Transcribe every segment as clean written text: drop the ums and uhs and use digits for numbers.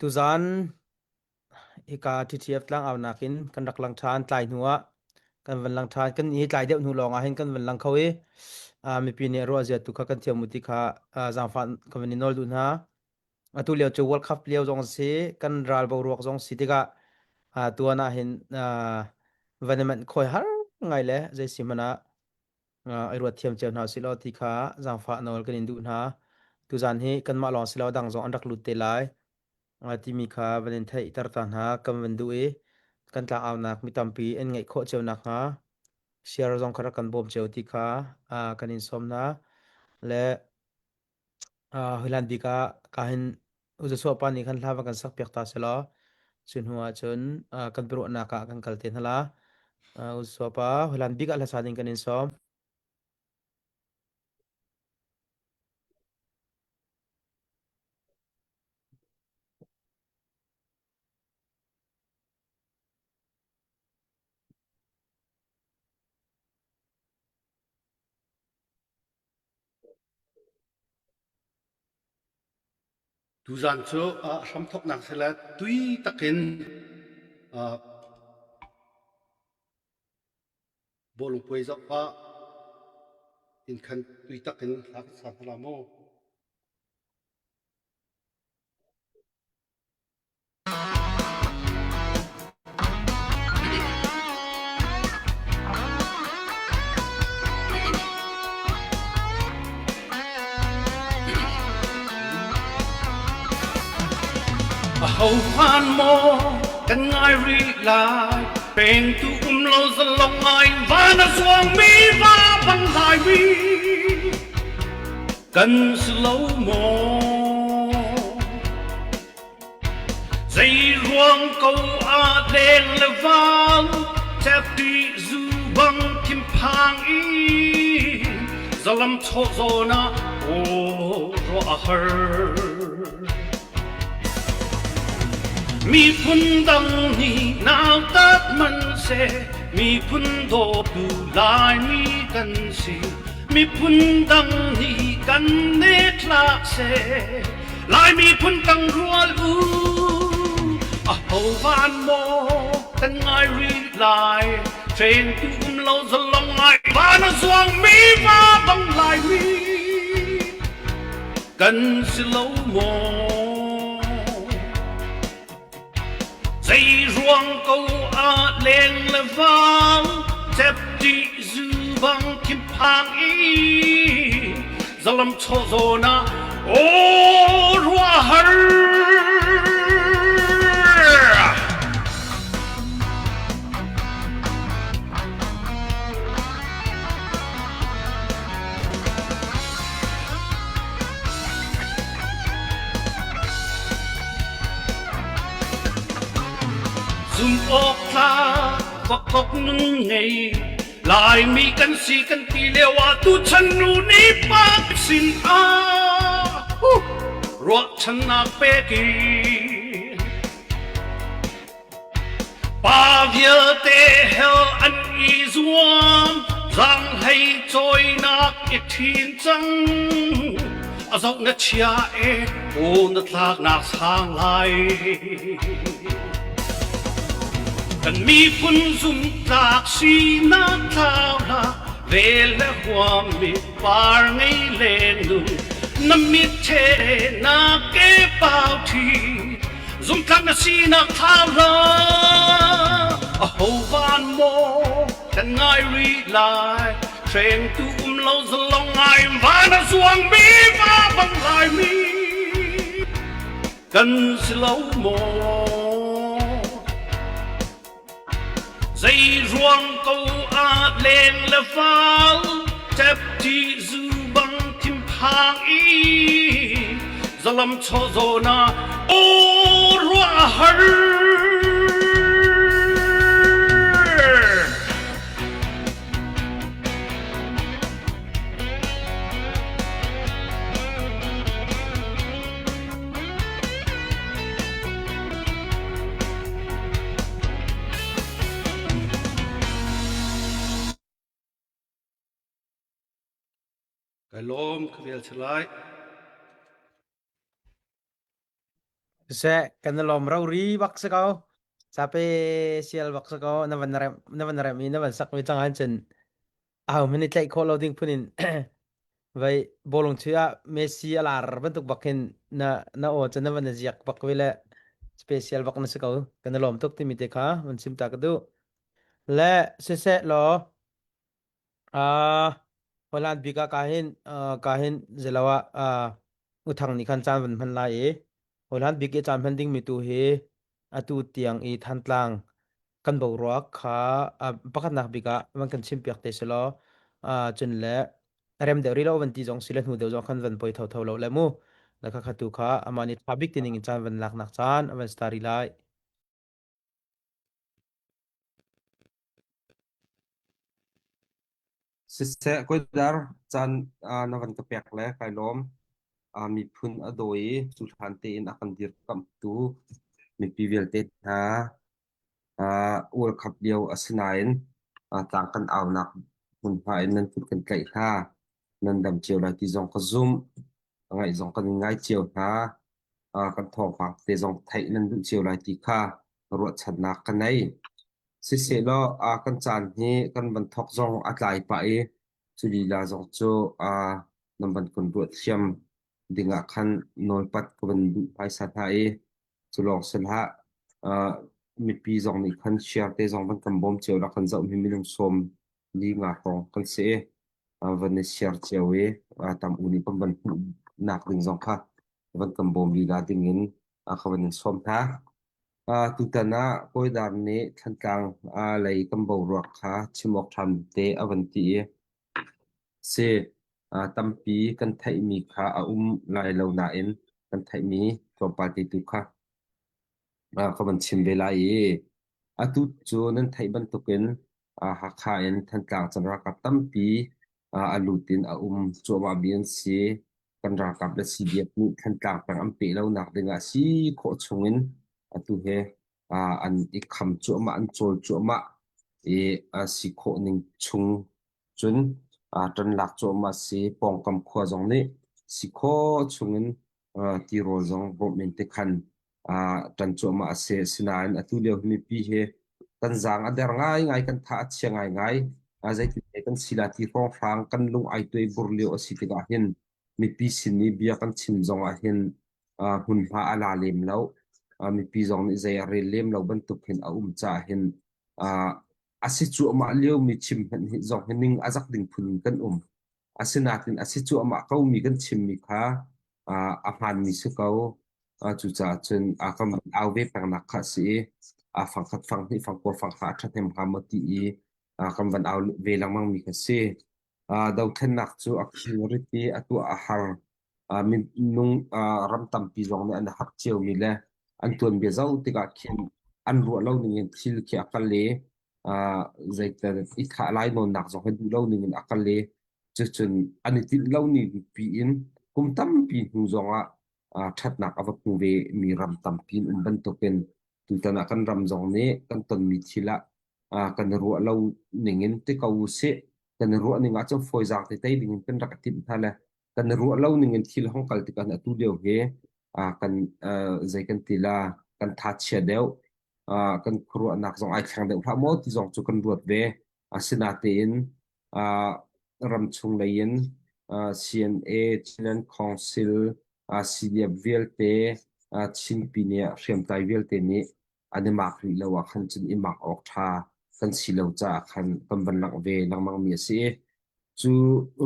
Tuzaan hika TTF tlangaunak in kan rak lang ṭhan tlai hnu ah kan van lang ṭhan kan i tlai deuh hnu lawng ah hin kan van lang kho i mipi nih ruah zia tu kha kan thiam mu ti kha zaangfah kan van i nawl duh hna. Atu lio cu World Cup lio zong si kan ral boruak zong si tikah tuan ah hin van i manh khawi har ngai le zei si hmanh ah i ruat thiam cio hna usih law ti kha zaangfah nawl kan in duh hna. Tuzaan hi kanmah lawng si lo dang zong an rak lut te lai timi kha van in theihter ta hna kan van duh i kan tlangaunak mi tampi an ngeih khawh cio nakhnga share zong kha rak kan bawm cio ti kha kan in sawm hna. Le Hlan bik ah ka hin Joshua pa nih khan hla va kan sakpiak ta selaw cu hnu ah cun kan biaruahnak ah kan kal te hna la. Joshua pa hlan bik ah hlasa ding kan in sawm. Tuzaan cu hramthawknak sile tui takin bawlung puai zoh ah inn khan tui takin hla kan sa hna la maw? Ahohmanh maw kan ngai rih lai pengtu um lo zalong ngai van a zuangmi va bang laimi kan si lo maw Zei ruang ko ah leng le val ṭepṭi zu bang thinphang i zalam chawh zawn ah aw ruah a har. Miphun dang nih nautat hmanhseh miphun dawtu Laimi kan si. Miphun dang nih kan nek hlah seh Laimi phun tang rual u aho van maw kan ngai rih lai Train tu um lo zalong ngai van a zuang mi va bang Laimi kan si lo maw Zei ruang ko ah leng le vang ṭepṭi zu bang thinphang i zalam chawh zawn ah aw ruah har. Zumhawktlak vakok nun ngei Laimi kan si kan ti lio ah tuchan nu nih pa sin ah ruahchannak pek i Pa vialte hell an i zuam, zaanghlei cawinak i ṭhin cang. A zoh na chia e, aw na tlaknak sang lai. Kan miphun zumtlak sinak tlau hlah, vel le huam mi par ngei len nu, na mit the na ke pau ṭhi. Zumtlak na sinak thlau hlah aho van maw kan ngai rih lai hrengtu um lo zalong ngai van a zuang mi va bang lai mi kan si lo maw Zei ruang ko ah leng le val ṭepṭi zu bang thinphang i zalam chaw zawn ah aw ruah a har. Kai lawm ka vel lai. Siseh, kan i lawm rori bak si ko. Sape sial bak si ko. Na van rem na van rem i na van sak mi cang ahcun cun aho hmanh i tlaih khawh lo ding phun in vai bawlung chuih ah Messi a lar bantuk bak hin na na aw cu na van i ziak bak ve le special bak na si ko. Kan i lawm tuk timi te kha van chim ta ka duh. Le siseh law Uh, Holland bik ah ka hin uh, ka hin zelo ah uh, uthang nih khan caan van hman lai i Holland bik i caan hman ding mi tu hi atu tiang i Thantlang kan boruak kha uh, pakhatnak bik ah van kan chim piak te selaw uh, cun le rem deuh rih lo van ti zong si le hnu deuh zong khan van poi tho tho lo le mu la kha kha tu kha ama ni tha bik ti ning in caan van lak nak caan van stari lai. Siseh Kawidar caan na van ka pek le kai lawm. Miphun a dawi i cuhlan tein a kan dirkamhtu mipi vialte hna World Cup lio a si nain tlang kan aunak hmunhma in nan kut kan tlaih hna. Nan dam cio lai ti zong ka zumh. Ngaih zong kan in ngai cio hna. Kan thawngpang te zong theih nan duh cio lai ti kha ruahchannak ka nei. Sisehlaw kan caan hi kan van thawk zong a tlai pah i cu lila zong cu nan van kun ruah thiam dingah khan nawlpat ka van duh hmaisa hna i cu lawng si hlah mipi zong nih khan share te zong van kan bawm cio la kan zoh mi minung sawm li nga hrawng kan si i van i share cio i tam u nih kan van hmuh nak ding zong kha van kan bawm lila ding in ka van in sawm hna. Tutan ah Kawidar nih Thantlang lei kan boruak kha chim awk ṭhan te a van ti i si tampi kan theihmi kha a um lai lo nain kan theihmi tlawmpal te tu kha ka van chim ve lai i atu cu nan theih bantukin Hakha in Thantlang cun ralkap tampi a lut in a um cuahmahmi an si. Kan ralkap le CDF nih Thantlang peng an peh lonak dingah si khawh chungin atu he an i kham cuahmah, an cawl cuahmah i si khawh ning chung cun ṭan lak cuahmah si. Pawngkam khua zong nih si khawh chungin tirawl zong bawmh in tikhan ṭan cuahmah a si. Asinain atu lio hi mipi hi kan zaang a der ngaingai, kan tha a chia ngaingai. Zeitin kan si la ti hrawnghrang kan lung ai tuai bur lio a si tikah hin mipi sin i bia kan chim zong ah hin hmunhma a la lem lo. Mipi zong nih zei a rel lem lo bantuk hin a um caah hin a si cuahmah liomi chim hmanh hi zong hi ning a zak ding phun in kan um. Asinain a si cuahmah komi kan chimmi kha a hmaanmi si ko. Cucaah cun kan van au ve pengnak kha a si i fangkhat fanghnih fangkua fanghra a ṭhahnem hnga maw ti i kan van au ve lengmangmi kha si. Dothlennak cu a khing rit i a tuah a har. Minung ram tampi zong nih an i harh ciomi le an tuanbia zoh tikah khin an ruah lo ningin thil khi a kal i zeitel i thah lai nawnnak zong hi duh lo ningin a kal i cucun an i tinh lo ni pi in kum tampi hnu zongah ṭhatnak a va hmu ve mi ram tampi an um bantukin tutan ah kan ram zong nih kan tonmi thil ah kan i ruah lo ningin ti ko usih kan i ruah ning ahcun fawizaang te tei dingin kan rak i timh hna le kan i ruah lo ningin thil hong kal tikah atu lio hi kan zei kan ti la kan tha chia deuh kan khuaruahnak zong ai thleng deuh hlah maw ti zong cu kan ruat ve. Asinatein ramchung lei in CNA, Chinland Council, CDF vialte, Chinpi nih hriamtlai vialte nih an i mak rih lo ah khan cun i mak awk ṭha kan si lo caah khan kan van langh ve lengmang mi a si i cu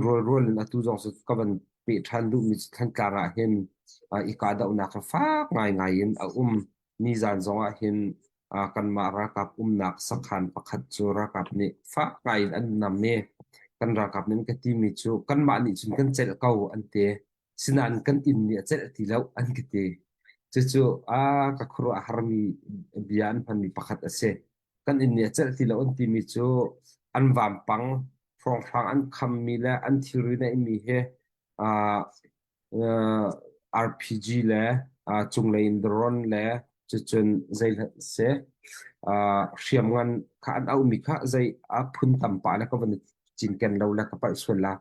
rualrual in atu zong cu ka van peh ṭhan duhmi cu Thantlang ah hin i kahdohnak hi fak ngaingai in a um. Nizan zong ah hin kanmah ralkap umnak sakhan pakhat cu ralkap nih fak ngai in an nam i kan ralkap nih an ka timi cu kanmah nih cun kan celh ko an ti. Sinain kan inn nih a celh ti lo an ka ti. Cucu a ka khuaruah a harmi bia an hmanmi pakhat a si. Kan inn nih a celh ti lo an timi cu an vampang hrawnghrang an khammi le an thilri neihmi hi RPG le cunglei in drone le cucun zei seh hriamngan kha an auhmi kha zei a phun tam pah le ka van i cinken lo le ka palh sual la.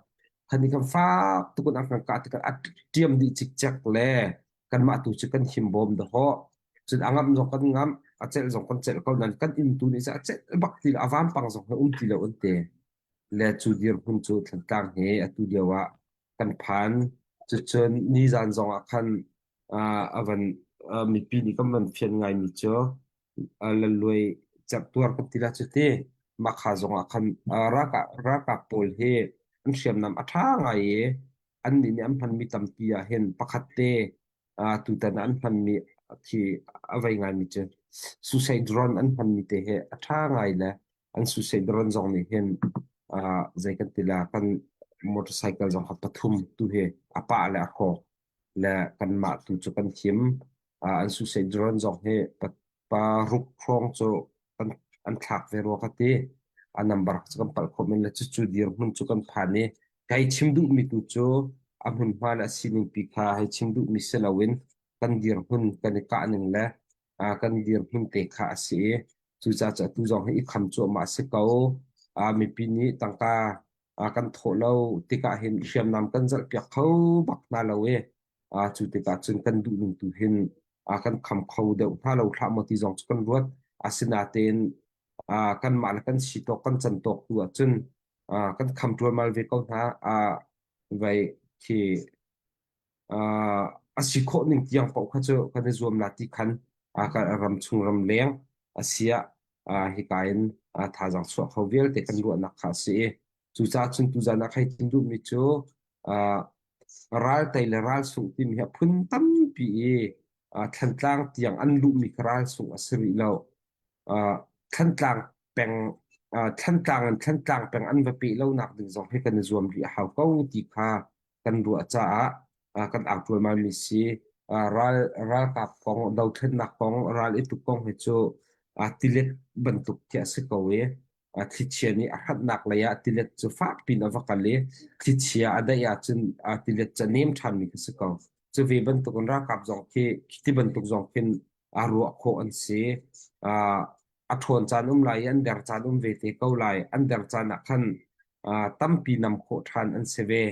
Khan ni kan fak tuk in an kan kah tikah a ṭiam dih cikcek le Kanmah tu cu kan himbawm dahawh. Cun a ngamh zong kan ngamh, a celh zong kan celh ko nain kan inn tu nih cun a celh bak ti lo, a vampang zong he um ti lo an ti. Le cu dirhmun cu Thantlang he atu lio ah kan phan. Cucun nizan zong ah khan a van mipi nih kan van fian ngaimi cu laluai cerhtuar kan ti la cu ti. Mahka zong ah khan ralkap pawl hi an hriamnam a ṭha ngai i annih nih an hmanmi tampi ah hin pakhat te tutan ah an hmanmi khi a vei ngaimi cu suicide drone an hmanmi te hi a ṭha ngai le an suicide drone zong nih hin zei kan ti la kan motorcycle zong kha pathum tu hi a pah le a hrawk le kanmah tu cu kan him. An suicide drone zong hi paruk hrawng cu kan an thlak ve rua ka ti. A number cu kan palh khawh men le cucu dirhmun cu kan phan i kai chim duhmi tu cu a hmunhma le a sining pi kha hei chim duhmi si loin kan dirhmun kan i kah ning le kan dirhmun te kha a si i cucaah cu atu zong hi i kham cuahmah a si ko. Mipi nih tangka kan thawh lo tikah hin hriamnam kan zalhpiak kho bak hna lo i cu tikah cun kan duh ning tu hin kan kham kho deuh hna lo hlah maw ti zong cu kan ruat. Asinain kanmah le kan si tawk kan can tawk tu ahcun kan kham ṭualmal ve ko hna. Vai khi a si khawh ning tiang paoh kha cu kan i zuam la ti khan ram chung ram leng a siah hika in thazaang chuah kho vialte kan ruahnak kha a si i cucaah cun tuzan ah kai thim duhmi cu ral tei le ral sungh timi hi a phun tampi i Thlantlang tiang an luhmi kha ral sungh a si rih lo. Thlantlang peng Thlantlang in Thlantlang peng an va peh lonak ding zong hi kan i zuam rih a hau ko ti kha kan ruah caah kan au ṭualmalmi si. Ral ralkap kong, dothlennak kong, ral i tuk kong hi cu tilet bantuk khi a si ko i thlichia nih a hratnak lei ah tilet cu fak piin a va kal i thlichia a daih ahcun tilet cu a nem ṭhanmi khi si ko. Cu ve bantukin ralkap zong khi ti bantuk zong khin aa ruah khawh an si. A ṭhawn caan um lai i an der caan um ve te ko lai. An der caan ah khan tampi nam khawh ṭhan an si ve.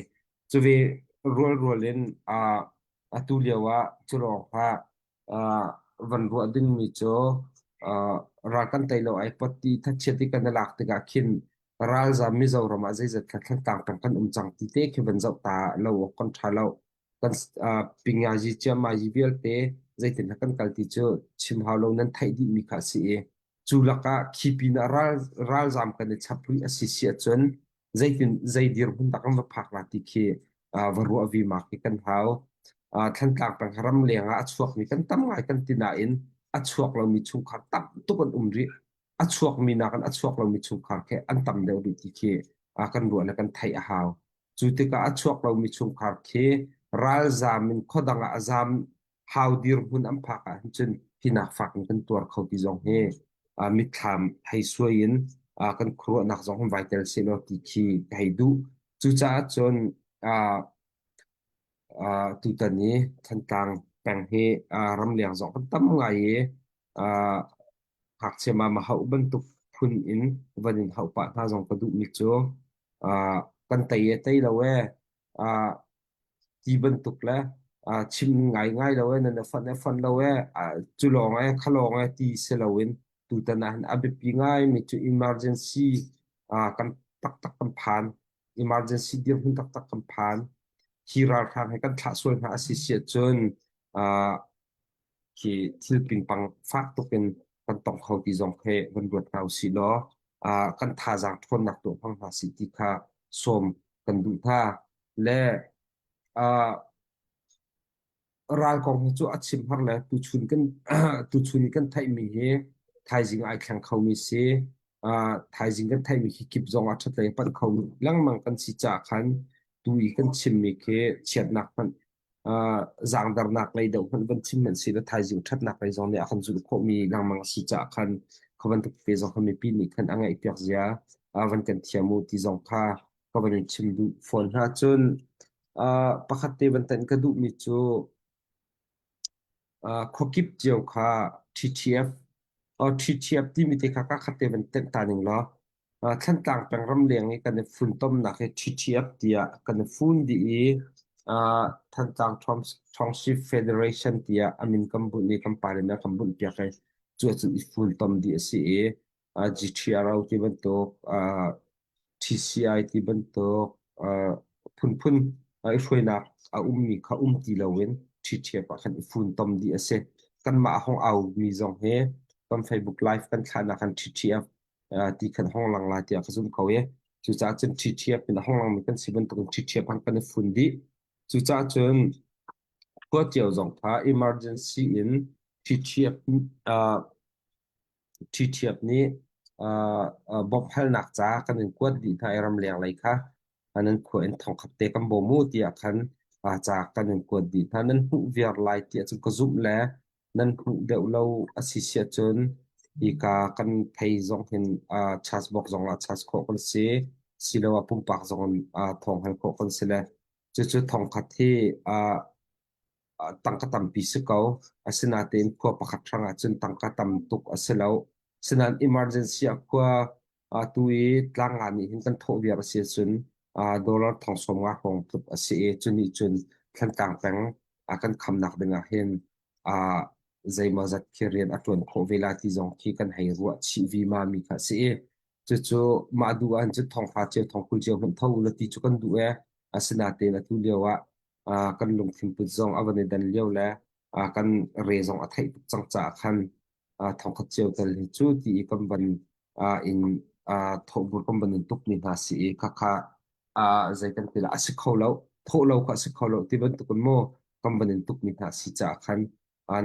Cu ve rualrual in atu lio ah cu lawng kha van ruah dingmi cu ral kan tei lo ai pot ti thachiat i kan i lak tikah khin ralzam Mizoram ah zeizat kha Thlantlang peng kan um cang ti te khi van zoh ta lo awk kan ṭha lo. Kan pingazi ciammazi vialte zeitin kan kal ti cu chim hau lo nan theih dihmi kha a si i cu lakah khi pinah ral ralzam kan i chap rih a si si ahcun zeitin zei dirhmun dah kan va phak la ti khi va ruah vima khi kan hau. Thlantlang peng ram leng ah a chuakmi kan tam ngai kan ti nain a chuak lomi chungkhar tam tuk an um rih. A chuakmi nakin a chuak lomi chungkhar khi an tam deuh rih ti khi kan ruah le kan theih a hau. Cu tikah a chuak lomi chungkhar khi ralzaam in khuadang ah a zaam hau dirhmun an phak ahhin cun hinak fak in kan tuar kho ti zong hi mitthlam hei suai in kan khuaruahnak zong hun vai tel sehlaw ti khi ka hei duh. Cucaah cun tutan i Thantlang peng hi ramleng zong kan tam ngai i ngakchia mama hauh bantuk phun in van in hauh pah hna zong ka duhmi cu kan tei e tei lo e ti bantuk le chim ngaingai lo e nan i fonh e fonh lo e cu lawng e kha lawng e ti si loin tutan ah hin a biapi ngaimi cu emergency kan taktak kan phan emergency dirhmun taktak kan phan hi ralhrang he kan thlah sual hna a si si ahcun khi thil pingpang fak tuk in kan tong kho ti zong khi van ruat hna usih law kan thazaang ṭhawnnak tuah hmang hna sih ti kha sawm kan duh hna. Le ral kong hi cu a chim har le tuchun kan tuchun i kan theihmi hi thaizing ai thleng khomi si. Thaizing kan theihmi khi kip zong ah ṭhatlei a panh kho lengmang kan si caah khan tu i kan chimmi khi chiatnak hmanh zaangdarnak lei deuh hmanh van chim hmanh sih law thaizing ṭhatnak lei zong nih a kan zulh khawhmi lengmang a si caah khan kha bantuk te zong kha mipi nih khan a ngaihpiak zia van kan thiam u ti zong kha ka van in chim duh fawn hna. Cun pakhat te van tanh ka duhmi cu khuakip cio kha TTF TTF timi te kha ka khat te van tenh ta ning law Thlantlang peng ramleng i kan i funtomnak hi TTF tiah kan i fun dih i. Thantlang Township Federation tiah a min kan bunh i kan parliament kan bunh piak i cu ahcun i funtom dih a si i GTRO ti bantuk TCI ti bantuk phunphun i hruainak a ummi kha um ti loin ṭhiṭhiap ah khan i funtom dih a si. Kanmah a hong aumi zong hi kan Facebook live kan thlahnak khan ṭhiṭhiap ti khan hong lang lai tiah ka zumh ko i cucaah cun ṭhiṭhiap in a hong langmi kan si bantukin ṭhiṭhiap han kan i fun dih. Cucaah cun khua cio zong kha emergency in ṭhiṭhiap ṭhiṭhiap nih bawmhhalnak ca kan in kuat dih hna i ramleng lei kha nan khua in thongkhat te kan bawm u tiah khan ca kan in kuat dih hna. Nan hmuh viar lai tiah cun ka zumh le nan hmuh deuh lo a si siah cun hika kan phei zong hin charge box zong ah charge khawh kan si siloah pumpak zong in thawng hal khawh kan si le cucu thongkhat hi tangka tampi si ko. Asinain khua pakhat hrang ahcun tangka tam tuk a si lo. Sinain emergency ah khua atu i tlang nga nih hin kan thawh viar a si ahcun dollar thong 50 hrawng tluk a si i cu nih cun Thlantlang peng a kan khamnak ding ah hin zeimaw zat khi rian a ṭuan khawh ve la ti zong khi kan hei ruah chih vima mi kha a si i cucu mah duh ahcun cun thong hra cio thong 20 cio hmanh tho u la ti cu kan duh ee. Asinain atu lio ah kan lungthin put zong a van i dan lio le kan re zong a theih tuk cang caah khan thongkhat cio tel hi cu ti i kan van in thawhbur kan van in tuk mi hna si i khakha zei kan ti la a si kho lo thawh lo kha a si kho lo ti bantukin maw kan van in tuk mi hna si caah khan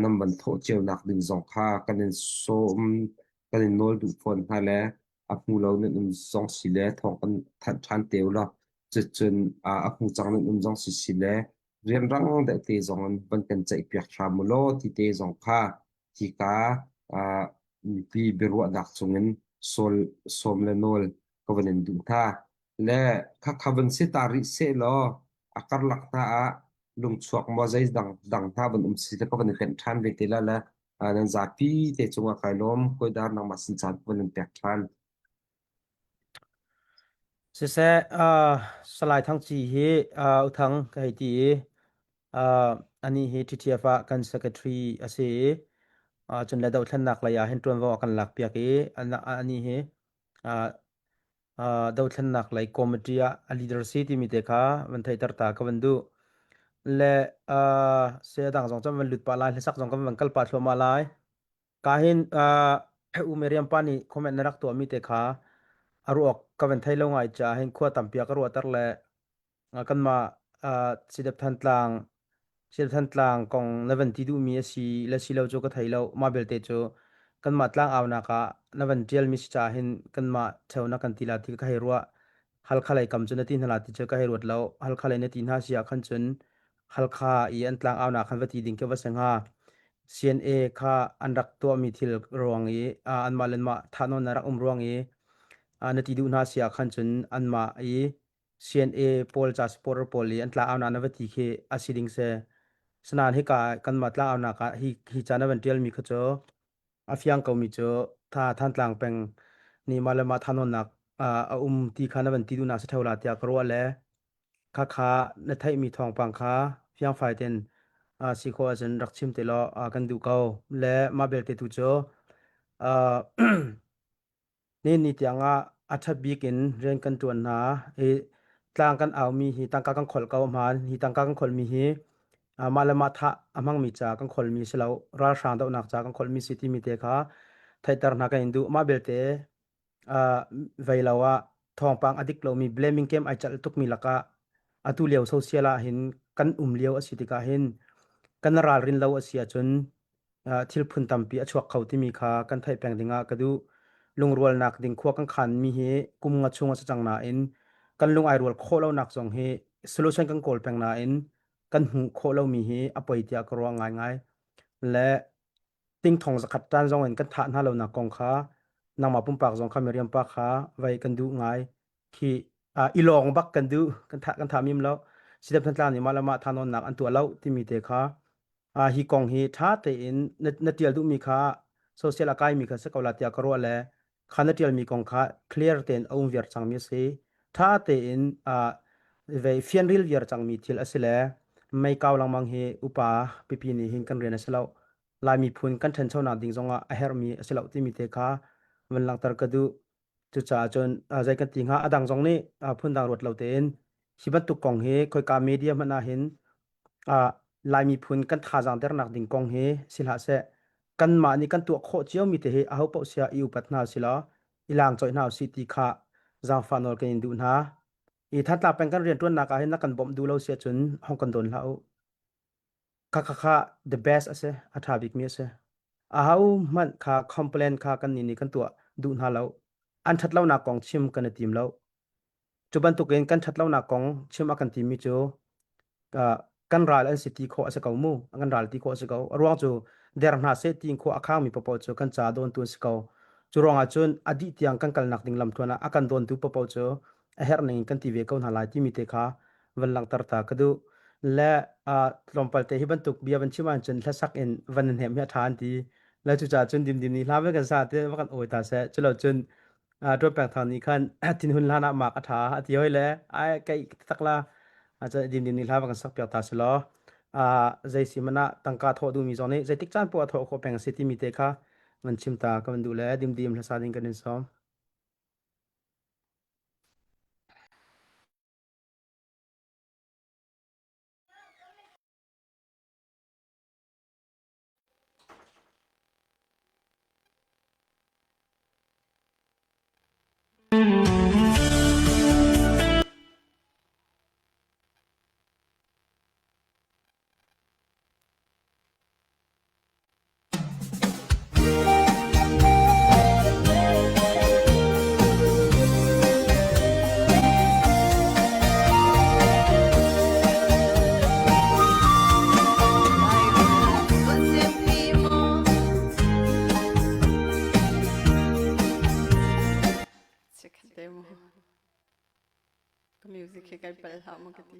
nan van thawh cio nak ding zong kha kan in sawm kan in nawl duh fawn hna le a hmu lo nan um zong si le thawng kan thanh ṭhan te u law cucun a hmu cang nan um zong si si le rianrang deuh te zong in van kan ceihpiak hram u law ti te zong kha hika mipi biaruahnak chungin sawl sawm le nawl ka van in duh hna. Le khakha van si ta rih seh law a karlak hna ah lungchuak maw zei dang dang hna van um si le ka van i tenh ṭhan ve te la le nan zapi te cungah kai lawm kawidar nangmah sin caan ka van in pek ṭhan. Siseh, uh, Salai Thang Ci hi uh, Uthang ka hei ti i uh, anih hi TTF ah kan secretary a si i uh, cun le dothlennak lei ah hin ṭuanvo a kan lakpiak i anih hi uh, uh, dothlennak lei committee ah a leader si timi te kha van theihter ta ka van duh. Le uh, se dang zong cun van lut pah lai, hlasak zong kan van kal pah thluahmah lai. Ka hin uh, U Miriam pa nih comment na rak tuahmi te kha a ruak ka van thei lo ngai ca hin khua tampi a ka ruahter le kanmah uh, Sidep Thantlang Sidep Thantlang kong na van ti duhmi a si le si lo cu ka thei lo. Mah belte cu kanmah tlang aunak ah na van ṭialmi si caah hin kanmah ṭheo na kan ti la ti ka hei ruah. Halkha lei kam cu na ti hna la ti cu ka hei ruat lo. Halkha lei na ti hna si ah khan cun Halkha i an tlang aunak khan va ti ding khi va si hnga. CNA kha an rak tuahmi thil ruang i anmah le anmah thahnawn na rak um ruang i na ti duh hna si ah khan cun anmah i CNA pawl ca supporter pawl i an tla aunak na va ti khi a si ding si. Sanain hika kanmah tla aunak ah hi hi ca na van ṭialmi kha cu a fiang komi cu tha Thantlang peng nih mah le mah thahnawnnak a um ti kha na van ti duhnak si ṭheo la tiah ka ruah le khakha na theihmi thawngpang kha fiangfai tein si khawh ahcun rak chim te law kan duh ko. Le mah belte tu cu ni ni tiang ah a ṭhat bik in rian kan ṭuan hna i tlang kan aumi hi tangka kan kholh ko hmaan hi tangka kan kholhmi hi mah le mah thah a hmangmi ca kan kholhmi si lo ralhrang dohnak ca kan kholhmi si timi te kha theihter hna kan in duh mah belte vei lo ah thawngpang a dik lomi blaming game ai calh tukmi lakah atu lio social ah hin kan um lio a si tikah hin kan ralrin lo a si ahcun thil phun tampi a chuak kho timi kha kan theih peng dingah ka duh. Lungrualnak ding khua kan khanmi hi kum nga chung a si cang nain kan lung ai rual khawh lonak zong hi solution kan kawl peng nain kan hmuh khawh lomi hi a poi tiah ka ruah ngaingai. Le tingthong zakhat tan zong in kan thah hna lonak kong kha nangmah pumpak zong kha Miriam pa kha vai kan duh ngai khi i lawng bak kan duh kan thah kan thah mim lo sidep thantlang nih mah le mah thanawnnak an tuah lo timi te kha hi kong hi ṭha tein na, na ṭial duhmi kha social a kaimi kha si ko la tiah ka ruah le kha na ṭialmi kong kha clear tein a um viar cangmi a si. Ṭha tein uh, Ve fianril viar cangmi thil a si le mei kau lengmang hi upa pipi nih hin kan rian a si lo. Lai miphun kan ṭhanchonak ding zongah a herhmi a si lo timi te kha van langhter ka duh. Cucaah cun zei kan ti hnga a dang zong nih phundang ruat lo tein hi bantuk kong hi khoika media hmanh ah hin Lai miphun kan thazaang dernak ding kong hi si hlah seh kanmah nih kan tuah khawh ciomi te hi aho paoh siah i upat hna usih law i laang coih hna usih ti kha zaangfah nawl kan in duh hna. I Thantlang peng kan rianṭuannak ah hin na kan bawmh duh lo si ahcun hong kan dawn hlah u. Kha kha kha the best a si, a ṭha bikmi a si. Aho hmanh kha complain kha kan nih nih kan tuah duh hna lo. An ṭhat lonak kong chim kan i tim lo. Cu bantukin kan ṭhat lonak kong chim a kan timi cu kan ral an si ti khawh a si ko mu. Kan ral ti khawh a si ko. A ruang cu der hna seh ti khua a khangmi paohpaoh cu kan ca dawntu an si ko. Cu ruangah cun a dih tiang kan kalnak ding lamtluan ah a kan dawntu paohpaoh cu a herh ning in kan ti ve ko hna lai timi te kha van langhter ta ka duh. Le tlawmpal te hi bantuk bia van chim ahcun hlasak in van hnem hi a ṭha an ti. Le cucaah cun dimdim nih hla van kan sa te va kan awi ta seh. Culo cun Ṭuan Peng Thang nih khan thinhun hlan ah mak a ṭha a ti hoi le ai kai tak la dimdim nih hla va kan sak piak ta si law zei si man ah tangka thawh duhmi zong nih zeitik caan poah thawh khawh peng a si timi te kha van chim ta ka van duh le dimdim hlasa ding kan in sawm. Ka music hi kai pal hlah maw ka ti.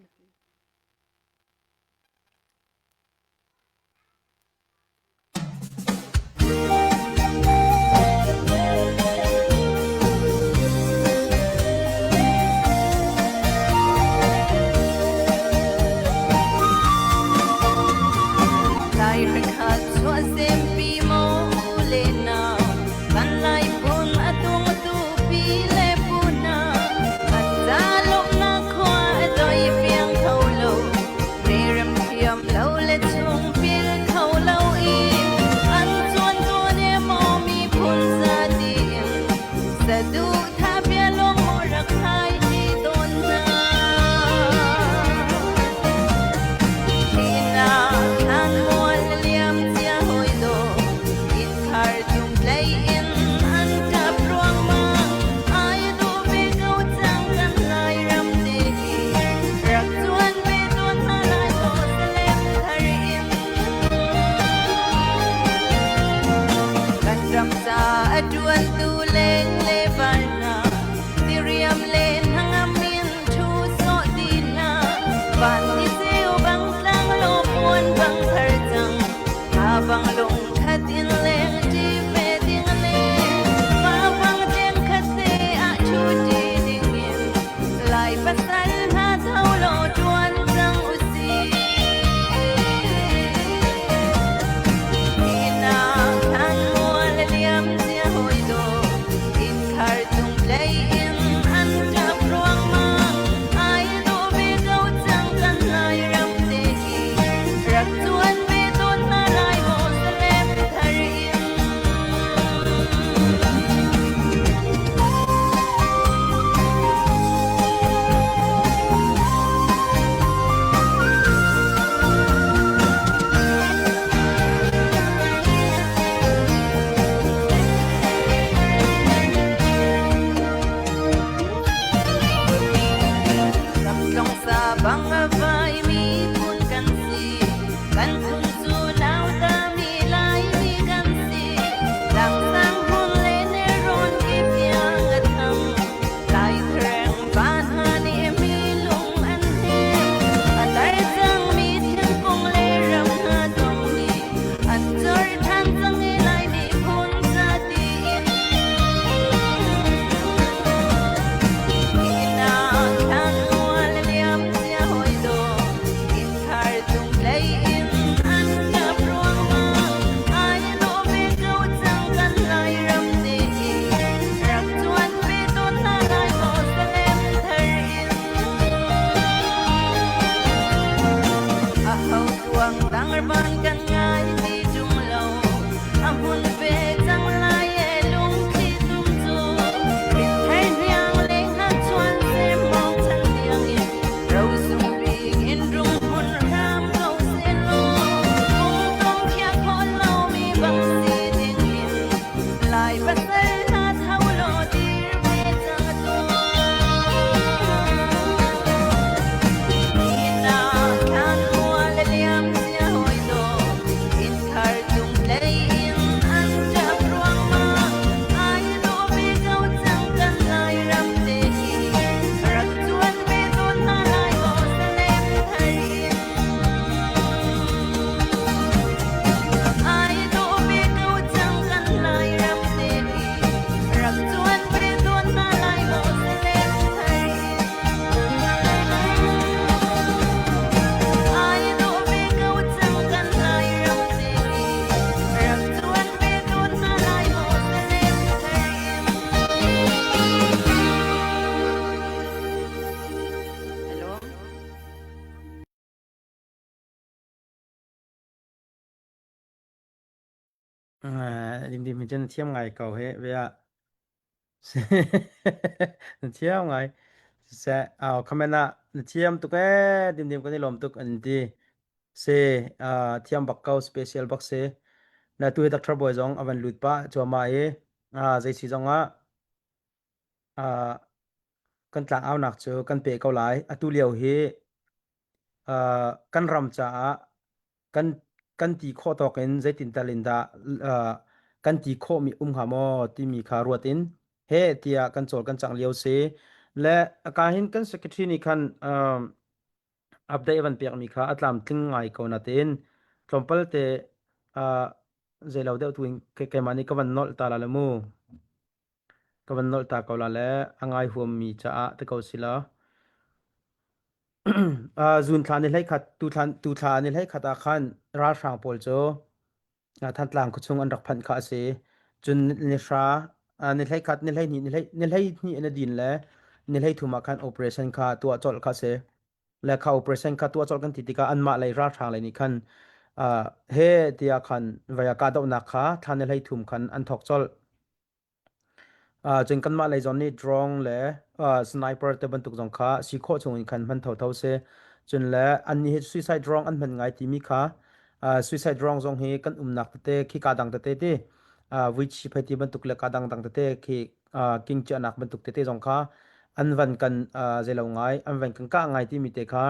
Dimdim hin cun thiam ngai ko he ve ah. Na thiam ngai. Siseh, aw comment ah na thiam tuk ee dimdim kan i lawm tuk an ti. Si, thiam bak ko, special bak si. Na tu hi Dr. Boy zong a van lut pah cuahmah i zei si zong ah kan tlang aunak cu kan pe ko lai. Atu lio hi kan ram caah kan kan ti khawh tawk in zeitin tal in dah kan ti khawhmi um hnga maw timi kha ruat in he tiah kan cawl kan cang lio si le ka hin kan secretary nih khan update van pekmi kha a tlamtling ngai ko na tein tlawmpal te zeilo deuh tu in keimah nih ka van nolh ta la le mu ka van nolh ta ko la le a ngai huammi caah te ko si la Zun thla ni 11 tu thla ni 11 ah khan ralhrang pawl cu Thantlang khuachung an rak phanh kha a si. Cun ni hra ni 11 ni 12 ni 12 an din le ni 13 ah khan operation kha tuah colh kha a si. Le kha operation kha tuah colh kan ti tikah anmah lei ralhrang lei nih khan he tiah khan vaya kahdohnak kha thla ni 13 khan an thawk colh. Cun kanmah lei zong nih drone le sniper te bantuk zong kha si khawh chung in khan hman thotho si. Cun le annih hi suicide drone an hman ngai timi kha suicide drone zong hi kan umnak tete khi ka dang tete ti vuichi phei ti bantuk le ka dang dang tete khi king chiahnak bantuk tete zong kha an van kan zeilo ngai an van kan kah ngai timi te kha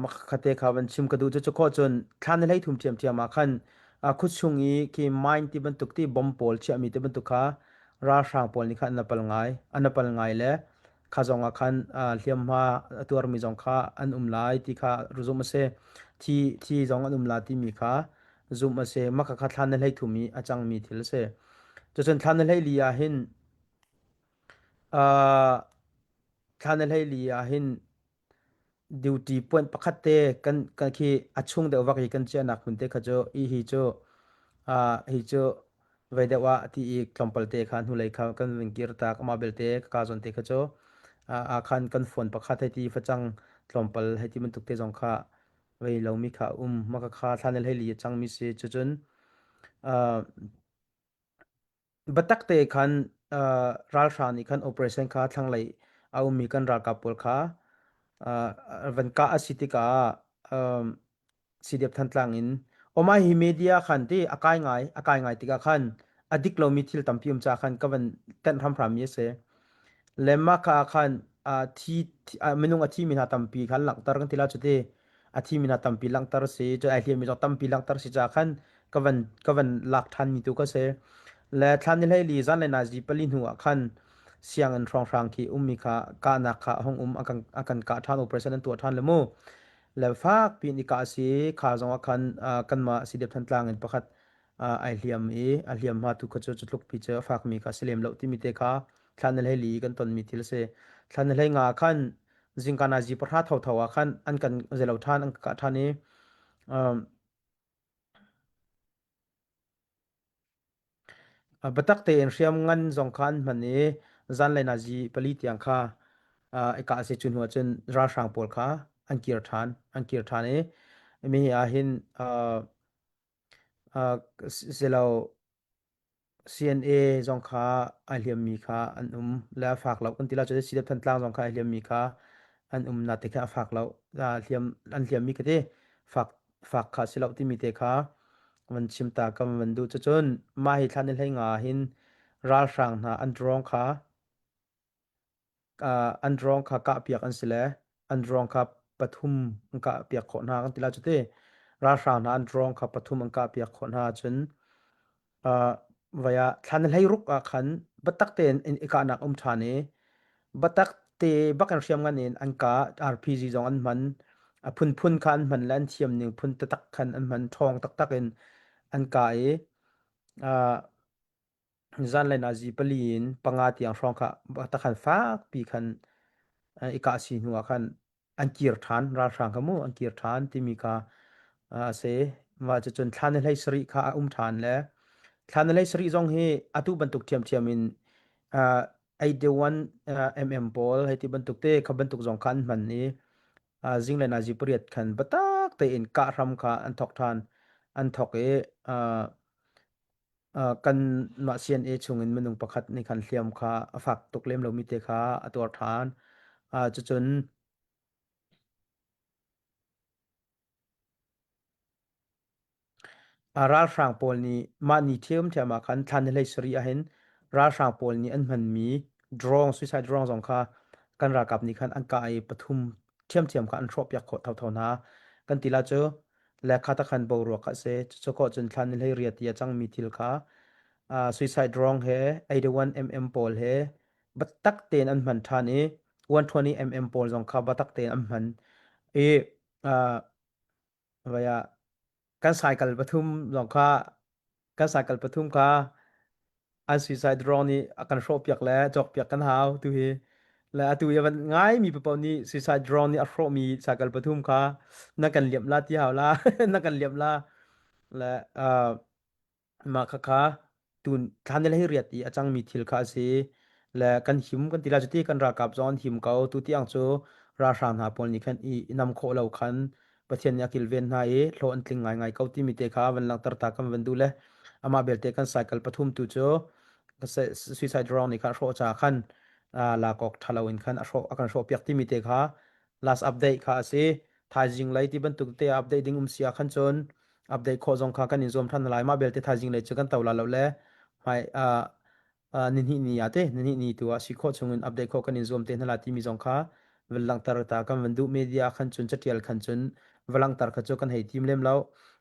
Makhate kha van chim ka duh cu khawh cun thla ni 13 ṭhiamṭhiam ah khan khuachung i khi mine ti bantuk ti bomb pawl chiahmi ti bantuk kha ralhrang pawl nih khan an apal ngai an apal ngai le kha zong ah khan hliamhma a tuarmi zong kha an um lai ti kha zumh a si thi thi zong an um la timi kha zumh a si maka kha thla ni 13 i a cangmi thil a si cucun thla ni 14 ah hin thla ni 14 ah hin Duty point pakhat te kan kan khi a chung deuh vak i kan chiahnak hmun te kha cu i hi cu hi cu vei deuh ah ti i tlawmpal te kha hnulei kha kan vun kir tak amah belte ka zawn te kha cu ah khan kan phone pakhat hei ti facang tlawmpal hei ti bantuk te zong kha vei lomi kha um maka kha thla ne hlei li a cangmi si cucun Biatak te khan ralhrang nih khan operation kha thlanglei a ummi kan ralkap pawl kha van kah a si tikah CDF Thantlang in Omai hi media khan ti a kai ngai a kai ngai tikah khan a dik lomi thil tampi um ca khan ka van tenh hramhram mi a si. Le mah kha ah khan thi minung a thimi hna tampi khan langhter kan ti la cu ti. A thimi hna tampi langhter si cun ai hliammi zong tampi langhter si caah khan ka van ka van lak ṭhanmi tu ka si. Le thla ni 14 zanlei nazi pali hnu ah khan sianginn hrawnghrang khi ummi kha kahnak kha a hung um a kan a kan kah ṭhan operation an tuah ṭhan le mu. Le fak piin i kah a si kha zong ah khan kanmah CDF Thantlang in pakhat ai hliam i a hliam hma tu kha cu cu tluk pi cu a fakmi kha si lem lo timi te kha thla ni 14 kan tonmi thil a si. Thla ni 15 khan zingka nazi pahra thotho ah khan an kan zelo ṭhan an kah ṭhan i um, biatak tein hriam ngan zong kha an hman i zanlei nazi pali tiang kha i kah si cu hnu ah cun ralhrang pawl kha an kir ṭhan an kir ṭhan i mi ah hin silo CNA zong kha ai hliammi kha an um le a fak lo kan ti la cu CDF Thantlang zong kha ai hliammi kha an um na te kha a fak lo hliam an hliammi ka ti fak fak kha si lo timi te kha van chim ta kam van duh cucun mah hi thlan ni 15 hin ralhrang hna an drone kha an drone kha kahpiak an si le an drone kha pathum an kahpiak khawh hna kan ti la cu ti ralhrang hna an drone kha pathum an kahpiak khawh hna cun vai ah thlan 16 ah khan biatak tein i kahnak um ṭhan i biatak te bak in hriam ngan in an kah RPG zong an hman a phunphun kha an hman le an thiam ning phun taktak khan an hman ṭhawng taktak in an kah i Zanlei nazi pali in panga tiang hrawng kha takhan fakpi khan i kah si hnu ah khan an kir ṭhan ralhrang kha mu an kir ṭhan timi kha a si. Mah cucun thla ni 17 kha a um ṭhan le thla ni 17 zong hi atu bantuk ṭhiamṭhiam in 81 mm pawl hei ti bantuk te kha bantuk zong kha an hman i zinglei nazi pariat khan biatak. biatak tein kah hram kha an thawk ṭhan. An thawk i uh, uh, kanmah CNA chungin minung pakhat nih khan hliam kha a fak tuk lem lomi te kha a tuar ṭhan. Uh, cucun Ralhrang pawl nih mah ni ṭhiamṭhiam ah khan thla ni 17 ahhin ralhrang pawl nih an hmanmi drone suicide drone zong kha kan ralkap nih khan an kah i pathum ṭhiamṭhiam kha an hrawhpiak khawh thotho hna. Kan ti la cu le kha ta khan boruak kha a si. Cucu khawh cun thla ni 18 ti a cangmi thil kha suicide drone he 81 mm pawl he biatak tein an hman ṭhan i 120 mm pawl zong kha biatak tein an hman i vai ah kan cycle pathum zong kha kan cycle pathum kha an suicide drone nih a kan hrawhpiak le cawkpiak kan hau tu hi le atu i van ngai mi paoh nih suicide drone nih a hrawhmi cycle pathum kha na kan liamh la ti hau la na kan liamh la le uh, Mah khakha tun thlan le riat i a cangmi thil kha a si. Le kan him kan ti lai cuti kan ralkap zong an him ko. Tu tiang cu ralhrang hna pawl nih khan i nam khawh lo khan Pathian nih a kilven hna i hlawh an tling ngaingai ko timi te kha van langhter ta kan van duh le amah belte kan cycle pathum tu cu suicide drone nih khan a hrawh caah khan lak awk ṭha lo in khan a hrawh a kan hrawhpiak timi te kha last update kha a si. Thaizing lei ti bantuk te update ding um si ah khan cun update khawh zong kha kan in zuam than lai. Mah belte thaizing lei cu kan to la lo le hmai nihnih ni ah te nihnih ni tu ah si khawh chung in update khawh kan in zuam te hna la timi zong kha van langhter ta kan van duh media khan cun catial khan cun va langhter kha cu kan hei tim lem lo.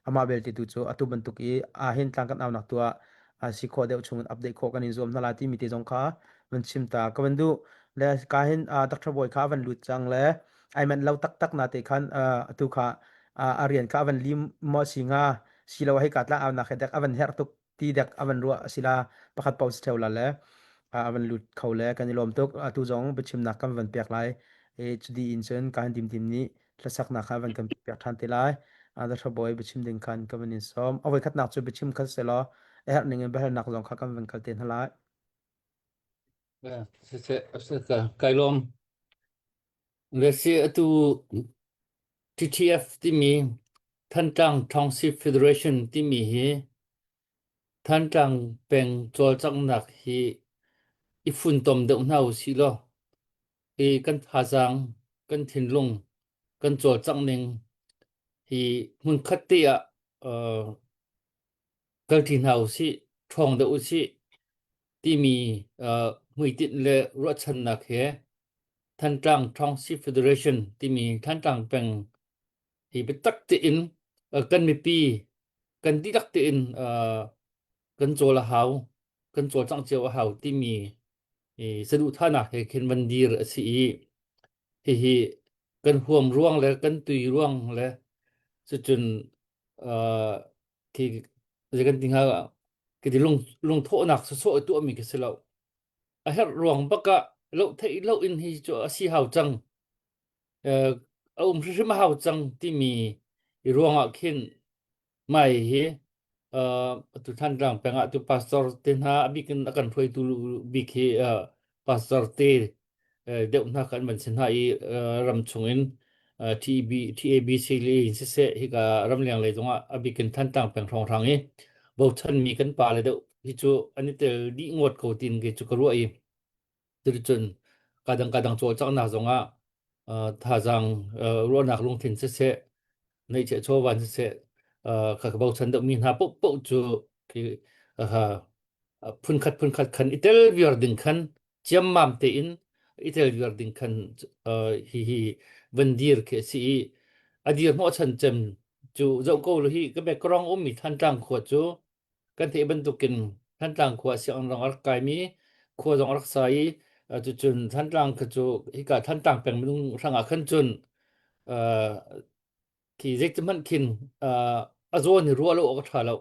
Amah belte tu cu atu bantuk i a hin tlang kan aunak tu ah a si khawh deuh chung in update khawh kan in zuam hna la timi te zong kha van chim ta ka van duh le ka hin Dr. Bawi kha van lut cang le ai manh lo taktak na te khan atu kha a rian kha van lim mo si nga si lo hei ka tla au nak he dek avan her tuk ti dek avan ruah asila pakhat pau si theu la le avan lut kho le kan i lawm tuk atu zong biachimnak kan van pek lai e chudi in cun kan dim dim nih hlasaknak kha van kan pek ṭhan te lai. Dr. Bawi biachim ding khan ka van in sawm. A voikhatnak cu biachim kha selaw a herh ning in biahalnak zong kha kan van kal te hna lai. Kai lawm. Le si atu TTF timi Thantlang Township Federation timi hi Thantlang peng cawlcanghnak hi i funtom deuh hna u sih law hi kan thazaang, kan thinlung, kan cawlcangh ning hi hmunkhat te ah uh, kalṭi hna usih, ṭhawng deuh usih timi uh, hmuitinh le ruahchannak he Thantlang Ṭhawngsi Federation timi Thantlang peng hi biatak tein uh, kan mipi kan dihlak tein uh, kan cawl a hau, kan cawlcangh cio a hau timi i saduhthahnak he khin van dir a si i hihi kan huam ruang le kan tui ruang le cucun uh, khi zei kan ti hnga ka ti lung lungthawhnak sawsawh i tuahmi ka si lo a herh ruang bak ah lo theih lo in hi cu a si hau cang uh, a um hrimhrim a hau cang timi i ruang ah khin Mai hi atu Thantlang peng ah tu pastor te hna a bik in a kan hruaitu bik hi pastor te deuh hna kan van si hna i ram chung in TEB TABC le in siseh hika ramleng lei zongah a bik in Thantlang peng hrawnghrang i bochan mi kan pa le deuh hi cu an i tel dih ngawt ko tin ke cu ka ruah i Cuticun kadang kadang cawlcanghnak zongah uh, thazaang uh, ruahnak lungthin siseh, neihchiah chawvan siseh, uh, kha ka bochan deuhmi hna paohpaoh cu khi uh, phunkhat phunkhat khan i tel viar ding khan ciammam tein i tel viar ding khan uh, hi hi van dir khi a si i a dir hnawhchan cem cu zoh ko lo hi ka background ummi Thantlang khua cu Kan theih bantukin Thantlang khua sianginn zong a rak kaimi, khua zong a rak sa i cucun Thantlang kha cu hika Thantlang peng minung hrangah khan cun uh, khi zeiti hmanh khin uh, a zawn hi ruah lo awk a ṭha lo.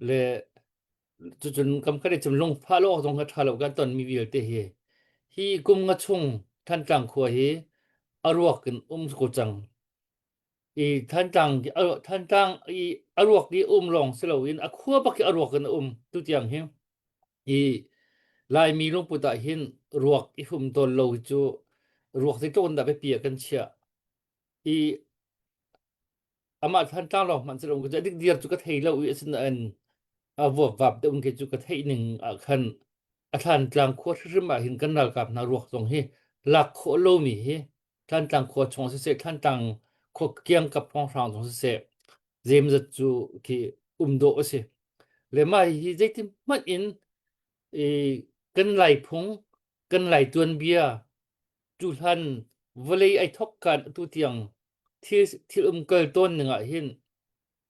Le cucun kam khat i cun lungfah lo awk zong a ṭha lo kan tonmi vialte hi. Hi kum nga chung Thantlang khua hi a ruak in um ko cang. I Thantlang Thantlang i a ruak i um lawng si loin a khua bak i a ruak in a um tutiang hi i Laimi lungput ah hin ruak i hum tawn lo hi cu ruak zeitluk in dah biapi ah kan chiah i. Amah Thantlang lawng hmanh si lo ka dik dir cu ka thei lo i asinain a vuapvap deuh in kei cu ka theih ning ah khan a Thlantlang khua hrimhrim ah hin kan ralkap hna ruak zong hi lak khawh lomi hi Thlantlang khua chung siseh Thlantlang khua kiangkap hrawnghrang zong siseh zeimzat cu khi um dawh a si. Le mah hi zeitin hmanh in i kan Lai phung kan Lai tuanbia cuhlan vawlei ai thok kan atu tiang thil thil um kal tawn ning ah hin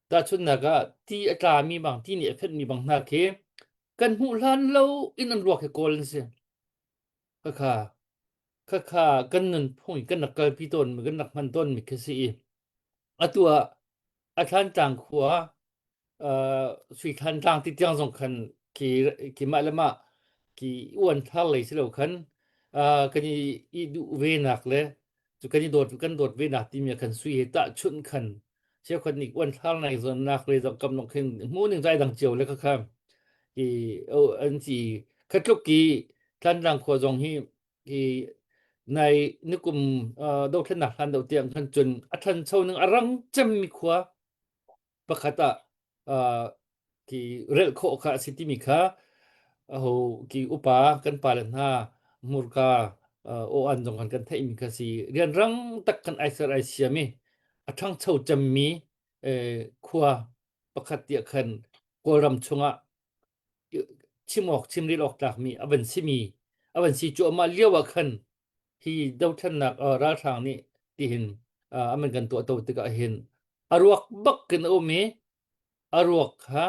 tahchunhnak ah ti a tlami bang ti nih a fenhmi bang hna khi kan hmuh hlan lo in an ruak hi kawl an si. Khakha khakha kan nunphung i kan rak kalpi tawnmi kan rak hman tawnmi khi si i atu ah a Thlantlang khua uh, Sui Thlantlang ti tiang zong khan khi khi mah le mah khi uan thar lei si lo khan uh, kan i, i duh ve nak le cu kan i dawt kan dawt ve nak timi khan sui he tahchunh khan cheukhat nih uan thar nai zawn nak le zong kam nok khin hmu ning zai dang cio le kha kha i an ci khatluk ki Thlantlang khua zong hi hi nai nikum dothlennak hlan do tiang khan cun a thancho ning a rang cemmi khua pakhat ah ki relh khawh kha a si timi kha aho ki upa kan pale hna hmurka aw an zong kan kan theihmi kha si rianrang tak kan ai ser ai siam i a ṭhangcho cemmi khua pakhat tiah khan Kawlram chungah chim awk chim rel awk tlakmi a van simi a van si cuahmah lio ah khan hi dothlennak ralhrang nih tihin aman kan tuah to tikah hin a ruak bak in a um i a ruak kha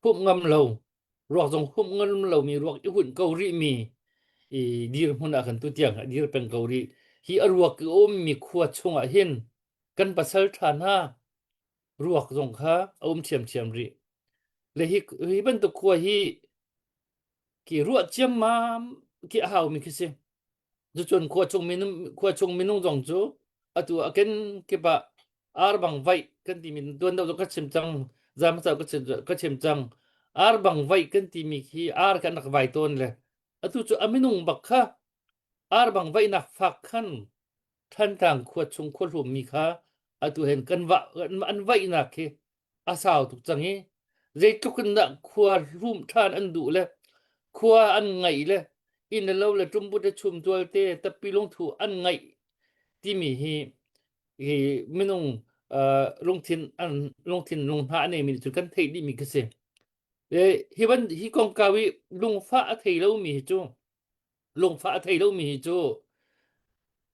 humh ngam lo ruak zong humh ngam lomi ruak i hunh ko rih mi i dirhmun ah khan tu tiang a dir peng ko rih hi a ruak i ummi khua chungah hin kan pasal ṭha hna ruak zong kha a um ṭhiamṭhiam rih. Le hi, hi bantuk khua hi ki ruah ciammam ki a haumi khi si. Cucun khua chung minung, khua chung minung zong cu atu a ken kip ah ar bang vaih kan timi tuan deuh ka chim cang zam ka chim ka chim cang ar bang vaih kan timi khi ar kan rak vai tawn le atu cu a minung bak kha ar bang vaihnak fak khan Thantlang khua chung khua hlummi kha atu hen kan va an vaihnak khi a sau tuk cang i zeitluk in dah khua hlum ṭhan an duh le khua an ngaih le inn le lo le ṭumbut le chumtual te tappi lungthu an ngaih timi hi hi minung uh, lungthin an lungthin lunghna a neimi cu kan theih dihmi khi si. E, hi ban hi kongkau i lungfah a thei lomi hi cu lungfah a thei lomi hi cu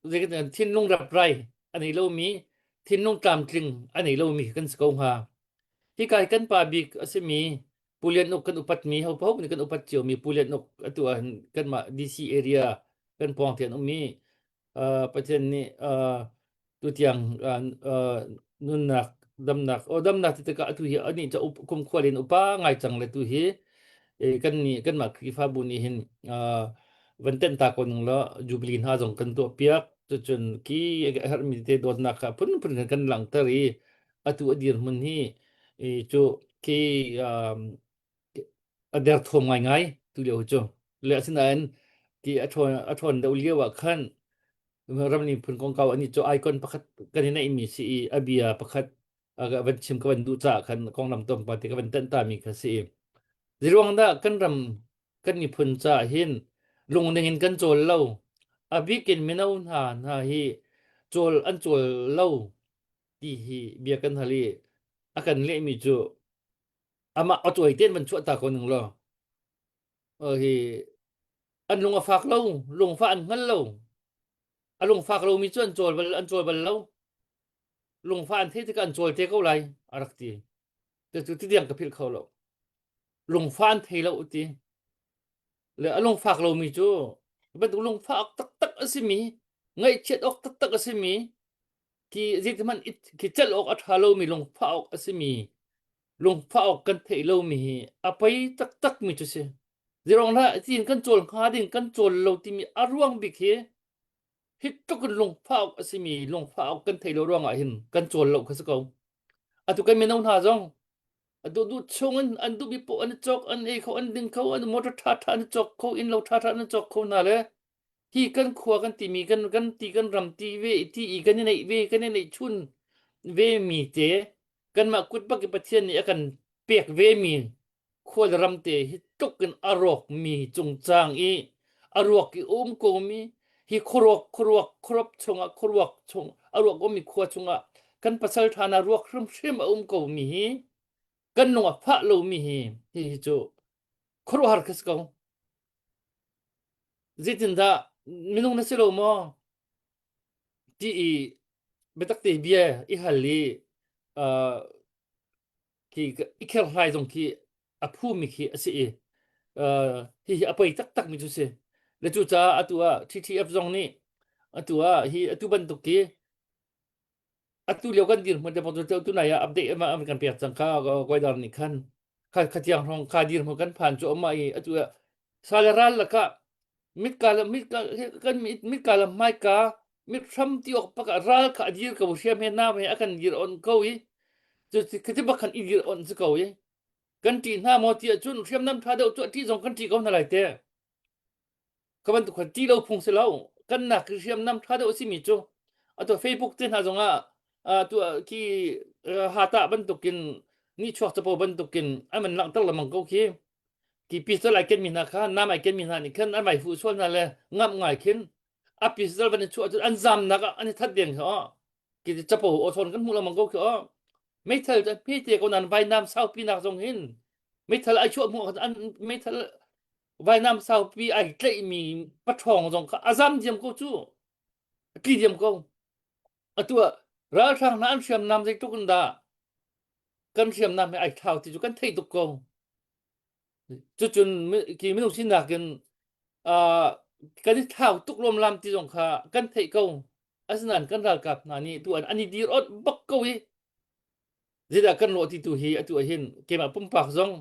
zeitin thinlung reprai a nei lomi thinlung tlamtling a nei lomi kan si ko hnga hika hi kan pa bik a simi Pu Lian Uk kan upatmi ho paoh nih kan upat ciomi Pu Lian Uk atu ah kanmah DC area kan pawng te an ummi Pathian nih tutiang nunnak damnak o damnak ti tikah atu hi anih ca kum khual in upa ngai cang le tu hi kan nih kanmah Khrihfabu nih hin van tenh ta ko ning law jubilee hna zong kan tuah piak cucun ki a herhmi te dawtnak kha phunphun kan kan langhter i atu a dirhmun hi cu ki a derthawm ngaingai tu lio cu le asinain ti a ṭhawn a ṭhawn deuh lio ah khan ram miphun kongkau ani cu icon pakhat kan i neihmi si i a bia pakhat van chim ka van duh caah khan konglam tlawmpal te ka van tanh ta mi kha si i ziruang dah kan ram kan miphun caah hin lungning in kan cawl lo a bik in mino hna hna hi cawl an cawl lo ti hi bia kan hal i a kan lehmi cu amah a tuai ten van chuah ta ko ning law hi an lung a fak lo lungfah an hngal lo a lungfak lomi cu an cawl bal an cawl bal lo lungfah an theih tikah an cawl te ko lai a rak ti cu ti tiang ka philh kho lo lungfah an thei lo ti le a lungfak lomi cu bantuk lungfah taktak a simi ngaihchiat awk taktak a simi ki zeitihmanh ki celh awk a ṭha lomi lungfah awk a simi lungfah awk kan theih lomi hi a poi taktak mi cu si Zirong hlah tiin kan cawl hnga ding kan cawl lo timi a ruang bik hi hi tluk in lungfah awk a simi lungfah awk kan theih lo ruangah hin kan cawl lo kha si ko. Atu kan mino hna zong a duh duh chung in an duhmi poh an i cawk an ei kho an ding kho an motor ṭha ṭha an i cawk kho inn lo ṭha ṭha an i cawk kho hna le hi kan khua kan timi kan kan ti kan ram ti ve ti i kan i neih ve kan i neih chun. ve mi te kanmah kut bak i Pathian nih a kan pek ve mi khua le ram te hi tluk in a rawk mi cungcang i a ruak i um ko mi hi khuaruak khuaruak khuarop chungah khuaruak chung a ruak ummi khua chungah kan pasal ṭha hna ruak hrimhrim a um ko mi hi kan lung a fah lo mi hi hi hi cu khuaruahhar ka si ko. Zeitindah minung na si lo maw? Ti i biatak te bia i hal i uh, khi i kherhlai zong khi a phumi khi a si i uh, hihi a poi taktak mi cu si. Le cucaah atu ah TTF zong nih atu ah hi atu bantuk khi atu lio kan dirhmun te bang cu tunai ah update ama an kan pek cang kha goidar nih khan kha kha tiang hrawng kha dirhmun kan phan cu ama i atu ah sal ral lakah mitka le mitka kan mitka le hmaika mit hram ti ok pak ral kha a dir ko hriam he nam he a kan dir on ko i cu khi bak khan i dir on si ko i kan ṭih hna maw ti ahcun hriamnam ṭha deuh cu a ṭih zong kan ṭih ko hna lai te. Ka bantuk khan ṭih lo phung si lo. Kan nak hriamnam ṭha deuh a simi cu atu Facebook te hna zongah atu khi hata bantukin nihchuak capo bantukin an man langhter lengmang ko khi. Ki pistol ai kenmi hna kha nam ai kenmi hna nih khan an vai fuh sual hna le ngamh ngai khin a pistol van i chuah cun an zamnak ah an i that deng khi aw. Ki capo awthawn kan hmuh lengmang ko khi aw. Meithal cu hmete ko nan vainam saupi nak zong hin meithal ai chuah hmuh an meithal vainam saupi ai tlaihmi paṭhawng zong kha a zam diam ko cu a tli diam ko atu ah ralhrang hna an hriamnam zeitluk in dah kan hriamnam he ai thlau ti cu kan theih tuk ko cucun ki minung sinak in uh, kan i thlau tuk lawmlam ti zong kha kan theih ko asinain kan ralkap hna nih tu an an i dir ot bak ko i zeidah kan lawh ti tu hi atu ah hin keimah pumpak zong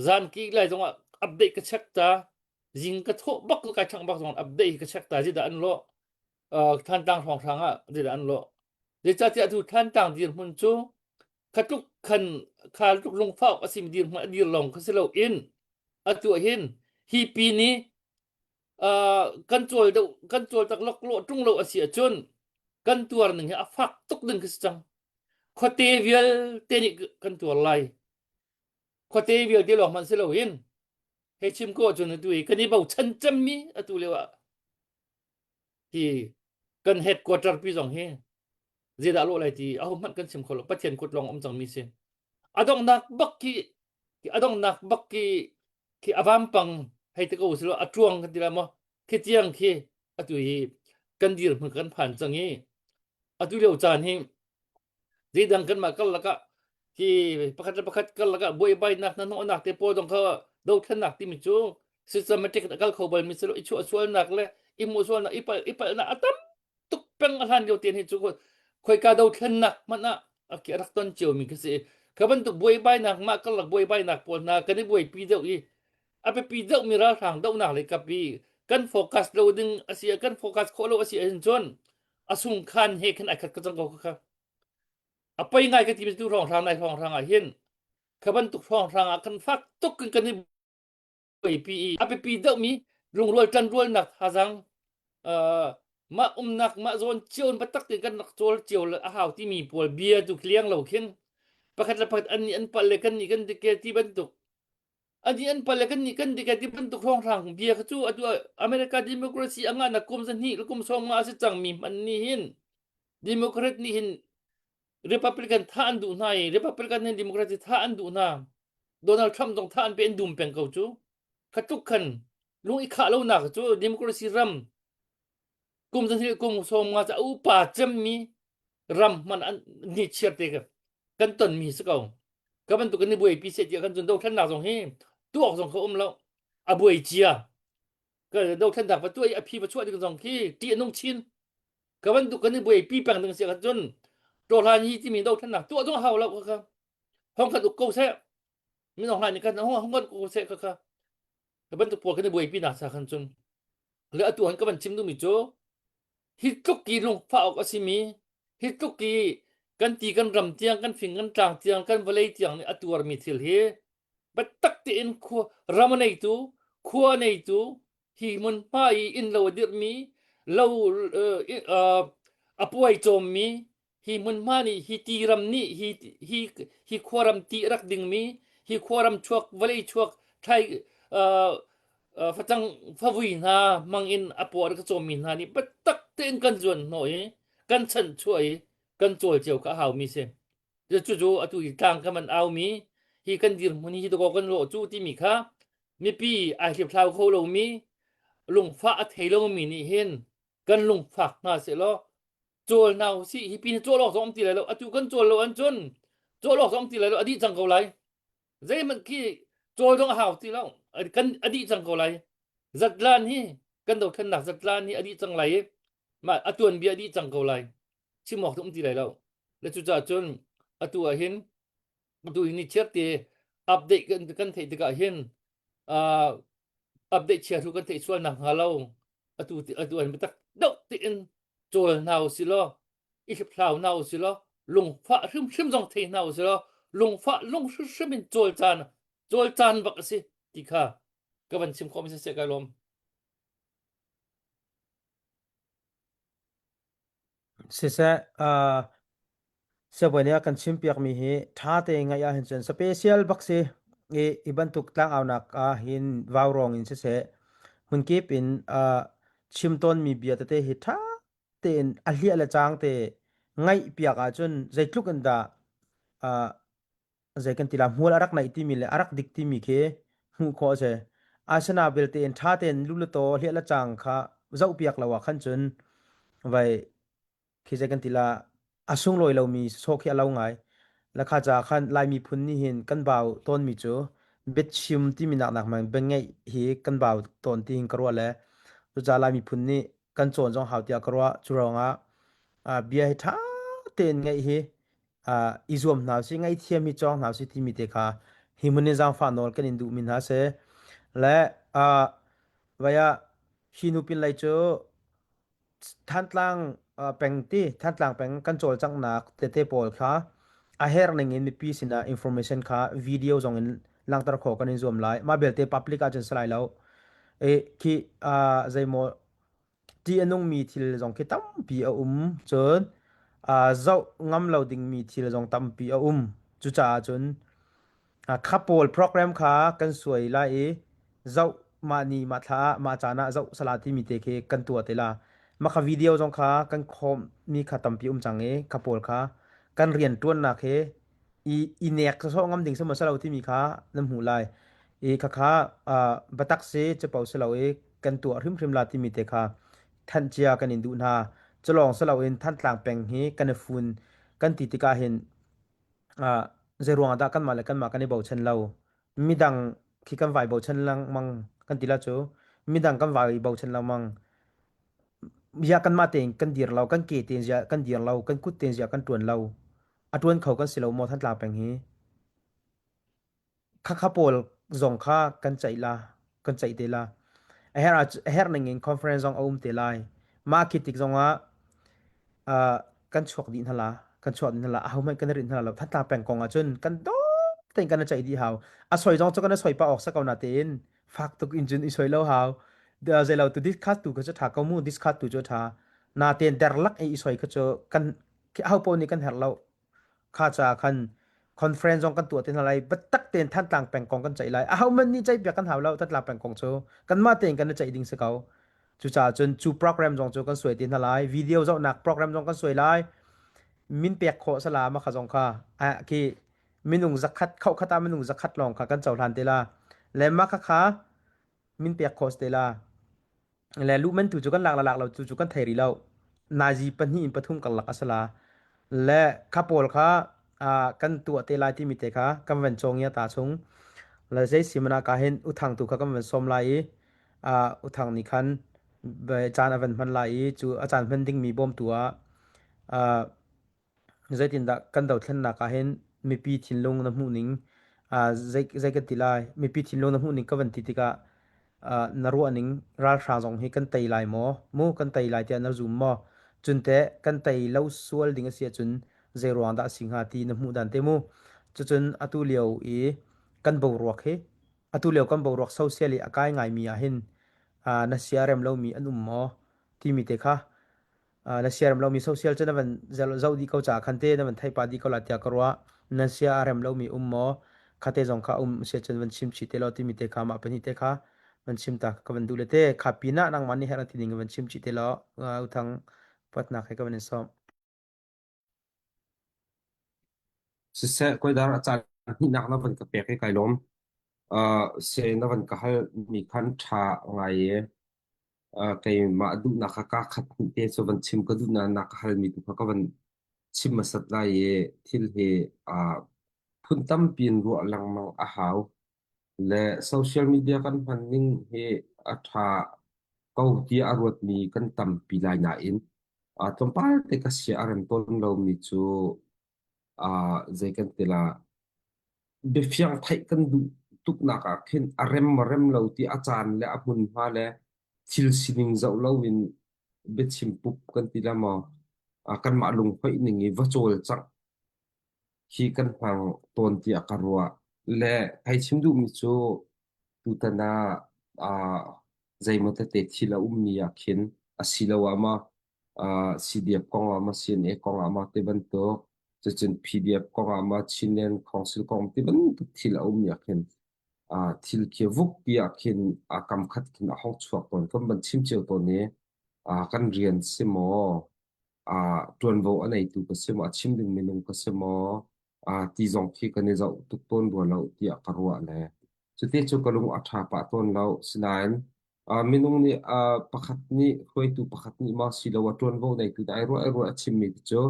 zan ki lai zong ah update ka check ta zing ka thawh bak kai thang bak zong update hi ka check ta zeidah an lawh uh, Thantlang hrawnghrang ah zeidah an lawh zeicahtiah atu Thantlang dirhmun cu khatluk khan kha tluk lungfak a simi dirhmun a dir lawng kha si lo in atu ah hin hi pi ni kan cawl deuh kan cawl tak lok lo ṭung lo a si ahcun kan tuar ning hi a fak tuk ding khi si cang khuate vialte nih kan tuar lai khuate vialte lawng hmanh si loin hei chim ko ahcun atu hi kan i bochan cemmi atu lio ah hi kan headquarter pi zong hi zeidah lawh lai ti aho hmanh kan chim kho lo Pathian kut lawng um cangmi si a donghnak bak khi a donghnak bak khi khi a vampang hei te ko silo a tuang kan ti la maw khi tiang khi atu hi kan dirhmun kan phan cang i atu lio caan hi zeidang kanmah karlak ah hi pakhat le pakhat karlak ah buaibainak hnahnawhnak te pawl zong kha dothlennak timi cu systematic in a kal kho bal mi si lo i chuah sualnak le i hmuh sualnak i palh i palhnak a tam tuk peng a hlan lio ten hi cu khoika dothlennak hmanh ah a rak ton cio mi khi si kha bantuk buaibainak mah karlak buaibainak pawl hna kan i buaipi deuh i a biapi deuh mi ralhrang dohnak lei kap i kan focus lo ding a si kan focus khawh lo a si ahcun cun a sungkhan he khan ai khat ko cang ko kha a poi ngai ka ti mi tu hrawnghrang nai hrawnghrang ah hin kha bantuk hrawnghrang ah kan fak tuk in kan i buaipi i a biapi deuhmi lungrual ṭanrualnak thazaang uh, mah umnak mah zawn cio in biatak tein kan rak cawl cio a hau timi pawl bia tu liang lo khin pakhat le pakhat an nih an palh le kan nih kan dik ti bantuk an nih an palh le kan nih kan dik ti bantuk hrawnghrang bia kha cu atu America democracy a ngahnak kum zahnih le kum sawm nga a si cangmi hmanh nih hin Democrat nih hin Republican thah an duh hna i Republican nih Democrat thah an duh hna. Donald Trump zong thah an pe an dum peng ko cu. Kha tluk khan lung i khah lonak cu democracy ram kum zahnih kum sawm nga ca upa cemmi ram hman an ni chiar te kan tonmi si ko. Ka bantuk kan i buaipi se tiah kan cun dothlennak zong hi tuak zong kha um lo. A buai cia. Ka dothlennak va tuah i a phi va chuah ding zong khi ṭih a nung chin. Ka bantuk kan i buaipi peng ding si ahcun cun ṭawhlan hi timi dothlennak tuah zong hau lo kha hong kan uk ko seh minung hlan nih kan hong hong kan uk ko seh kha kha ka bantuk pawl kan i buaipi nak sa khan cun le atu han ka van chim duhmi cu hi tluk ki lungfah awk a simi hi tluk ki kan ti kan ram tiang kan fing kan tlang tiang kan vawlei tiang nih a tuarmi thil hi biatak tein khua ram a neitu khua a neitu hi hmunhma i innlo a dirhmi lo a puai cawmmi Hi hmunhma nih hi tiram nih hi hi hi khuaram ti rak dingmi hi khuaram chuak vawlei chuak thlai uh, uh, facang favui hna hmang in a paw a rak cawmmi hna nih biatak tein kan zuan hnawh i kan chanchuah i kan cawl cio kha a haumi si. Cucu atu i tlang kan van aumi hi kan dirhmun hi dakaw kan lawh cu timi kha mipi ai hliphlau kho lomi lungfah a thei lomi nih hin kan lungfak hna sehlaw cawl hna usih hi pin cawl awk zong um ti lai lo atu kan cawl lo an cun cawl awk zong um ti lai lo a dih cang ko lai zeihmanh khi cawl zong a hau ti lo kan a dih cang ko lai zatlan hi kan dothlennak zatlan hi a dih cang lai i mah a tuanbia a dih cang ko lai chim awk um ti lai lo le cucaah cun atu ah hin atu hi ni chiar te update kan kan theih tikah hin uh, update chia thu kan theih sual nak hnga lo atu atu an biatak deuh tein cawl hna usih law i hliphlau hna usih law lungfah hrimhrim zong thei hna usih law lungfah lung hrimhrim in cawl caan cawl caan bak a si ti kha ka van chim khawh mi siseh kai lawm. Siseh, uh, sibawi nih a kan chimpiakmi hi ṭha tein ngaih ahhin cun special bak si. I, i bantuk tlangaunak ah hin vaurawng in siseh, hmunkip in uh, chim tawnmi bia tete hi ṭha tein a hliah le cang te ngaih piak ahcun zeitluk in dah uh, zei kan ti la hmual a rak naih timi le a rak dik timi khi hmuh khawh a si. Asina belte in ṭha tein lu le taw hliah le cang kha zoh piak lo ah khan cun vai khi zei kan ti la a sunglawi lomi sawh khi a lo ngai. Lakha ca khan Lai miphun nih hin kan bau tawnmi cu biachim timi nak nak man biangeih hi kan bau tawn ti hin ka ruah le cucaah Lai miphun nih kan cawn zong hau tiah ka ruah. Cu ruangah bia hi ṭha tein ngeih hi uh, i zuam hna usih ngaihthiam hi cawng hna usih timi te kha hi hmun in zaangfah nawl kan in duhmi hna si le uh, vaya hi nu pin lei cu Thantlang uh, peng ti Thantlang peng kan cawlcanghnak tete pawl kha a herh ning in mipi sinah information kha video zong in langhter khawh kan in zuam lai mah belte public ahcun si lai lo e khi uh, zeimaw Ṭih a nungmi thil zong khi tampi a um. Cun aa zoh ngam lo dingmi thil zong tampi a um. Cucaah cun kha pawl program kha kan suai lai i zoh mah ni mah thla ah mah caan ah zoh sala timi te khi kan tuah te la. Mah kha video zong kha kan khawmmi kha tampi um cang i kha pawl kha kan rian ṭuannak he i i nek sawh ngam ding si maw si lo timi kha nan hmuh lai i khakha uh, biatak si capo si lo i kan tuah hrimhrim la timi te kha thanh cia kan in duh hna culawng si loin Thantlang peng hi kan i fun kan ti tikah hin uh, zei ruangah dah kanmah le kanmah kan i bochan lo midang khi kan vai bochan lengmang kan ti la cu midang kan vai bochan lengmang ya kanmah tein kan dir lo kan ke tein zia kan dir lo kan kut tein zia kan tuan lo A ṭuan kho kan si lo maw Thantlang peng hi? Khakha pawl zong kha kan ceih la, kan ceih te la. A herh ah a herh ning in conference zong a um te lai. Mah khi tik zong ah uh, kan chuak dih hna la, kan chuak dih hna la. Ahohmanh kan i rinh hna lo. Thantlang peng kong ah cun kan dawt tein kan i ceih dih hau. A soi zong cu kan i soi pah awk si ko na tein fak tuk in cun i soi lo hau. Zeilo tu discuss tu kha cu ṭha ko mu, discuss tu cu ṭha. Natein derlak i i soi kha cu kan khi aho paoh nih kan herh lo. Kha caah khan conference zong kan tuah te hna lai. Biatak tein Thantlang peng kong kan ceih lai. Aho man nih ceih piak kan hau lo Thantlang peng kong cu. Kanmah tein kan i ceih ding si ko. Cucaah cun cu program zong cu kan suai te hna lai. Video zohnak program zong kan suai lai. Min pek khawh sala ma kha zong kha. Ah khi minung zakhat khau khat ah minung zakhat lawng kha kan cohlan te la. Le mah kha kha min pek khawh si te la. Le luhman tu cu kan lak la lak lo tu cu kan thei rih lo. Nazi pahnih in pathum karlak a si la. Le kha pawl kha uh, kan tuah te lai timi te kha kan van cawng ya ta chung. Le zei si mana ka hin uthang tu kha kan van sawm lai i uh, uthang nih khan caan a van hman lai i cu a caan hman dingmi bawmtu ah uh, Zeitindah kan dothlennak ah hin mipi thinlung na hmuhning uh, zei, zei kan ti lai mipi thinlung na hmuhning ka van ti tikah uh, na ruahning ralhrang zong hi kan tei lai maw mu kan tei lai tiah na zum maw cun teh kan tei lo sual ding a si ahcun zei ruang dah a si hnga ti na hmuh dan te mu cucun atu lio i kan boruak hi atu lio kan boruak social i a kai ngaimi ah hin uh, na sia rem lomi an um maw timi te kha. Na siarem lomi social cu na van zoh dih ko caah khan te na van thei pah dih ko la tiah ka ruah. Nan sia a rem lomi um maw? Khate zong kha um sia cun van chim chih te law timi te kha mah pahnih te kha van chim ta ka van duh le te kha pinah nangmah nih herh ti ning van chim chih te law uthang patnak he ka van in sawm. Siseh koidar a caan hnihnak na van ka pek i kai lawm. Se na van ka hal mi khan ṭha ngai i keimah duhnak kha kaa khat hnih te cu van chim ka duhnak na ka halmi tu kha ka van chim hmasat lai i thil hi phun tampi in ruah lengmang a hau. Le social media kan hman ning hi a ṭha ko tiah a ruatmi kan tampi lai nain tlawmpal te ka sia a rem tawn lomi cu zei kan ti la biafiang theih kan duh tuknak ah khin a rem maw rem lo ti a caan le a hmunhma le thil sining zoh loin biachim pup kan ti la maw kanmah lunghoih ning i va cawlcangh hi kan hmang tawn tiah ka ruah. Le kai chim duhmi cu tutan ah zeimaw tete thil a ummi ah khin asiloah maw CDF kong ah maw CNA kong ah maw ti bantuk cucun PDF kong ah maw Chinland Council kong ti bantuk thil a ummi ah khin thil khi vukpi ah khin kam khat khin a hong chuak tawn kan van chim cio tawn i kan rian si maw ṭuanvo a neitu ka si maw a chim ding minung ka si maw ti zong khi kan i zoh tuk tawn rua lo tiah ka ruah le cuti cu ka lung a ṭha pah tawn lo. Sinain minung nih pakhat nih hruaitu pakhat nih maw siloah ṭuanvo neitu nih ai ruah ai ruah a chimmi ti cu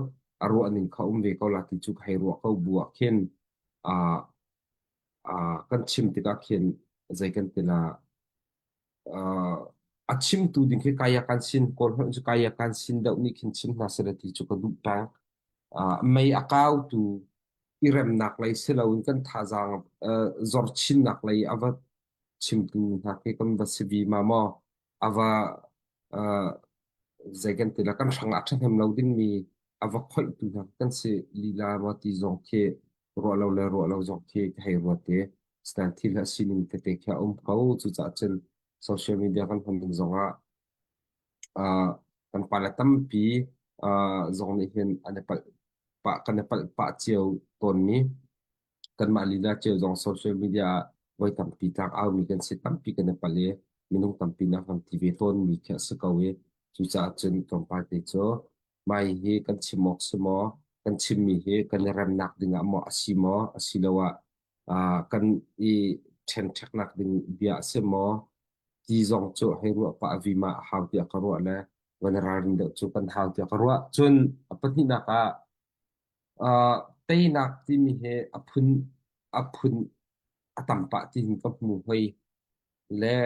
a ruah ning kha um ve ko la ti cu ka hei ruah ko bu ah khin kan chim tikah khin zei kan ti la a chimtu ding khi kaya kan sin kawl holh cu kaya kan sin deuh nih khin chim hna seh ti cu ka duh peng. Mei a kautu i remnak lei si loin kan thazaang zor chinnak lei a va chimtu hna khi kan va si vi ma maw a va zei kan ti la kan hrang ah ṭhahnem lo dingmi a va khoihtu hna kan si lila maw ti zong khi ruah lo le ruah lo zong khi ka hei ruat i Stan thil a sining tete khi a um ko. Cucaah cun social media kan hman ning zongah kan pale tampi zong nih hin an i palh pah kan i palh pah cio tawnmi kanmah lila cio zong social media ah voi tampi tlak aumi kan si tampi kan i palh i minung tampi nak kan ti ve tawnmi khi a si ko i cucaah cun tlawmpal te cu mai hi kan chim awk si maw kan chimmi hi kan i remnak dingah maw a si maw asiloah kan i ṭhenṭheknak ding bia a si maw ti zong cu hei ruah pah vima a hau tiah ka ruah le van ralrin deuh cu kan hau tiah ka ruah. Cun a pahnihnak ah teinak timi hi a phun a phun a tam pah ti hin ka hmu hoi. Le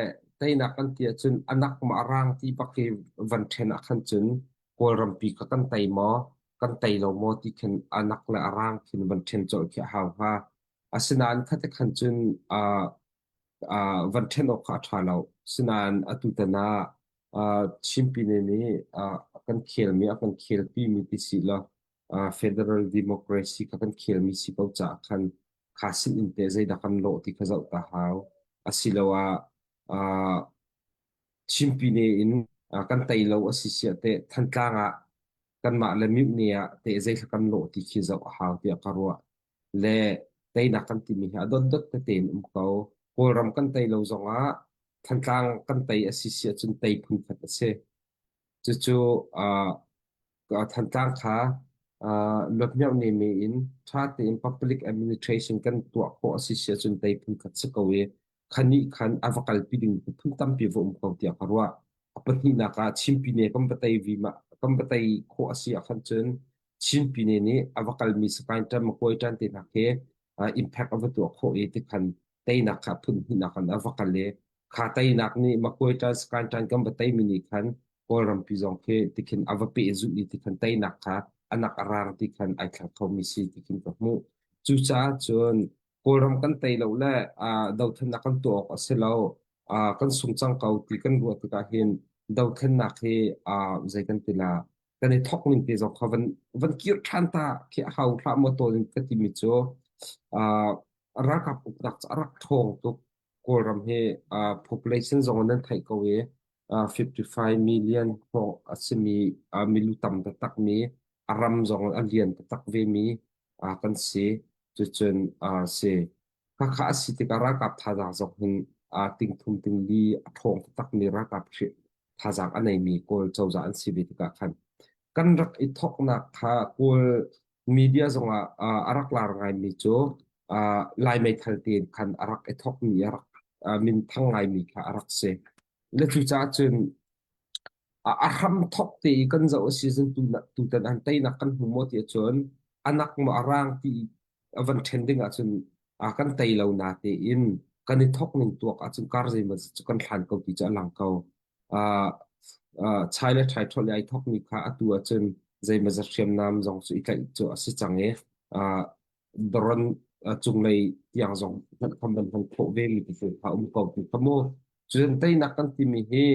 teinak kan ti ahcun a nak maw a rang ti bak hi van ṭhen ah khan cun Kawlrampi kha kan tei maw kan tei lo maw ti khin a nak le a rang khin van ṭhen colh khi a hau hnga. Asinain khate khan cun van ṭhen awk kha a ṭha lo. Sinain atutan ah Chin Pyine nih kan khelmi a kan khelpimi ti si law federal democracy kha kan khelmi si ko caah khan kha sin in teh zeidah kan lawh ti kha zoh ta hau. Asiloah Chin Pyine in kan tei lo a si siah teh Thantlang ah kanmah le Myohne ah teh zeithla kan lawh ti khi zoh a hau tiah ka ruah. Le teinak kan timi hi a dotdot tete in um ko. Kawlram kan tei lo zongah Thantlang kan tei a si si ahcun tei phunkhat a si. Cucu Thantlang kha luatmiauh neme in ṭha tein public administration kan tuah khawh a si si ahcun tei phunkhat si ko i khanih khan a va kalpi ding phun tampi va um ko tiah ka ruah. A pahnihnak ah Chin Pyine kan va tei vi ma kan va tei khawh a si ahkhan cun Chin Pyine nih a va kalmi Sakaing ṭan Makuai ṭan te hna khi impact a va tuah khawh i tikhan teinak kha phun hnihnak in a va kal i kha teinak nih Makuai ṭan Sakaing ṭan kan va teimi nih khan Kawlrampi zong khi tikhin a va pehzulh i tikhan teinak kha anak a rang ti khan ai thlak khomi si tikhin ka hmuh. Cucaah cun Kawlram kan tei lo le dothlennak kan tuah awk a si lo. Kan sung cang ko ti kan ruah tikah hin dothlennak hi zei kan ti la kan i thawk ning te zong kha van van kir ṭhan ta khi a hau hlah maw tawn ka timi cu ralkap uknak cu a rak ṭhawng tuk. Kawlram hi population zong nan theih ko i. 55 million hrawng a simi milu tam taktakmi a ram zong a lian taktak vemi kan si. Cucun si khakha a si tikah ralkap thazaang zong hin tingthum tingli a ṭhawng taktakmi ralkap thazaang a neimi Kawl cozah an si ve tikah khan kan rak i thawknak kha Kawl media zongah a rak lar ngaimi cu Lai meithal tein khan a rak i thawkmi a rak minthang ngaimi kha a rak si. Le cucaah cun a hram thawk te i kan zoh a si cun tutan an teinak kan hmu maw ti ahcun anak maw a rang ti a van ṭhen ding ahcun kan tei lo na tein kan i thawk ning tuak ahcun kar zeimaw cu kan hlan ko ti cu a lang ko. Chai le ṭhai ṭhawlh i ai thawkmi kha atu ahcun zeimawzat hriamnam zong cu i tlaih cu a si cang i doron cunglei tiang zong hmanh kha van hman khawh ve mi tete kha um ko ti kha mu. Cun teinak kan timi hi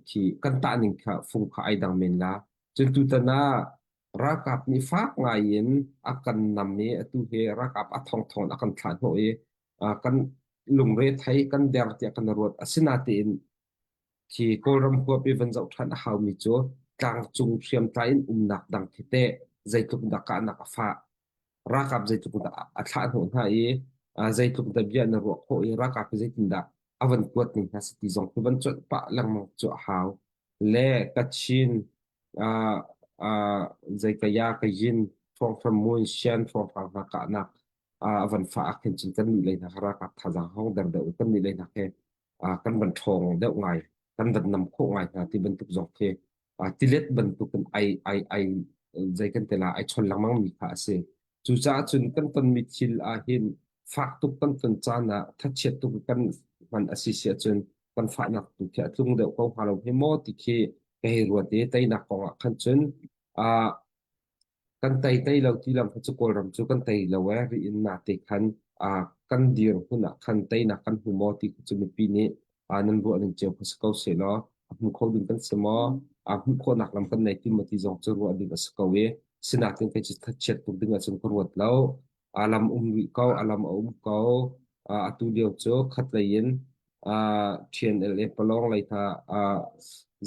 khi kan tah ning kha fung kha ai dang men la. Cun tutan ah ralkap nih fak ngai in a kan nam i atu hi ralkap a thongthong a kan thlah hnawh i kan lungre thei kan der tiah kan ruat. Asinain khi Kawlram huap i van zoh ṭhan a haumi cu tlangcung hriamtlai in umnak dang khi teh zeitluk dah kahnak a fah, ralkap zeitluk dah a thlah hnawh hna i zeitluk dah bia na ruah khawh i ralkap hi zeitindah a van kuat ning hna si ti zong khi van cuanh pah lengmang cu a hau. Le Kachin, zeikaya, Kayin, Hrawnghrang Mun, Shan hrawnghrang hna kahnak a van fah ah khin cun kan nih lei hna kha ralkap thazaang hong der deuh kan nih lei hna khi kan van ṭhawng deuh ngai kan van nam khawh ngai hna ti bantuk zong khi tilet bantuk in ai ai ai zei kan te la ai chon lengmang mi kha a si. Cucaah cun kan tonmi thil ah hin fak tuk kan ton caan ah thachiat tuk kan hman a si si ahcun kan fahnak tu khi a tlung deuh ko hnga lo hi maw ti khi ka hei ruat i teinak kong ah khan cun Kan tei tei lo ti lam kha cu Kawlram cu kan tei lo ee ri in nate khan kan dir hmun ah khan teinak kan hmu maw ti kha cu mipi nih nan ruah ning cio kha si ko sehlaw a hmu kho ding kan si maw a hmuh khawhnak lam kan nei ti maw ti zong cu ruah ding a si ko i sinain kei cu thachiat tuk ding ahcun ka ruat lo. A lam um rih ko, a lam a um ko. Atu lio cu khatlei in TNLA Palong lei hna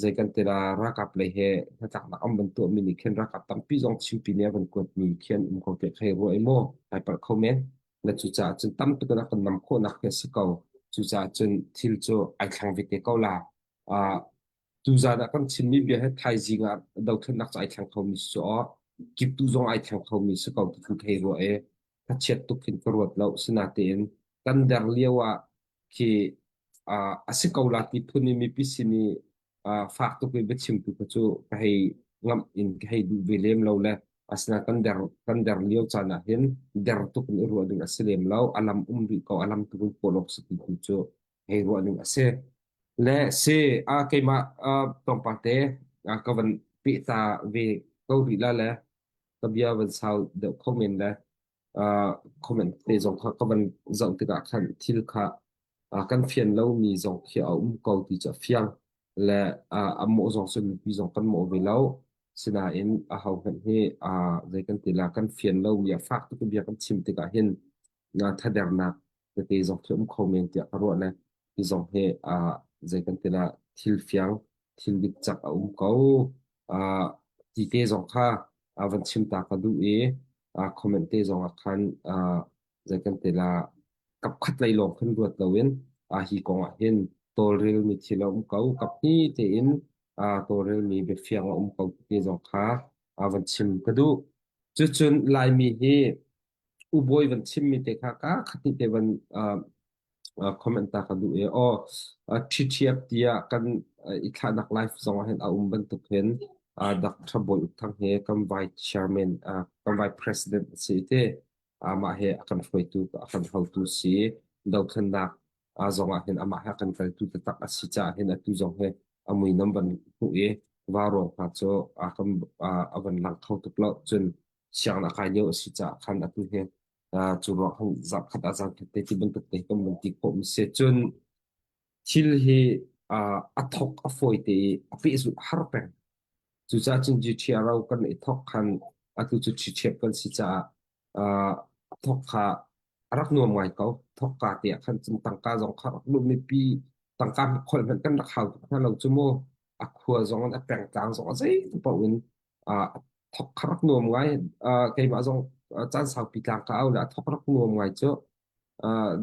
zei kan ti la ralkap lei he hnatlaknak an van tuahmi nih khin ralkap tampi zong Chinpi nih a van kuatmi khi an um ko tiah ka hei ruah i maw ai palh kho men. Na cucaah cun tam tuk in a kan nam khawhnak hi a si ko. Cucaah cun thil cu ai thleng ve te ko la. Tuzaan ah kan chimmi bia hi thaizing ah dothlennak cu ai thleng khomi si cu aw. Kiptu zong ai thleng khomi si ko ti kan thei rua i thachiat tuk khin ka ruat lo. Sinain kan der lio ah khi a si ko la ti phun i mipi sin i fak tuk i biachimtu kha cu ka hei ngamh in ka hei duh ve lem lo le asinain kan der kan der lio caan ah hin der tuk in i ruah ding a si lem lo. A lam um rih ko, a lam tuk in kawl awk si ti tu cu hei ruah ning a si. Le si a keimah tlawmpal te ka van peh ta ve ko rih la le ka bia van sau deuh kho men le comment te zong kha ka van zoh tikah khan thil kha kan fian lomi zong khi a um ko ti cu a fiang le a mawh zong cu mipi zong kan mawh ve lo sinain a ho hmanh hi zei kan ti la kan fian lomi a fak tuk bia kan chim tikah hin thadernak tete zong khi um kho men tiah ka ruah le hi zong hi zei kan ti la thil fiang thil dik cak a um ko ti te zong kha van chim ta ka duh i comment te zong ah khan zei kan ti la kap khat lei lawng khin ruat loin hi kong ah hin tawlrel mi thil a um ko kap hni tein tawlrel mi biafiang a um ko ti zong kha van chim ka duh cucun Laimi hi Ubawi van chimmi te kha ka khat te van comment ta ka duh i aw ṭhiṭhiap tiah kan i thlahnak live zong ah hin a um bantuk hin Dr. Bawi Uk Thang he kan vice chairman kan vice president a si te amah he a kan hruaitu a kan hotu si dothlennak zong ah hin amah he a kan kaltu taktak a si caah hin atu zong hi a mui nam van hmuh i vaurawng hna cu a kan a van lang kho tuk lo cun sianginn a kai lio a si caah khan atu hi cu ruang khan zarhkhat ah zarhkhat te ti bantuk te kan van ti khawh mi si. Cun thil hi a thawk a fawi te i a pehzulh a har peng. Cucaah cun GTRO kan i thawk khan atu cu ṭhiṭhiap kan si caah a thawk kha a rak nuam ngai ko. Thawkka te ah khan cun tangka zong kha rak luh mipi. Tangka kholh hmanh kan rak hau tuk hna lo cu mu. A khua zong in a pengtlang zong a zei paoh in thok kha rak nuam ngai. Keimah zong caan saupi tlang ka au le a thok rak nuam ngai cu.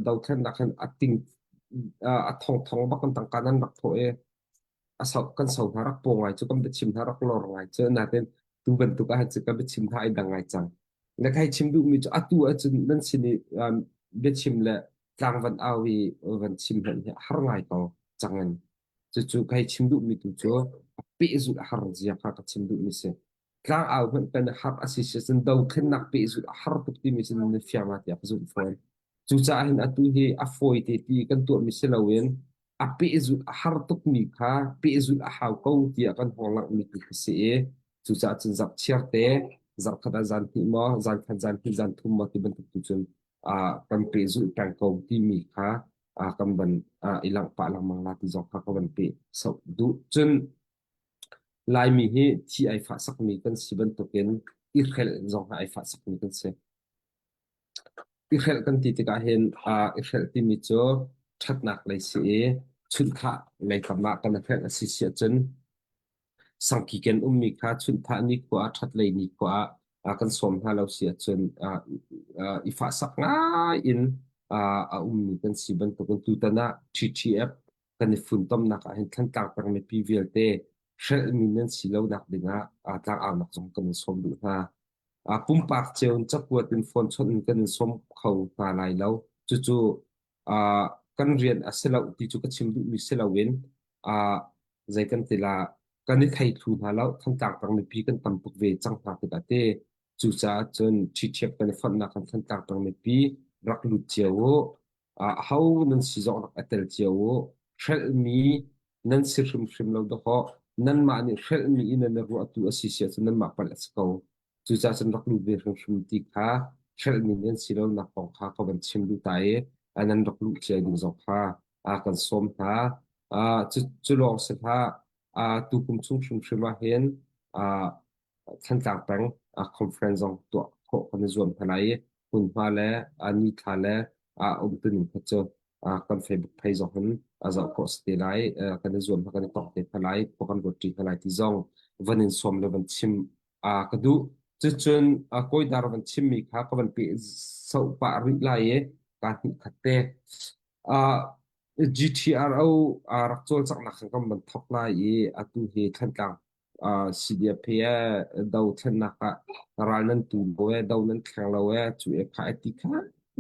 Dothlennak hin a ting a thong thong bak in tangka nan rak thawh i a so kan so hna rak paw ngai cu kan biachim hna rak lor ngai cu natin tu bantuk ah cu ka biachim hna ai dang ngai cang le kai chim duhmi cu atu ahcun nan sin i biachim le tlang van au i van chim hmanh hi har ngai ko cangin cucu kai chim duhmi tu cu a pehzulh a har zia kha ka chim duhmi si tlang au hmanh kan har a si si cun dothlennak pehzulh a har tuk timi cu nan fiang la tiah ka zumh fawn. Cucaah hin atu hi a fawi te ti kan tuahmi si loin a pehzulh a har tukmi kha pehzulh a hau ko tiah kan hong langhmi tu khi si i cucaah cun zarhchiar te zarhkhat ah zan hnih maw zan khat zan hnih zan thum maw ti bantuk tu cun uh, kan pehzulh peng ko timi kha uh, kan van uh, i langh pah lengmang la ti zong kha ka van peh so duh cun Laimi hi thi ai fahsakmi kan si bantukin i hrelh zong hi ai fahsakmi kan si. I hrelh kan ti tikah hin aa i hrelh timi cu ṭhatnak lei si i chunhthah lei kam ah kan i hrelh a si si ahcun sangki ken ummi kha chunhthah nikhua ah ṭhat lei nikhua ah kan sawm hna lo si ahcun i fahsak ngai in a ummi kan si bantukin tutan ah TTF kan i funtomnak ah hin Thantlang peng mipi vialte hrelhmi nan si lonak dingah tlangaunak zong kan in sawm duh hna. Pumpak cio in cakuat in phone chawnh in kan in sawm kho hna lai lo. Cucu kan rian a si lo ti cu ka chim duhmi si loin zei kan ti la kan i thei thlu hna lo. Thantlang peng mipi kan tam tuk ve cang hna tikah te cucaah cun ṭhiṭhiap kan i fonhnak kan Thantlang peng mipi rak lut cio u. Aho nan si zong rak i tel cio u. Hrelhmi nan si hrimhrim lo dawkaw nanmah nih hrelhmi in nan i ruahtu a si si ahcun nanmah palh a si ko. Cucaah cun rak lut ve hrimhrim ti kha hrelhmi nan si lonak kong kha ka van chim duh ta i nan rak luh cia ding zong kha kan sawm hna. Cu, cu lawng si hlah, tukum chung hrimhrim ah hin Thantlang peng conference zong tuah khawh kan i zuam hna lai i hmunhma le nithla le umtuning kha cu kan Facebook page zong hin a zoh khawh si te lai. Kan i zuam hna kan i tong te hna lai, khua kan ruat ṭi hna lai ti zong van in sawm le van chim ka duh. Cucun kawidar van chimmi kha ka van peh soh pah rih lai i kaa hnih khat te. GTRO rak cawlcanghnak khan kan van thawk lai i atu hi Thantlang CDF he dothlennak ah ral nan tu lo ee, do nan thleng lo ee, cu e kha e ti kha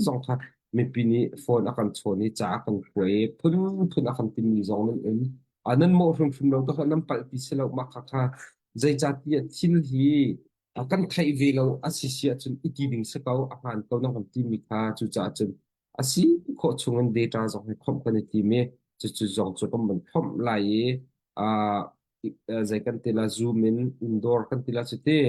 zong kha mipi nih phone a kan chawn i ca a kan kua i phunphun a kan timi zong nan um. Nan mawh hrimhrim lo ka nan palh ti si lo mah kha kha zeicahtiah thil hi kan theih ve lo a si si ahcun i ti ding si ko a hmaan ko nan kan timi kha cucaah cun a si khawh chung in data zong hi khawmh kan i tim i cucu zong cu kan van khawmh lai i zei kan ti la zoom in indoor kan ti la cu ti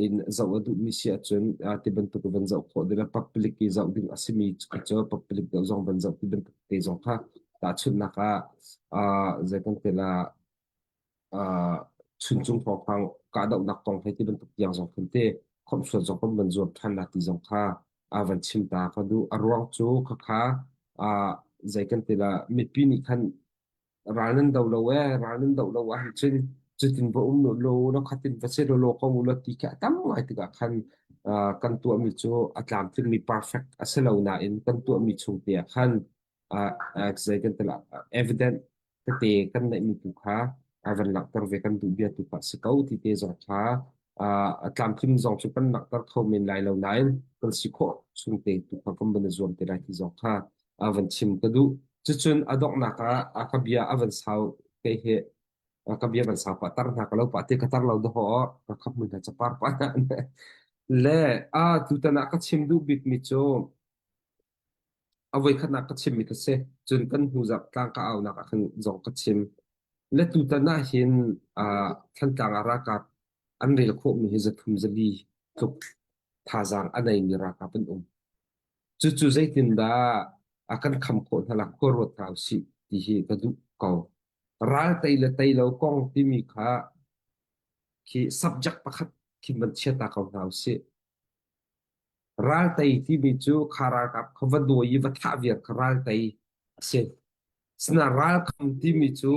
in zoh a duhmi si ahcun ti bantuk van zoh khawh ding public i zoh ding a simi cu public deuh zong van zoh ti bantuk te zong kha tahchunhnak ah zei kan ti la chuncung thawngpang kahdohnak kong hei ti bantuk tiang zong khin te khawmhsuat zong kan van zuam ṭhan la ti zong kha a van chim ta ka duh. A ruang cu khakha zei kan ti la mipi nih khan ral nan do lo ee ral nan do lo ahcun cutin va um law law khatin va si law law ko law ti khi a tam ngai tikah khan kan tuahmi cu a tlamtlingmi perfect a si lo nain kan tuahmi chung te ah khan zei kan ti la evident tete kan neihmi tu kha a van langhter ve kan duh bia tu kha si ko ti te zong kha a tlamtling zong cu kan langhter kho men lai lo nain kan si khawh chung te tu kha kan van i zuam te lai ti zong kha a van chim ka duh. Cucun a donghnak ah a ka bia a van sau kei hi ka bia van sau pah tar hna ka lo pah ti ka tar lo dawh ka khap mun hna capar pah le a tutan ah ka chim duh bik mi cu a voikhatnak ka chim mi ka si cun kan hnu zarh tlang ka aunak ah khan zong ka chim le tutan ah hin Thantlang ah ralkap an rel khawh mi hi zathum zali tluk thazaang a nei mi ralkap an um. Cucu zeitindah a kan kham khawh hna la khua ruat hna usih ti hi ka duh ko. Ral tei le tei lo kong timi kha khi subject pakhat khin van chia ta ko hna usih. Ral tei timi cu kha ralkap kha va dawi i va thah viar kha ral tei a si. Sina ralkham timi cu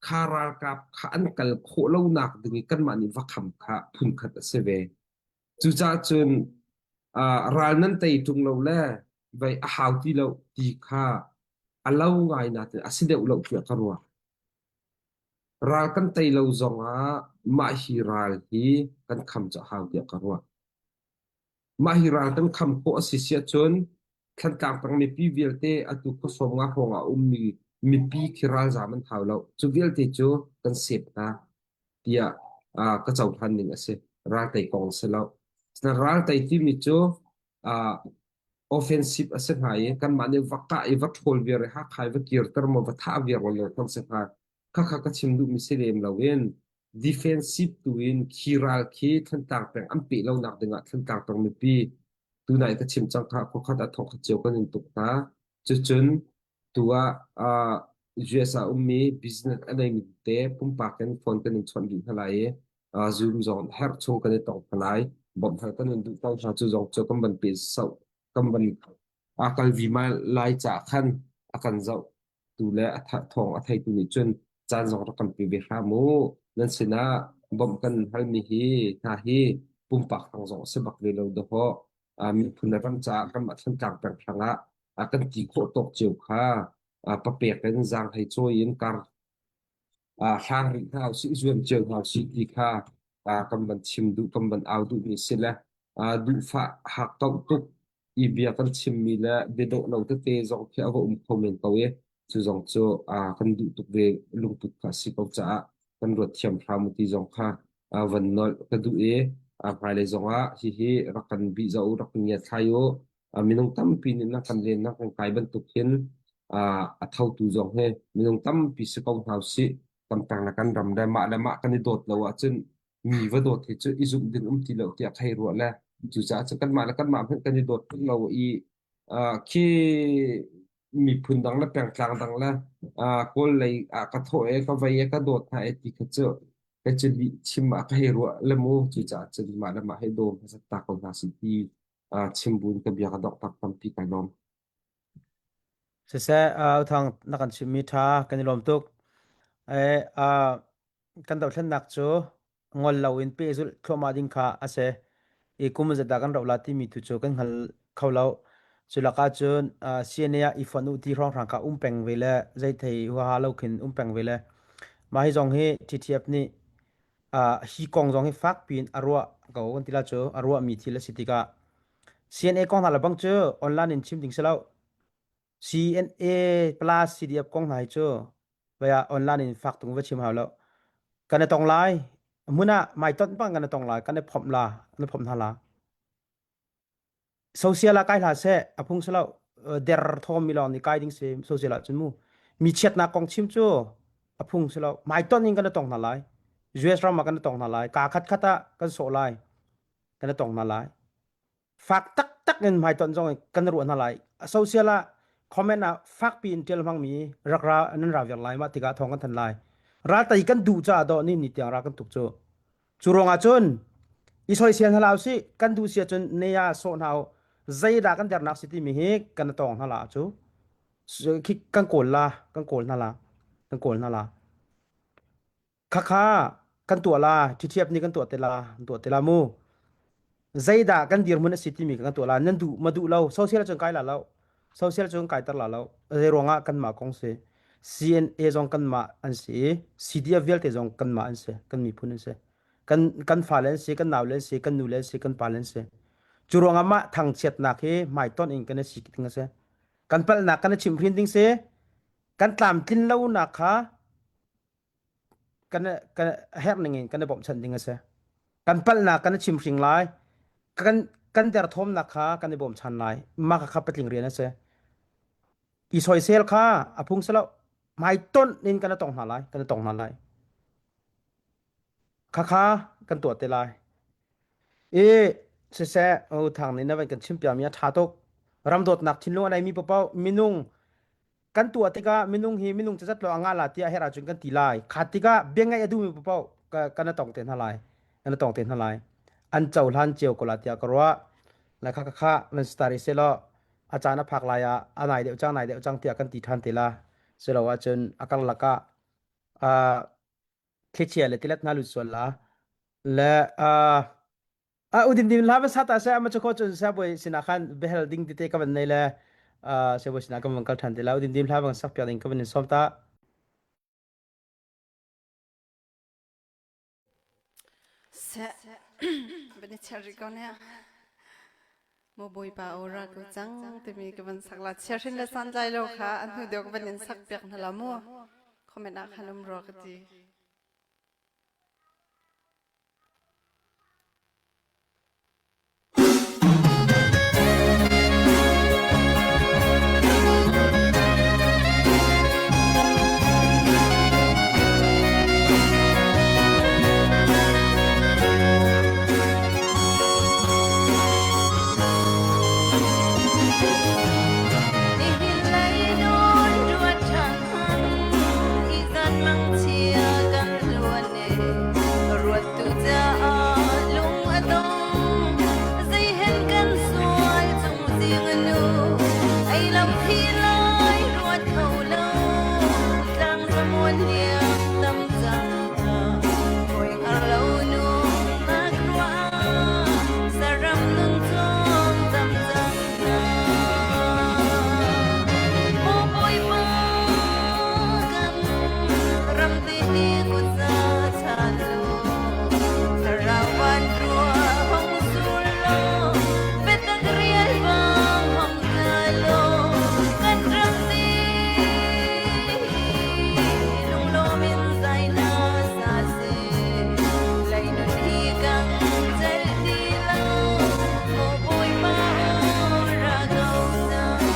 kha ralkap kha an kal khawh lonak ding i kanmah nih va kham kha phunkhat a si ve. Cucaah cun uh, ral nan tei ṭung lo le vei a hau ti lo ti kha a lo ngai nain a si deuh lo tiah ka ruah. Ral kan tei lo zongah mah hi ral hi kan kham cu a hau tiah ka ruah. Mah hi ral kan kham khawh a si si ahcun Thlantlang peng mipi vialte atu khuasawm nga hrawng ah a ummi mipi khi ralzaam an hau lo. Cu vialte cu kan sep hna tiah uh, ka cohlan ning a si. Raltei kong a si lo. Raltei timi cu uh, offensive a si hnga i kanmah nih va kah i va ṭhawl viar i Hakha i va kirter maw va thah viar maw kan si hnga. Khakha ka chim duhmi si lem loin defensive tu in khi ral khi Thantlang peng an peh lonak dingah Thantlang peng mipi tunai ka chim cang kha khuakhat ah thongkhat cio kan in tuk hna. Cucun tu ah uh, US ah ummi business a neimi te pumpak in phone kan in chawnh dih hna lai i uh, Zoom zong herh chung kan i tong hna lai. Bawmh hal kan in duh ko hna cu zong cu kan van pe sau kan van a kal vima lai ca khan a kan zoh tu le a thawng a theitu nih cun caan zong rak kan pe ve hram u. Nan sinah bawmh kan halmi hi hna hi pumpak thang zong a si bak ve lo dawh. Miphun le ram caah kanmah Thantlang peng hrangah kan ti khawh tawk cio kha papek in zaanghlei cawi in kar hlang rih hna usih, zuam cio hna usih ti kha kan van chim duh, kan van au duhmi si le duhfah hakkauh tuk i bia kan chimmi le biadawh lo tete zong khi a va um kho men ko i cu zong cu kan duh tuk ve lungput kha a si ko caah kan ruat thiam hram u ti zong kha van nolh ka duh i hmailei zongah hihi rak kan bih zoh u rak kan ngiathlai u minung tampi nih na kan len na kan kai bantuk hin a thotu zong hi minung tampi si ko hna usih kan peng le kan ram le mah le mah kan i dawt lo ahcun mi va dawt hi cu i zumh ding um ti lo tiah thei ruah le cucaah cun kanmah le kanmah hmanh kan i dawt tuk lo i khi miphun dang le pengtlang dang le kawl lei ah ka thawh e ka vei e ka dawt hna e ti kha cu ka cu lih chim ah ka hei ruah le mu cucaah cun mah le mah hei daw hmasat ta ko hna si ti chim buin ka bia ka dok tak tampi kai lawm. Siseh, uh, Uthang na kan chimmi ṭha kan i lawm tuk. Eh, uh, kan dohthlennak cu ngol loin pehzulh thluahmah ding kha a si. I kum zedah kan roh la timi tu cu kan hngal kho lo. Cu lakah cun uh, CNA ah i fonh u ti hrawnghrang kha um peng ve le zei thei huaha lo khin um peng ve le mah hi zong hi TTF nih uh, hi kong zong hi fak piin a ruah ko kan ti la cu a ruahmi thil a si tikah CNA kong hna le bang cu online in chim ding si lo. CNA plus CDF kong hna hi cu vaya online in fak tung va chim hau lo. Kan i tong lai. Hmun ah mai ton bang kan i tong lai. Kan i phomh la. Kan i phomh hna la. Social ah kai hlah seh. A phung si lo. Der thawm mi lawng nih kai ding si social ah cun mu. Mi chiatnak kong chim cu a phung si lo. Mai ton in kan i tong hna lai. US ram ah kan i tong hna lai. Kaa khat khat ah kan sawh lai. Kan i tong hna lai. Fak taktak in hmaitonh zong kan ruah hna lai. Social ah comment ah fakpi in ṭial hmangmi rak ra nan ra viar lai mah tikah thawng kan than lai. Raltei kan duh caah dawh ni ni tiang ra kan tuk cu. Cu ruangah cun i soisel hna la usih kan duh si ahcun ne ah sawh hna u zeidah kan dernak si timi hi kan tawng hna la cu khi kan kawl la kan kawl hna la kan kawl hna la Khakha kan tuah la, ṭhiṭhiap nih kan tuah te la, kan tuah te la mu. Zeidah kan dirhmun a si timi kan tuah la. Nan duh ma duh lo, social cun kai la lo. Social cun kai ter la lo. Zei ruangah kanmah kong si. CNA zong kanmah an si i CDF vialte zong kanmah an si, kan miphun an si. Kan kan fale an si, kan naule an si, kan nule an si, kan pale an si. Cu ruangah mah thangchiatnak hi hmaitonh in kan i si ding a si. Kan palhnak kan i chimhhrin ding si. Kan tlamtlin lonak kha kan kan herh ning in kan i bawmhchanh ding a si. Kan palhnak kan i chimhring lai. Kan kan derthawmnak kha kan i bawmchan lai. Mah kha patling rian a si. I soisel kha a phung si lo. Hmaitonh in kan i tong hna lai. Kan i tong hna lai. Khakha kan tuah te lai. I siseh, u thang nih na van kan chimpiakmi a ṭha tuk. Ramdawtnak thinlung a neimi paohpaoh minung kan tuah tikah minung hi minung cazat lo a ngah la tiah herh ahcun kan ti lai kha tikah bia ngaih a duhmi paoh kan tong te hna lai kan tong te hna lai an cohlan cio ko la tiah ka ruah la kha kha nan stari se lo a caan a phak lai ah a nai deuh cang nai deuh cang tiah kan ti than te la. Culo ahcun a karlak ah thlichia le tilet hna lut sual la le a udin din hla sa ta se ama choko chun sa boi sina khan behel ding tete ka van nei le se boi sina ka van kal than te la udin dim hla bang sak pia ding ka van in som ta. Se bani cherry ko ne mo bawipa ora ko cang timi ka van sak la chiahrin le san tlai lo kha an hnu deuh ka van in sak piak hna la mu comment ah khan um rua ka ti. Nihin lei nawn ruat ṭhan han, hi zan mangchia kan luan e. Ruattu caah lung a dong, zeihen kan sual cung zing nu, ei lo thi lai ruat kho lo, tlang zamuan liam tam cang hna, hawi hngar lo nu nak ruah, saram nun cawm tam cang hna. Maw Bawipa kan ram te hi kut chan law, thlarau van ruah hong sur law, biatak rial bang hong tla law, kan ram te lunglawm in zai hna sa seh, leinun hi kan celh ti lo, maw Bawipa aw ra ko cang.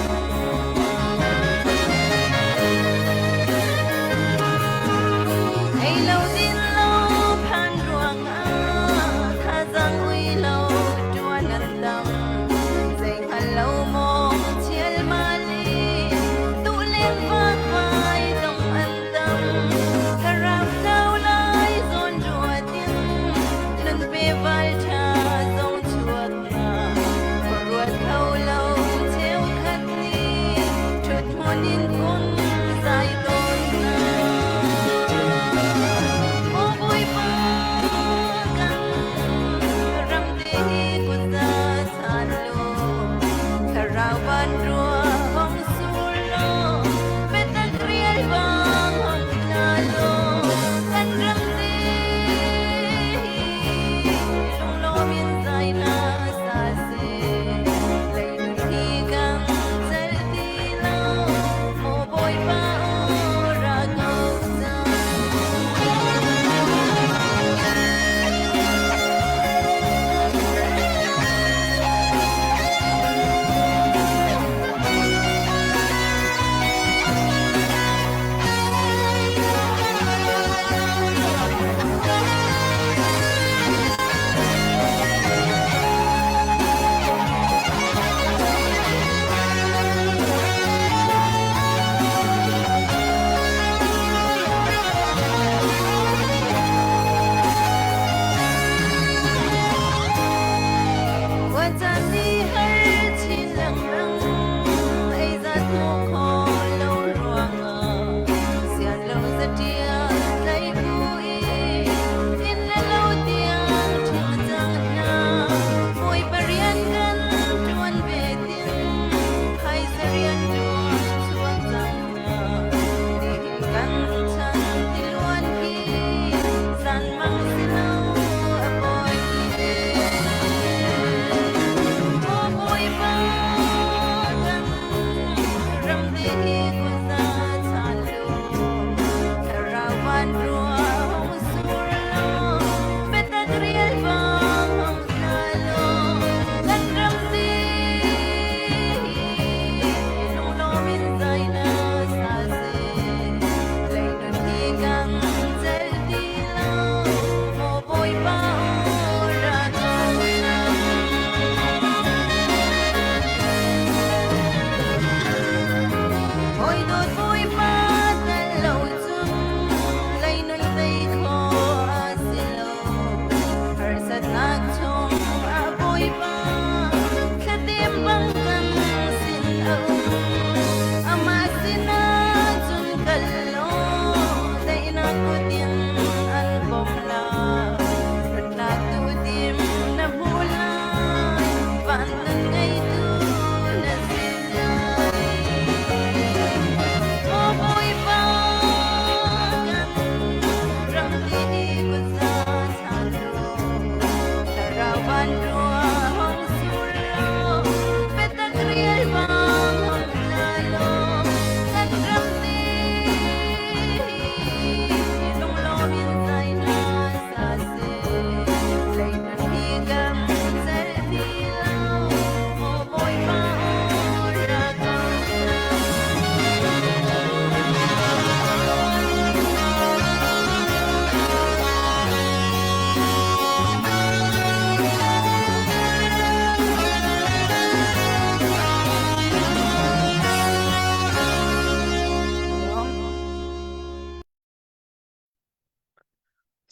Ei lo din lo phan ruangah thazaang ui lo ṭuan an tam. Zei hngal lo maw chial mali tuhleng vakvai dong an tam. Thlarau tlau lai zawn ruat in nun pe val ṭha zong chuak hna. Khuaruat kho lo cheukhat nih ṭhut hmun in phun zai tawn hna. Maw Bawipa kan ram te hi kut chan law, thlarau van ruah hong sur law, biatak rial bang hong tla law, kan ram te hi lunglawm in zai hna sa seh, leinun hi kan celh ti lo, maw Bawipa aw ra ko cang.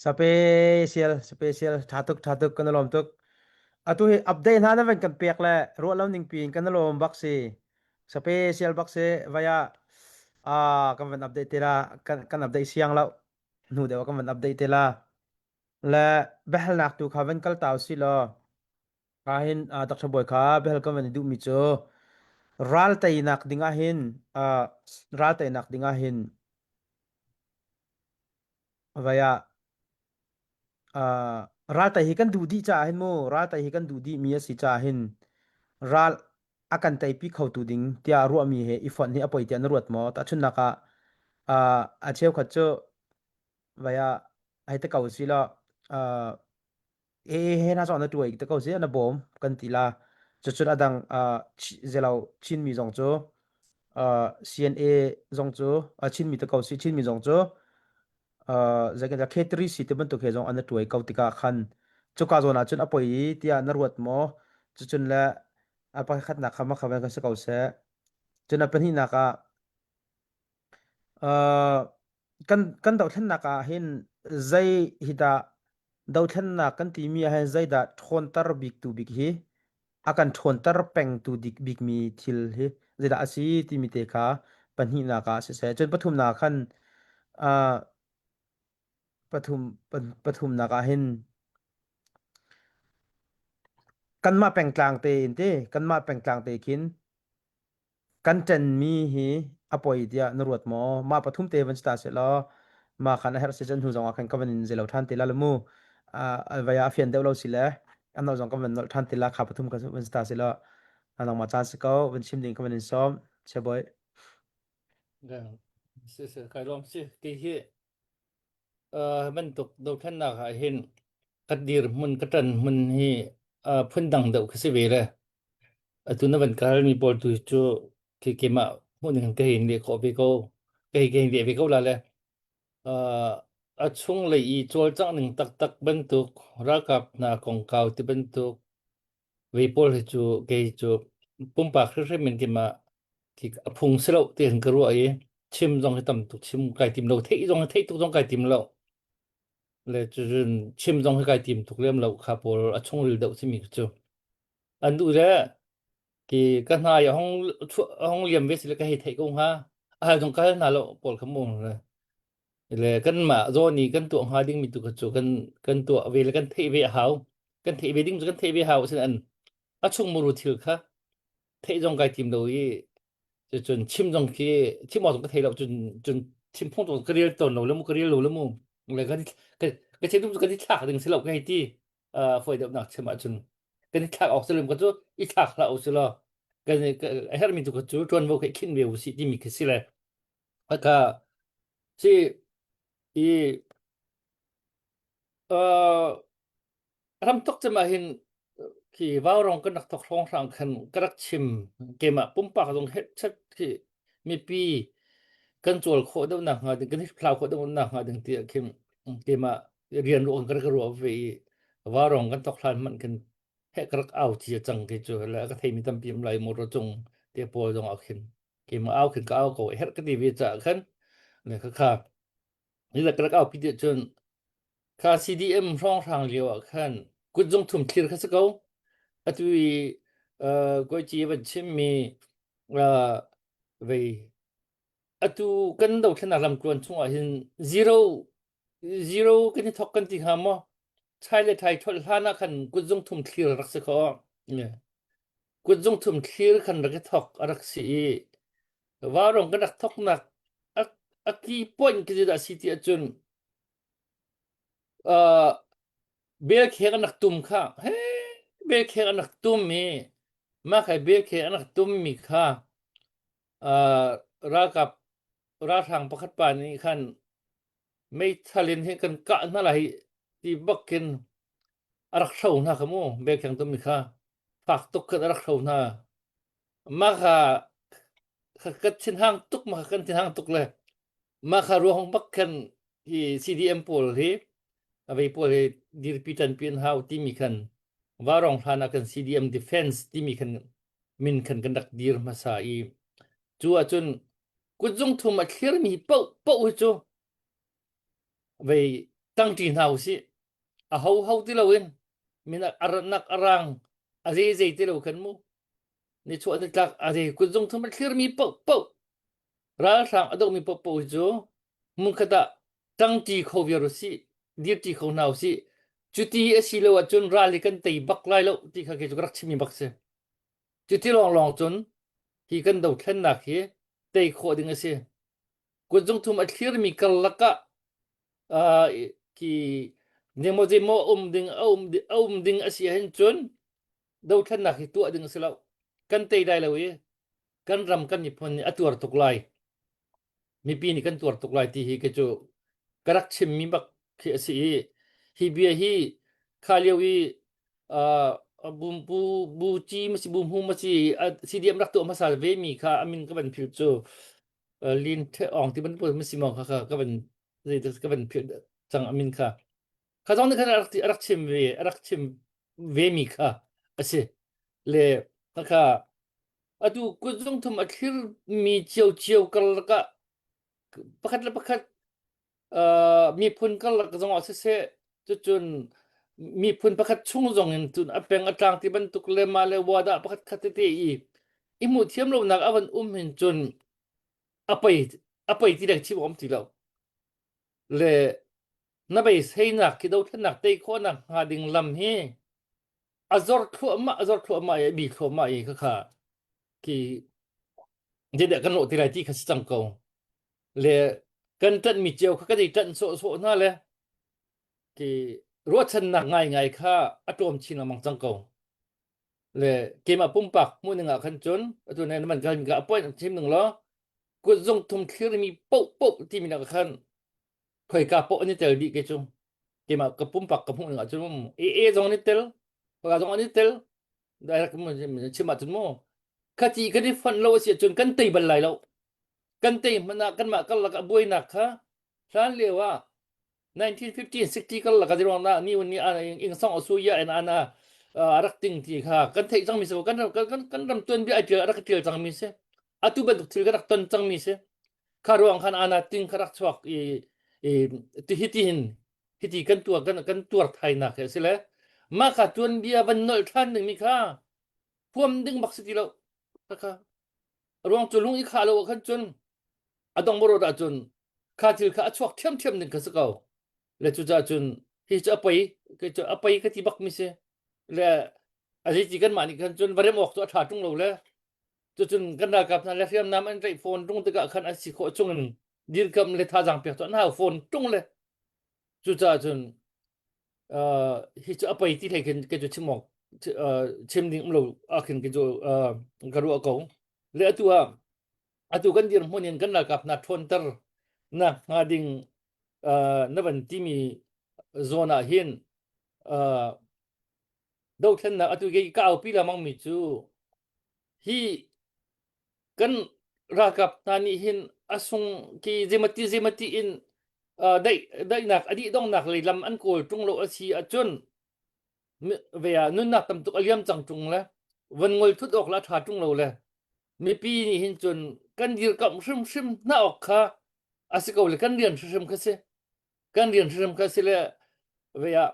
Special special tha tuk tha tuk kan lawm tuk. Atu hi update hna na van kan pek le ruah lo ning piin kan lawm bak si. Special bak si vaya ah kan van update te la kan kan update siang lo hnu deuh kan van update te la le biahalnak tu kha van kal tau si law ah hin Dr. Bawi kha biahal kan van i duhmi cu ral teinak ding ah hin ral teinak ding ah hin vai ah ral tei hi kan duh dih caah hin mu ral tei hi kan duh dih mi a si caah hin ral a kan teipi khotu ding tiah ruahmi he i fonh hi a poi tiah na ruat maw tahchunhnak ah a cheukhat cu vai ah hei te ko si law ee he na zong na tuai te ko si na bawm kan ti la cucun adang zelo Chinmi zong cu CNA zong cu Chinmi te ko si Chinmi zong cu zeikan K3 si te bantuk he zong an tuai ko tikah khan cuka zawn ah cun a poi i tiah na ruat maw cucun le a pakhatnak kha makha kan si ko seh cun a pahnihnak ah kan kan dothlennak ah hin zei hi dah dothlennak kan timi ah hin zeidah ṭhawnter bik tu bik hi a kan ṭhawnter peng tu dik bikmi thil hi zeidah a si timi te kha pahnihnak ah siseh cun pathumnak khan uh, pathum pathumnak ah hin kanmah pengtlang te in te kanmah pengtlang te khin Kan ṭenmi hi a poi tiah na ruat maw? Mah pathum te van si ta sehlaw mah khan a herh si cun hnu zongah khan ka van in zelo ṭhan te la mu. Uh, vai ah a fian deuh lo si le an nolh zong kan van nolh ṭhan te la kha pathum kan van si ta sehlaw nangmah caan si ko van chim ding ka van in sawm. Chiabawi. Si si kai lawm si kei hi bantuk dothlennak ah hin ka dirhmun ka ṭan hmun hi phundang deuh khi si ve le atu na van kalmi pawl tu cu khi keimah hmuhning ka hin leh khawh ve ko ka hei ka hin leh ve ko la le a chunglei i cawlcangh ning taktak bantuk ralkap hna kongkau ti bantuk ve pawl hi cu kei cu pumpak hrimhrim in keimah khi a phung si lo ti hin ka ruah i chim zong hi tam tuk chim kai tim lo theih zong hi theih tuk zong kai tim lo le cun chim zong hi kai tim tuk lem lo kha pawl a chungril deuh simi cu an duh le ki ka hna i hong hong liam ve sile ka hei theih ko hnga a hal zong ka hal hna lo pawl kha mu le le kanmah zawn i kan tuah hnga dingmi tu kha cu kan kan tuah ve le kan theih ve a hau kan theih ve ding cu kan theih ve hau sin an a chung muru thil kha theih zong kai tim lo i cun chim zong khi chim awk zong ka thei lo cun cun chim phung zong ka rel tawn lo le mu ka rel lo le mu le kan ka ka chim kan i thlak ding si lo ka hei ti foi deuh nak chim ahcun kan i thlak awk si lo ka cu i thlak hlah u si law kan a herhmi tu ka cu ṭuanvo kha i khinh ve u sih timi khi si le ka si i uh, ram tok cem ah hin khi vaurong kan rak thok hrawng hrang khan ka rak chim keimah pumpak zong het chat khi mipi kan cawl khawh deuh nak hnga ding kan hlau khawh deuh nak hnga ding ti ah khin keimah rian ruang kan ka ruah ve i vaurong kan thok hlan hmanh kan he ka rak au cia cang ke cu le ka theimi tampi um lai motor cung te pawl zong ah khin keimah au khin ka au ko herh ka ti ve caah khan ne kha kha ni la ka rak au pi ti cun Kha CDM hrawnghrang lio ah khan kutzung thum thlir kha si ko. Atu i uh, Goici van chimmi uh, vei atu kan dothlennak lamtluan chungah hin zero zero kan i thok kan ti hnga maw? Chai le thai tholh hlan ah khan kutzung thum thlir rak si kho. Kutzung thum thlir khan rak i thok a rak si i vaurong kan rak thoknak a, a key point khi dah si ti ahcun Uh, belkheng an rak tum kha he belkheng an rak tum i mah khai belkheng an rak tum mi kha uh, ralkap ralhrang pakhat pa nih khan meithal in hi kan kah hna lai ti bakin a rak hro hna kha mu belkheng tum mi kha fak tuk khan a rak hro hna mah kha ka thinhang tuk mah kan thinhang tuk le Mah kha ruang bak khan hi CDM pawl hi a vei pawl hi dirpi ṭanpi an hau timi khan Varong hlan ah kan CDM defense timi khan min khan kan rak dir hmasa i cu ahcun kutzung thum a thlirmi paoh paoh hi cu vei Ṭangṭi hna usih. A ho ho ti loin min a rannak a rang a zei zei ti lo khan mu. Nichuah nitlak a zei kutzung thum a thlirmi paohpaoh ralhrang a dohmi paohpaoh hi cu hmunkhat ah ṭangṭi kho viar usih, dirṭi kho hna usih. Cuti a si lo ahcun ral hi kan tei bak lai lo ti kha kei cu ka rak chimmi bak si. Cuti lawnglawng cun hi kan dothlennak hi tei khawh ding a si. Kutzung thum a thlirmi karlak ah uh, ki nemo zemo um ding a um a um ding a si ahhin cun dothlennak hi tuah ding a si lo. Kan tei lai lo i kan ram kan miphun nih a tuar tuk lai. Mipi nih kan tuar tuk lai ti hi kei cu ka rak chimmi bak khi a si i hi bia hi kha lio i uh, bu bu bu ci ma si bu hmu ma si CDM rak tuah hmasa ve mi kha amin ka van phil cu Lin The Aung ti bantuk ma si maw kha kha ka van ka van phil cang amin kha kha zong nih khan a rak a rak chim ve a rak chim ve mi kha a si le kha atu kutzung thum a thlir mi cio cio karlak ah pakhat le pakhat uh, miphun karlak zong ah siseh cucun miphun pakhat chung zong in cun a peng a tlang ti bantuk le mah le wada pakhat khat tete i i hmuh thiam lonak a van um hin cun a pei a pei ti deng chim om ti lo le na beiseinak khi dothlennak tei khawhnak hnga ding lam hi a zor thluahmah a zor thluahmah i a bi thluahmah i khakha khi zeidah kan lawh ti lai ti kha si cang ko le kan ṭanhmi cio kha kan i ṭanh sawhsawh hna le khi ruahchannak ngaingai kha a tlawm chin lengmang cang ko le keimah pumpak hmuh ning ah khan cun atu ne man kan ka appoint chim ning law kutzung thum thlirmi poh poh timi nak khan khoika poh an i tel dih ke cu keimah ka pumpak ka hmuh ning ah cun e e zong an i tel khoika zong an i tel direct chim ah cun mu khati kan i fonh lo a si ahcun kan tei bal lai lo kan tei hmanh ah kanmah karlak ah buainak kha hlan lio ah 1950 60 karlak ah ruang dah ni ni ing song asu ya en ana rak ting ti kha kan theih cangmi si kan kan kan ram tuan bia ai tial rak tial cangmi si atu bantuk thil ka rak ton cangmi si kha ruang khan ana ting kha rak chuak i i ti hi ti hin hiti kan tuar kan kan tuar thai nak he si le mah kha tuan bia van nolh than ding mi kha huam ding bak si ti lo kha ruang cu lung i khah lo khan cun a dong borot ah cun kha thil kha a chuak ṭhiamṭhiam ding kha si ko le cucaah cun hi cu a pei cu a pei ka ti bak mi si le a zeiti kanmah nih khan cun va rem awk cu a ṭha ṭung lo le cucun kan ralkap hna le hriamnam an tlaih fawn ṭung tikah khan an si khawh chung in dirkamh le thazaang pek cu an hau fawn ṭung le cucaah cun uh, hi cu a pei ti hlei khin ke cu chim awk chim ding um lo ah khin ke cu ka ruah ko le atu ah atu kan dirhmun in kan ralkap hna ṭhawnter na hnga ding na van timi zawn ah hin dothlennak atu ke ka aupi lengmang mi cu hi kan ralkap hna nih hin a sung ki zemati zemati in daih daihnak a dih dongnak lei lam an kawl ṭung lo a si ahcun ve ah nunnak tam tuk a liam cang ṭung le van ngol thut awk le a ṭha ṭung lo le mipi nih hin cun kan dirkamh hrimhrim hna awk kha a si ko le kan rian hrimhrim kha si kan rian hrimhrim kha si le ve ah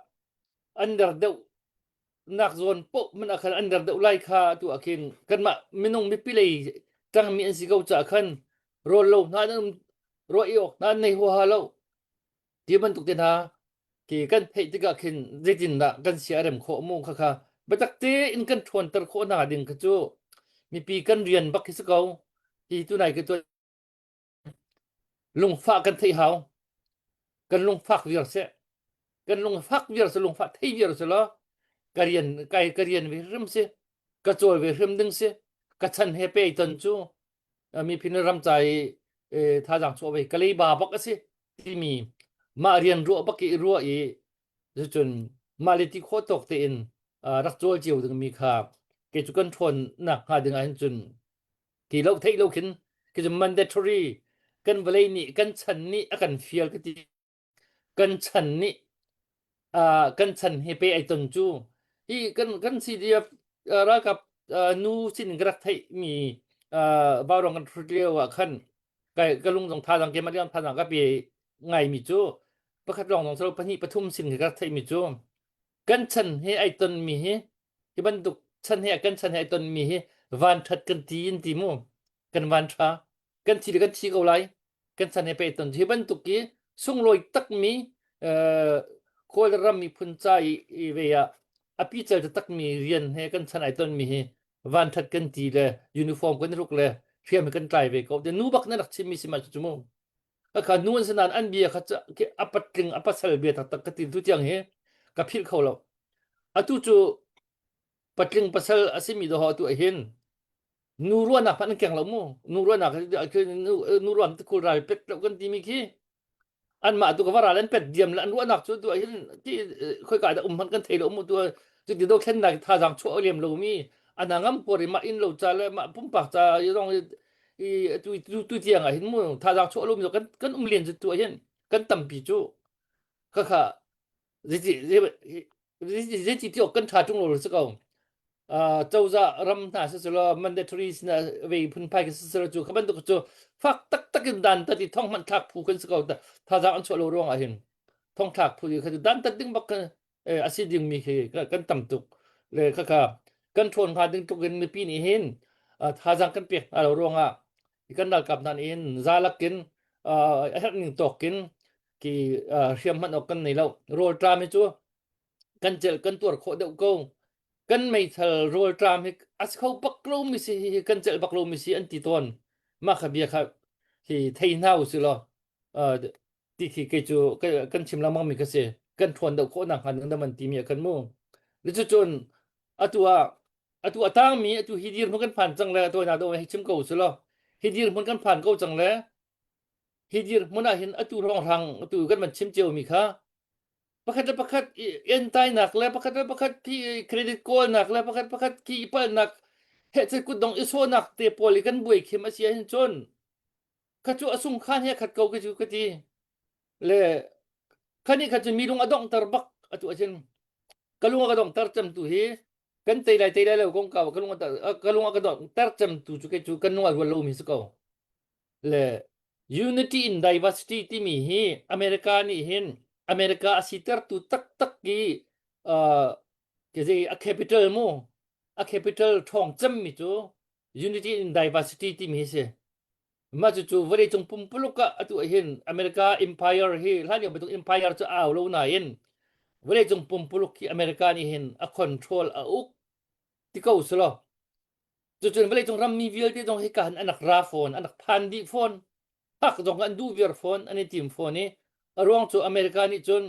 an der deuh nak zawn poh man ah khan an der deuh lai kha tu ah khin kanmah minung mipi lei ṭangmi an si ko caah khan rawl lo hna an um ruah i awk hna an nei huaha lo ti bantuk te hna ki kan theih tikah khin zeitindah kan sia rem khawh mu kha kha biatak tein kan ṭhawnter khawh hna ding kha cu mipi kan rian bak hi si ko hi tunai ka tuan lungfah kan theih hau kan lungfak viar seh kan lungfak viar se lungfah thei viar se law ka rian kai ka rian ve hrim si ka cawl ve hrim ding si ka chan he pe ton cu miphun ram ca i thazaang chuah ve ka leiba bak a si timi mah rian ruah bak i ruah i cucun mah le ti khawh tawk tein rak cawl cio dingmi kha kei cu kan ṭhawn nak hnga ding ah hin cun ti lo theih lo khin khi cu mandatory kan vawlei nih kan chan nih a kan fial ka ti kan chan nih uh, kan chan he pe ai ton cu hi kan kan CDF uh, ralkap uh, nu sin ka rak theih mi uh, baurong kan hrut lio ah khan kai ka lung zong thazang ke maliang thazang ka pe ngai mi cu. Pakhat lawng zong si lo pahnih pathum sin ka rak theihmi cu kan chan he ai tonmi hi hi bantuk chan he kan chan he ai tonmi hi vanṭhat kan ti in ti mu kan vanṭha kan thi le kan thi ko lai kan chan he pe ton hi bantuk i sunglawi takmi uh, Kawlram miphun ca i, i ve ah a pical takmi rian he kan chan ai tonmi hi vanṭhat kan ti le uniform kan ruk le hriam kan tlai ve ko te nu bak na rak chimmi si ma cu mu Ka nu an si nain an bia kha a patling a pasal bia taktak ka ti tu tiang hi ka philh kho lo. Atu cu patling pasal a simi dawh atu hin nu ruahnak hmanh an keng lo mu. Nu ruahnak nu ruang tikul ral pet lo kan timi khi anmah tu ka va ral an pet diam le an ruahnak cu tu hin ti khoika dah um hmanh kan thei lo mu tu cu ti dothlennak thazaang chuah lem lomi ana ngam por i mah inn lo ca le mah pumpak ca zong i tu tu tu tiang ah hin mu thazaang chuah lomi kan kan um len cu tu ah hin kan tampi cu kha kha zeiti zeiti ti awk kan tha tung lo si ko cozah ram hna si selaw mandatory sina ve phunphai ka si selaw cu kha bantuk cu fak taktak in dan tat i thong hmanh thlak phu kan si ko thazaang an chuah lo ruang ah hin thong thlak phu kha dan tat ding bak a si dingmi khi kan tam tuk le khakha kan ṭhawn hnga ding tluk in mipi nih hin thazaang kan pek hna lo ruangah kan ralkap hna nih hin zalak in a herh ning tawk in ki hriam hman awk kan nei lo rawl ṭam hi cu kan celh kan tuar khawh deuh ko kan meithal rawl ṭam hi a si kho bak lo mi si hi kan celh bak lo mi si an ti tawn mah kha bia kha hi thei hna u si law ti khi kei cu kan chim lengmang mi ka si kan ṭhawn deuh khawh nak hnga ding dam an ti mi a kan mu cun atu ah atu a tangmi atu hi dirhmun kan phan cang le atu na do hei chim ko su law hi dirhmun kan phan ko cang le hi dirhmun ah hin atu rongrang atu kan man chim cio mi kha pakhat le pakhat entainak le pakhat le pakhat khi credit kawlnak le pakhat pakhat khi palnak he kut dong i sawnak te pawl i kan buai khim a si ahhin cun kha cu a sung khan he khat ko ka cu ka ti le khani kha cu mi lung a donghter bak atu ahcun ka lung a ka donghter cem tu hi kan tei lai tei lai lo kong ka lung ka lung a ka donghter cem tu cu kei cu kan lung a rual lo mi si ko le unity in diversity timi hi America nih hin America a sitertu taktak i uh, a capital mu a capital ṭhawng cemmi cu unity in diversity timi hi si mah cucu vawleicung pumpuluk ah atu hin America empire hi hlan lio bantuk empire cu au lo nain vawleicung pumpuluk hi America nih hin a control a uk ti ko selaw cucun vawleicung rammi vialte zong hi ka han an rak ra fawn an rak phan dih fawn hak zong an duh viar fawn an i tim fawn i a ruang cu America nih cun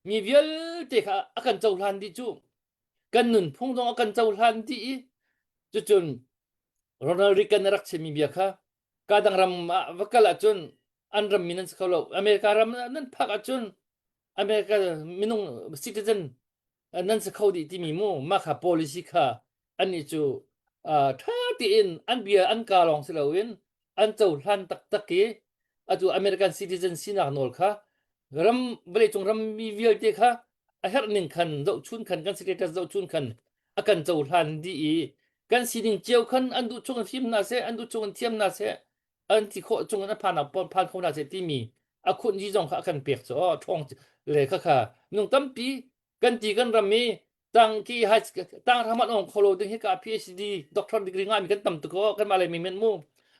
mi vialte kha a kan cohlan dih cu kan nunphung zong a kan cohlan dih i cucun Ronald Reagan a rak chimmi bia kha ka dang ram ah va kal ahcun an ram mi nan si kho lo America ram nan phak ahcun America minung citizen nan si kho dih timi mu mah kha policy kha annih cu ṭha tein an bia an ka lawng si loin an cohlan taktak i atu American citizen sinak nawl kha ram vawleicung rammi vialte kha a herh ning khan zohchun khan kan status zohchun khan a kan cohlan dih i kan sining cio khan an duh chung in fim hna seh an duh chung in thiam hna seh an ti khawh chung in a phan phan kho hna seh timi a khunh ji zong kha a kan pek cu aw ṭhawng le kha kha minung tampi kan ti kan ram i tang ki high tang ram an ong kholo ding hi ka PhD doctor degree nga mi kan tam tuk ko kan mah le mi men mu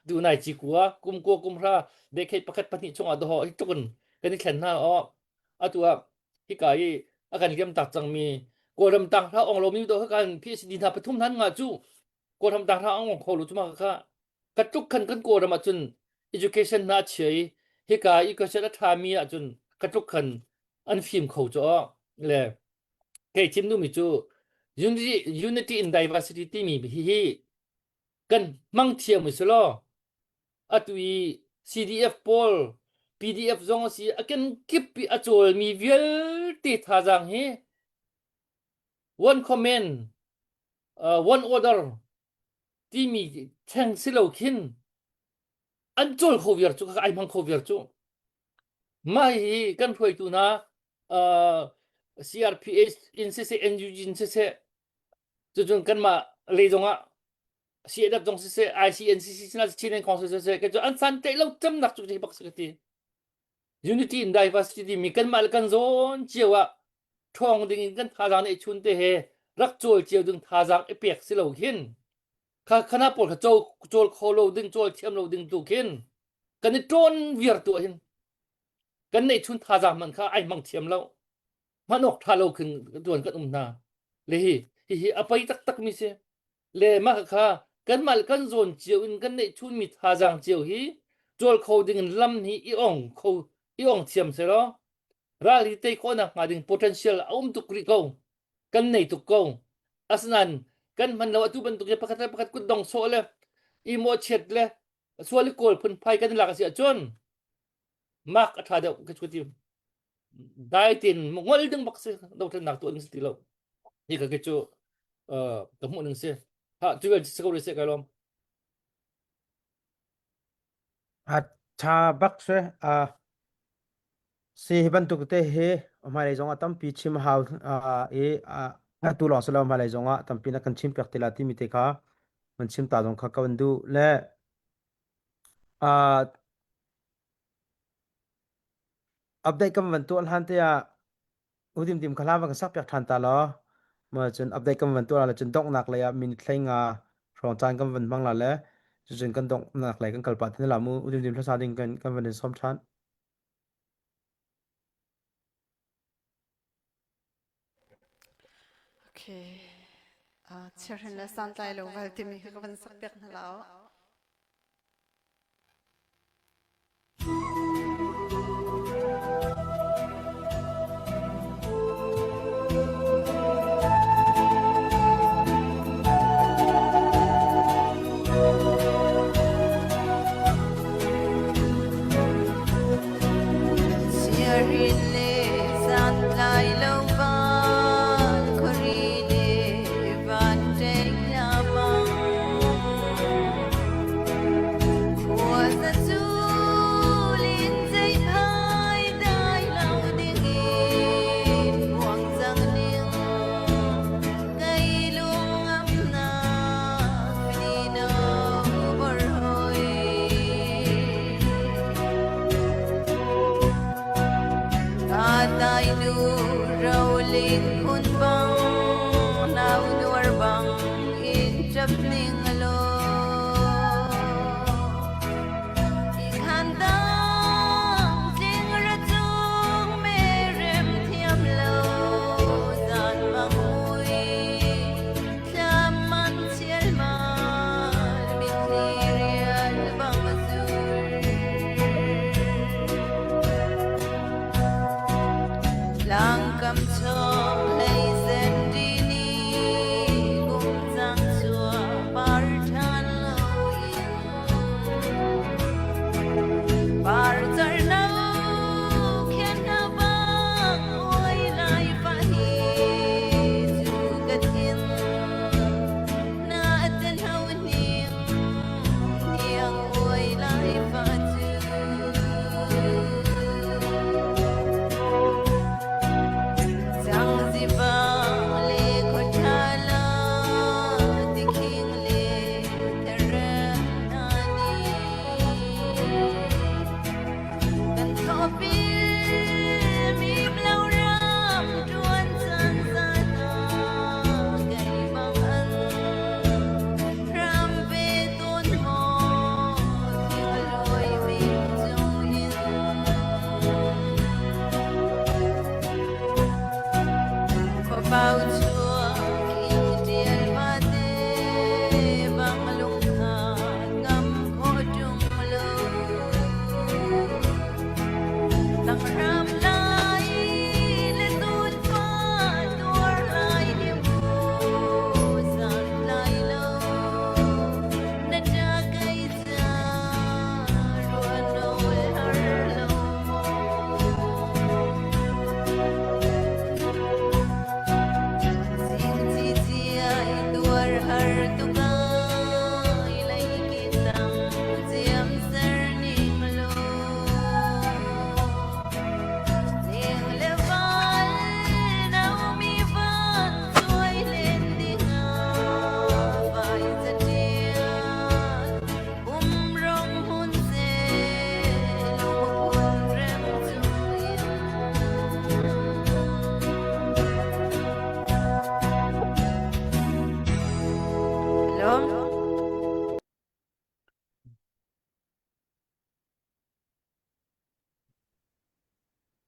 du nai chi kua kum ko kum hra decade pakhat pahnih chungah doho hi tukun kan i thlen hna o atu ah hika i a kan liam tak cangmi kawlram tang hra ong lomi do kan PhD hna pathum hnan nga cu kawlram tang hra ong kho lu chuma kha ka tluk khan kan kawlram ahcun education hna chia i hika i ka a ṭha mi ahcun ka tluk khan an fim kho cu le kei chim duhmi cu unity, unity in diversity timi hi hi kan hmang thiam u law atu i CDF pawl PDF zong a si a kenkip i a cawlmi vialte thazaang hi one command uh, one order timi theng si lo khin an cawl kho viar cu ai hmang kho viar cu mah hi kan hruaitu hna uh, CRPH in siseh NUG in siseh cucun kanmah lei zongah CNF zong siseh ICNCC sina Chin and Council siseh ke cu an san teh lo cemnak cu hi bak si ka ti. Unity in diversity timi kanmah le kan zawn cio ah ṭhawng ding in kan thazaang neih chun te he rak cawl cio ding thazaang i pek si lo khin kha khana pawl kha cawl cawl kho lo ding cawl thiam lo ding tu khin kan i ṭawn viar tu hin kan neih chun thazaang hmanh kha ai hmang thiam lo hman awk ṭha lo khin tuan kan um hna le hi hihi a pei taktak mi si le mah kha kanmah le kan zawn cio in kan neih chunmi thazaang cio hi cawl kho ding in lam hi i ong kho i ong thiam selaw ral hi tei khawhnak hnga ding potential a um tuk rih ko kan nei tuk ko asinain kan hman lo atu bantuk hi pakhat le pakhat kut dong sawh le i mawhchiat le sual i kawl phunphai kan i lak a si ahcun mak a ṭha deuh ka cu ti dai tin ngol ding bak si dothlennak tuah ding si ti lo hi ka cu ka hmuh ning si ha tu si ko se kai lom A tha bak se a si hi bantuk te hi hmailei zong ah tampi chim hau i atu lawng si lo hmailei zong ah tampi na kan chim piak te la timi te kha man chim ta zong kha ka van duh le Update kan van tuah hlan te ah udim dim kha hla van kan sak piak ṭhan ta law ma cun update kan van tuah la cun donghnak lei ah minute hlei nga hrawng caan kan van hmang la le cucun kan donghnak lei kan kal pah te la mu udim dim hlasa ding kan kan van in sawm ṭhan. Okay. Uh, chiarhin le santlai lo val timi kha ka van sak piak hna lao. Siarin le santlai lo van khuari le van ṭeng bang.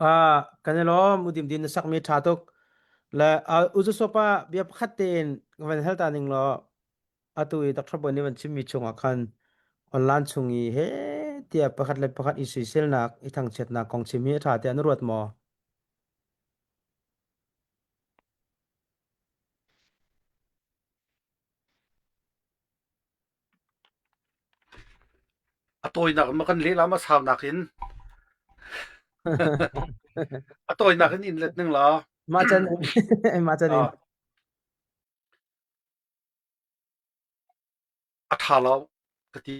Ah, kan i lawm udim din na sakmi ṭha tuk. Le uh, uzusopa bia pakhat tein ka van hal ta ning law atu i Dr. Bawi nih van chimmi chungah khan online chung i he tiah pakhat le pakhat i soiselnak i thangchiatnak kong chim hi a ṭha tiah na ruat maw? A tawinak in maw kan leh la maw saunak in? A tawinak in in let ning law. Mah can mah can in. Ah, a ṭha lo ka ti.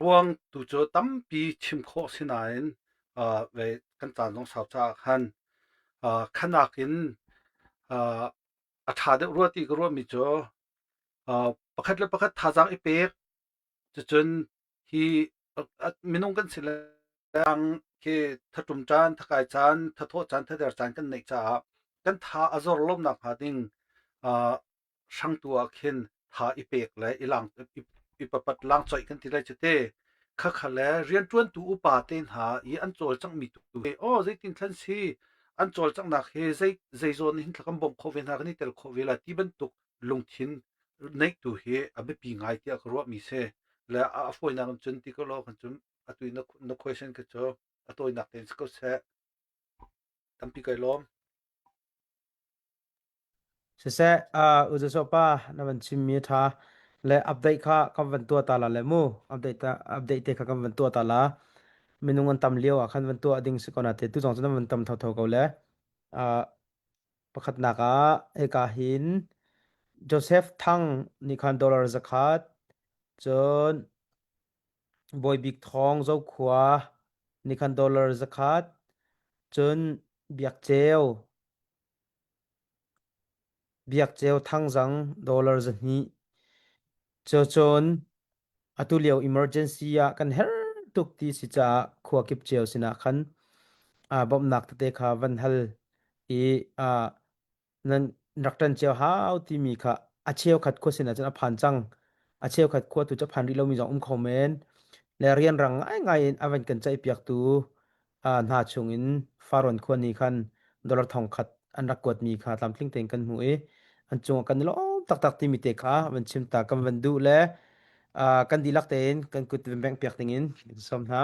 Ruang tu cu tampi chim khawh si nain uh, ve kan caan zong sau caah khan uh, khanak in uh, a ṭha deuh rua ti ka ruahmi cu uh, pakhat le pakhat thazaang i pek cucun hi minung kan si le khi thatum caan thakai caan thathawh caan thader caan kan neih caah kan tha a zor lo nak hnga ding uh, hrangtu ah khin tha i pek le i lang i papat lang choih kan ti lai cu te khakha le rianṭuantu upa te hna i an cawlcanghmi tu hi aw zeitin thlan si an cawlcanghnak hi zei zei zawn hin thla kan bawmh khawh ve hna kan i tel khawh ve la ti bantuk lungthin neih tu hi a biapi ngai tiah ka ruahmi si le a fawinak in cun ti ko law kan cun atu na na question kha cu a tawinak tein si ko seh tampi kai lawm. Siseh, uh, uzasopa na van chimmi a ṭha le update kha kan van tuah ta la le mu. Update ta, update te kha kan van tuah ta la. Minung an tam lio ah khan van tuah ding si ko na te tu zong cu nan van tam thotho ko le. Uh, pakhatnak ah hika hin Joseph Thang nih khan dollar zakhat cun Bawi Bik Thawng Zokhua nih khan dollar zakhat cun Biak Ceu Biakceu Thangzang dollar 200. Cucun atu lio emergency ah kan herh tuk ti si caah khua kip cio sinah khan aa bawmhnak tete kha van hal i aa nan rak ṭan cio hau timi kha a cheukhat khua sinah cun a phan cang. A cheukhat khua tu cu a phan rih lomi zong um kho men. Le rianrang ngaingai in a van kan ceihpiaktu hna chungin Farrawn khua nih khan dollar 1000 an rak kuatmi kha tlamtling tein kan hmuh i an cungah kan i lawm taktak timi te kha van chim ta kan van duh le kan dihlak tein kan kut van bengh piak dingin kan sawm hna.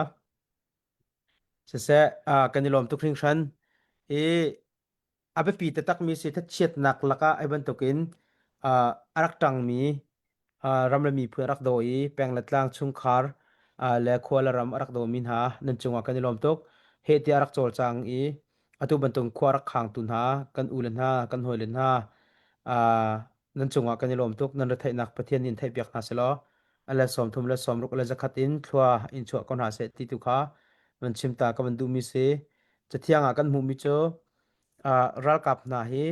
Siseh kan i lawm tuk hringhran i a biapi taktakmi si thachiatnak lakah ai bantukin uh, a rak ṭangmi uh, ram le miphun a rak daw i peng le tlang chungkhar uh, le khua le ram a rak dawmi hna nan cungah kan i lawm tuk. Heh tiah a rak cawlcang i atu bantuk khua rak khangtu hna kan u le hna kan hawi le hna uh, nan cungah kan i lawm tuk. Nan retheihnak Pathian nih in theihpiak hna selaw a le 30 le 60 le zakhat in thlua in chuah ko hna seh ti tu kha van chim ta ka van duhmi si. Cathiang ah kan hmuhmi cu uh, ralkap hna hi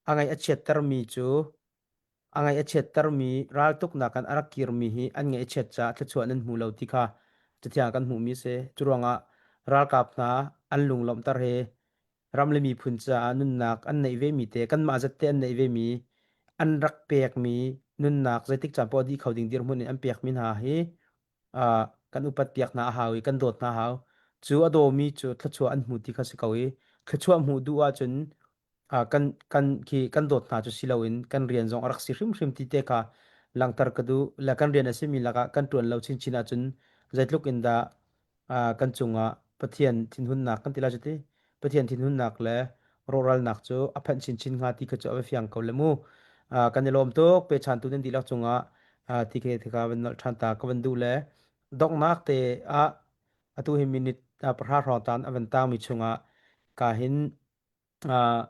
a ngaih a chiattermi cu a ngaih a chiattermi raltuknak in a rak kirmi hi an ngaih a chiat caah thluachuah nan hmu lo ti kha cathiang ah kan hmuhmi a si. Cu ruangah ralkap hna an lunglawmhter hi ram le miphun caah nunnak an neih vemi te kanmah zat te an neih vemi an rak pekmi nunnak zeitik caan poah dih kho ding dirhmun in an pekmi hna hi uh, kan upat piak hna a hau i kan dawt hna a hau. Cu a dawmi cu thluachuah an hmu ti kha si ko i thluachuah hmuh duh ahcun uh, kan kan khi kan dawt hna cu si loin kan rian zong a rak si hrimhrim ti te kha langhter ka duh le kan rian a simi lakah kan ṭuan lo chinchin ahcun zeitluk in dah uh, kan cungah Pathian thinhunnak kan ti lai cu ti Pathian thinhunnak le rawhralnak cu a phanh chinchin hnga ti kha cu a va fiang ko le mu. Uh, kan i lawm tuk pechantu nan dihlak cungah uh, ti khi tika van nolh ṭhan ta ka van duh le donghnak te ah atu hi minute uh, pahra hrawng tan a van tangmi chungah ka hin uh,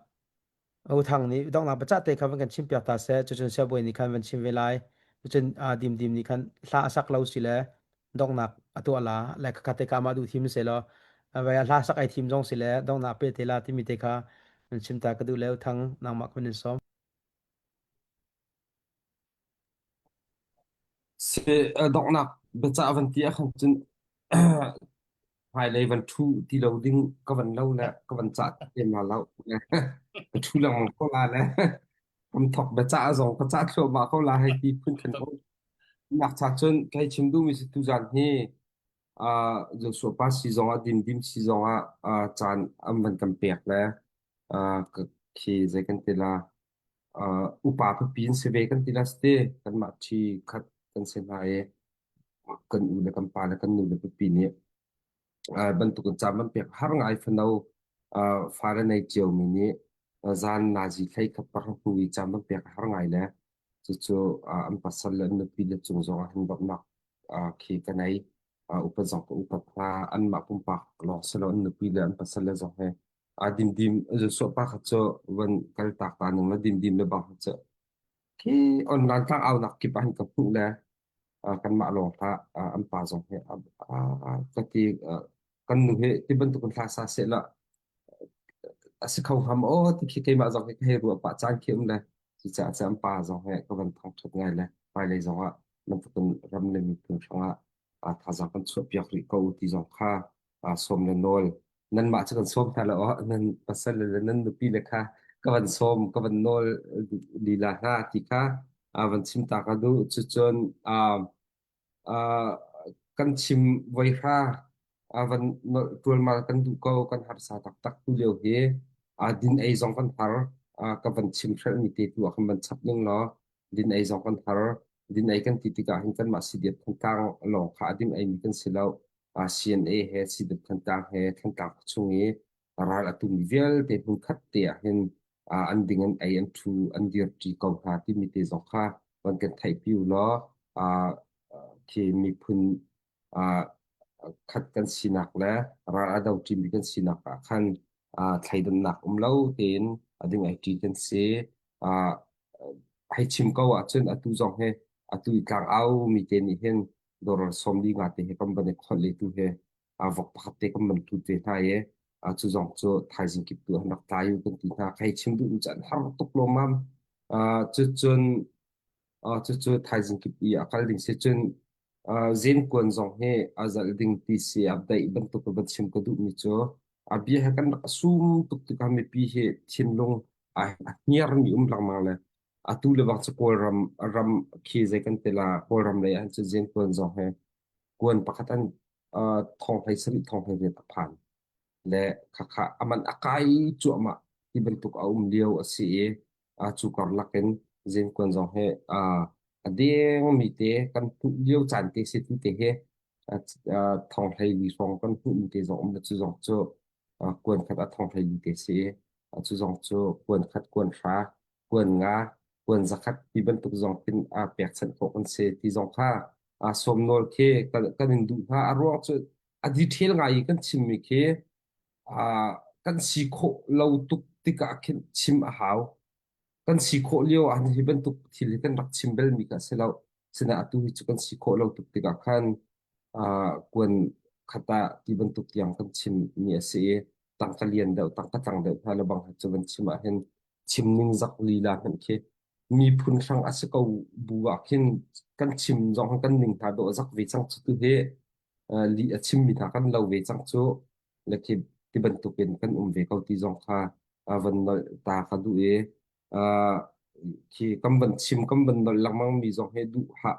U Thang nih donghnak biacah te kha van kan chimpiak ta seh. Cucun siangbawi nih khan van chim ve lai. Cucun uh, Dim Dim nih khan hla a sak lo si le donghnak a tuah la le khakha te ka mah duh thim se law vai hla sak ai thim zong si le donghnak pe te la timi te kha van chim ta ka duh le U Thang nangmah ka van in sawm. Si donghnak biacah van ti ahkhan cun hmailei van ṭhu ti lo ding ka van lo le ka van cah te ma lo. Ka ṭhu lengmang ko la le kam thok biacah zong ka cah thluahmah ko la hei ti phun khin um. Nak cha cun kai chim duhmi si tuzan hi. Uh, Joshua pa si zong ah dimdim si zong ah uh, caan an van kan pek le uh, khi zei kan ti la uh, upa pipi in si ve kan ti la si kanmah ṭhi khat kan si hna i kan u le kan pa le kan nu le pipi nih uh, bantukin caan van pek har ngai fano uh, fale nei cio mi nih uh, zan nazi thlei khat par hnu i caan van pek har ngai le cucu uh, an pasal le an nupi le cung zong ah hin bawmhnak uh, khi ka nei uh, upat zong ka upat hna anmah pumpak lawng si lo an nupi le an pasal le zong he a dimdim so pa kha cu van kal tak ta ning la dimdim le bang cu khi online tlang au nak kip ah hin ka hmuh le kanmah lawng hlah an pa zong he ka ti kan nu he ti bantuk in hla sa seh la a si kho hngam aw ti khi keimah zong he ka hei ruah pah caan khi um le cucaah cu an pa zong he ka van thangṭhat ngai le hmailei zong ah bantukin ram le miphun hrangah thazaang kan chuahpiak rih ko ti zong kha sawm le nawl nanmah cu kan sawm hna lo aw nan pasal le nan nupi le kha ka van sawm ka van nawl lila hna ti kha van chim ta ka duh cucun kan chim voi hra van ṭualmal kan duh ko kan harsa taktak tu lio hi din ei zong kan har ka van chim hrelhmi te tu ah kan van chap ning law din ei zong kan har din ei kan ti tikah hin kanmah CDF Thantlang lawng kha a ding eimi kan si lo CNA he CDF Thantlang he Thantlang chung i ral a tumi vialte hmun khat te ah hin an ding an ei an ṭhu an dirṭi ko hna timi te zong kha van kan theihpi u law khi miphun khat kan sinak le ral a do ṭimi kan sinak ah khan thleidannak um lo tein a ding ai ṭi kan si. Hei chim ko ahcun atu zong hi atu i tlang au mi te nih hin doral 40 nga te he kan van i kholh le tu he vok pakhat te kan van tut ve hna i cu zong cu thaizing kip tu an rak tlai u kan ti hna. Hei chim duh cu an har tuk lawmmam. Cucun cucu thaizing kip i a kal ding si cun zenkuan zong hi a zalh ding ti si a daih bantuk in van chim ka duhmi cu a bia he kan rak sum tuk tikah mipi hi thinlung a hniarmi um lengmang le atu le bang cu Kawlram ram khi zei kan ti la Kawlram lei ah cun zenkuan zong hi kuan pakhat an thong hlei sarih thong hlei riat a phan le khakha aman a kai cuahmah ti bantuk a um lio a si i cu karlak in zenkuan zong hi a dengmi te kan hmuh lio caan te si tu te hi thong hlei li hrawng kan hmuhmi te zong um le cu zong cu kuan khat a thong hlei li te si i cu zong cu kuan khat kuan hra kuan nga kuan zakhat ti bantuk zong khin a pekchanh khawh kan si ti zong kha sawm nawl khi kan in duh hna. A ruang cu a detail ngai i kan chimmi khi kan si khawh lo tuk tikah khin chim a hau. Kan si khawh lio ah hi bantuk thil hi kan rak chim belmi kha a si lo. Sinain atu hi cu kan si khawh lo tuk tikah khan kuan khat ah ti bantuk tiang kan chimmi a si i tangka lian deuh, tangka tlang deuh hna le bang cu van chim ah hin chim ning zak lila hmanh khi miphun hrang a si ko bu ah khin kan chim zong kan ning hna dawh zak ve cang cu tu hi lih a chimmi hna kan lo ve cang cu le khi ti bantuk in kan um ve ko ti zong kha van nolh ta ka duh i khi kan van chim kan van nolh lengmang mi zong hi duh ha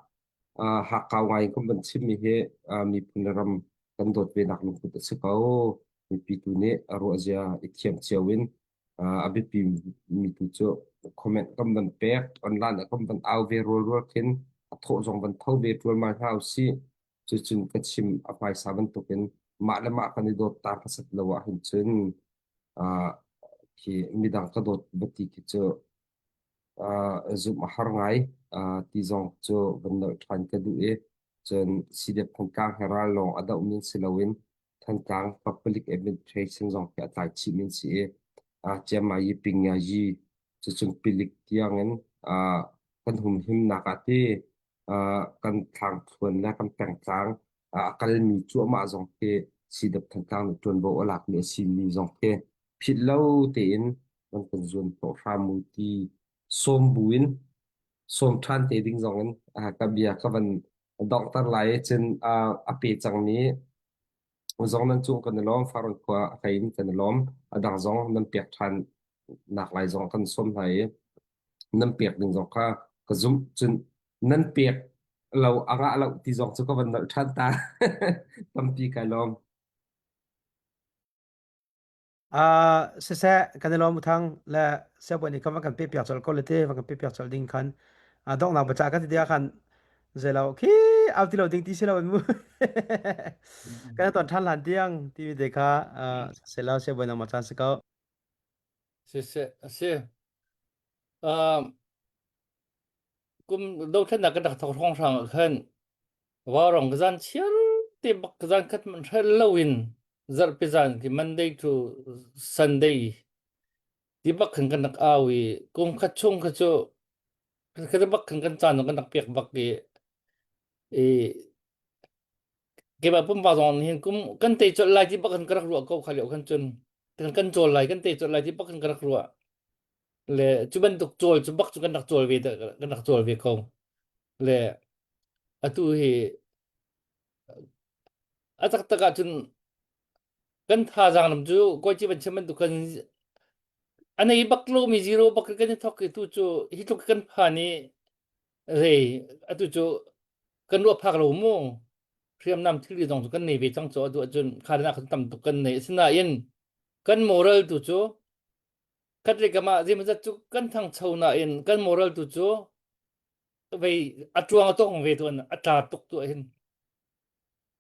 hakkau ngai kan van chim mi hi miphun le ram kan dawt ve nak lungput a si ko. Mipi tu nih a ruah zia i thiam cio in a biapi mi tu cu comment kan van pek online ah kan van au ve rual rual khin a thawh zong van tho ve ṭualmal hna usih. Cucun ka chim a hmaisa bantukin mah le mah kan i dawt ta hmasat lo ahhin cun khi midang ka dawt va ti khi cu zumh a har ngai ti zong cu van nolh ṭhan ka duh i cun CDF Thantlang he ral lawng a dohmi si loin Thantlang Public Administration zong khi a tlai chihmi an si i Ciammayi Pingyayi cucun pilik tiangin kan humhimnak ah ti kan thlangthluan le kan pengtlang a kalmi cuahmah zong khi CDF Thantlang nih ṭuanvo a lakmi a simi zong khi philh lo tein nan kan zuan hnawh hram u ti sawm buin sawm ṭhan te ding zong in ka bia ka van donghter lai i cun a pe cangmi zong nan cung kan i lawm. Farrawn khua a hlei in kan i lawm. A dang zong nan pek ṭhan nak lai zong kan sawm hna i nan pek ding zong kha ka zumh. Cun nan pek. Lo a ngah lo ti zong cu ka van nolh ṭhan ta. Tampi kai lawm. Uh, siseh kan i lawm uthang le siangbawi nih khan van kan pe piak colh ko le te van kan pe piak colh ding khan uh, donghnak baca kan ti dia khan zeilo khi au ti lo ding ti si lo in mu kan ton than lan tiang ti mi te kha uh, selo siangbawi nang ma chan si ko Siseh a si. Um, kum dothlennak kan rak thawk hrawnghrang ah khan Vaurawng ka zan chiar te bak ka zan khat man hrel loin zarhpi zan ki Monday to Sunday ti bak khan kan rak au i kum khat chung kha cu kha bak khan kan caan kan rak pek bak i i keimah pumpak zong hin kum kan te colh lai ti bak khan ka rak ruah ko kha lio khan cun kan kan cawl lai kan te colh lai ti bak khan ka rak ruah le cu bantuk cawl cu bak cu kan rak cawl ve kan rak cawl ve ko le atu hi a taktak ahcun kan thazaang lam cu kawi ci ban chim bantuk kan a nei bak lomi zero bak kan i thok i tu cu hi tluk kan phan i rei atu cu kan ruah phak lo mu hriamnam thilri zong cu kan nei ve cang cu atu ahcun kha nak tam tuk kan nei asinain kan moral tu cu khat le kam ah zeimawzat cu kan thangcho nain kan moral tu cu vei a tuang a tong ve tuan a tla tuk tu hin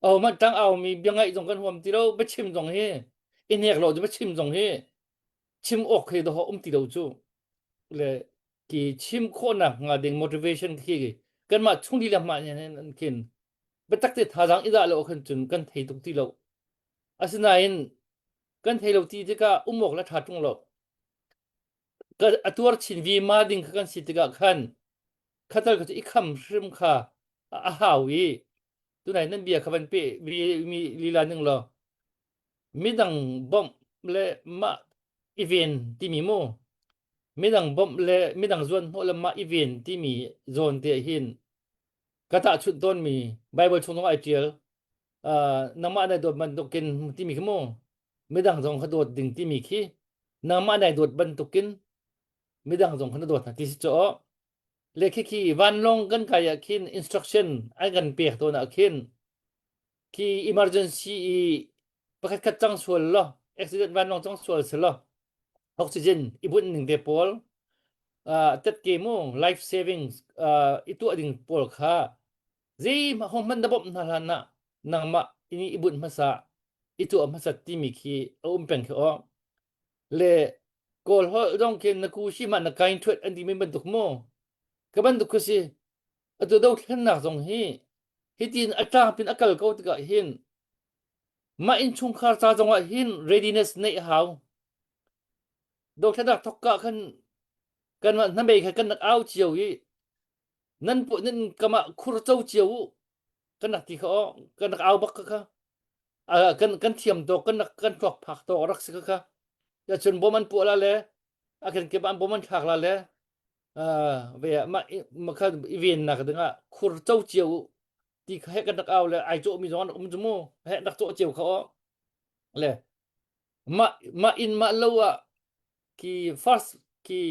oh man tang au mi bia ngaih zong kan huam ti lo biachim zong hi i nek lo biachim zong hi chim awk he do um ti lo cu le ki chim khawhnak hnga ding motivation khi kanmah chung lila mah hin khin biatak te thazaang i dah lo khan cun kan thei tuk ti lo asinain kan thei lo ti tikah um awk le ṭha ṭung lo ka a tuar chin vi ma ding kha kan si tikah khan khatal kha cu i kham hrim kha a hau i tunai nan bia kha van pe mi mi lila ning law midang bawmh le mah i ven timi mu midang bawmh le midang zuan hnawh le mah i ven timi zawn te hin ka tahchunh tawnmi Bible chung zong ai ṭial nangmah nai dawt bantukin timi khi mu midang zong kha dawt ding timi khi nangmah nai dawt bantukin midang zong kha na dawt hna ti si caw le khi khi vanlawng kan kai ah khin instruction an kan pek tawn ah khin khi emergency i pakhat khat cang sual lo accident vanlawng cang sual se lo oxygen i bunh ning te pawl uh, tet ke mu life savings uh, i tuah ding pawl kha Zei hmanh na bawmh hna hlan ah nangmah ini i bunh hmasa i tuah hmasa timi khi a um peng khi aw. Le Kawl holh zong khi na ku shi ma na kain thuat an ti men bantuk mu. Ka bantuk khi si. Atu dothlennak zong hi hitin a tlangpin a kal ko tikah hin mah innchungkhar ca zong ah hin readiness neih a hau. Dothlennak thok ka khan kanmah hnamei kha kan rak au cio i Nan nan kamah khur co cio u. Kan rak ti kha aw. Kan rak au bak kha kha. Kan kan thiam tawk kan rak kan thluak phak tawk rak si kha kha. Ya cun bom an puah la le a kan kip an bom an thlak la le ve ma ma kha i ven nak dingah khur co cio u ti kha he kan rak au le ai cawh mi zong an um cu mu he rak cawh cio kha aw le mah mah inn mah lo ah ki first ki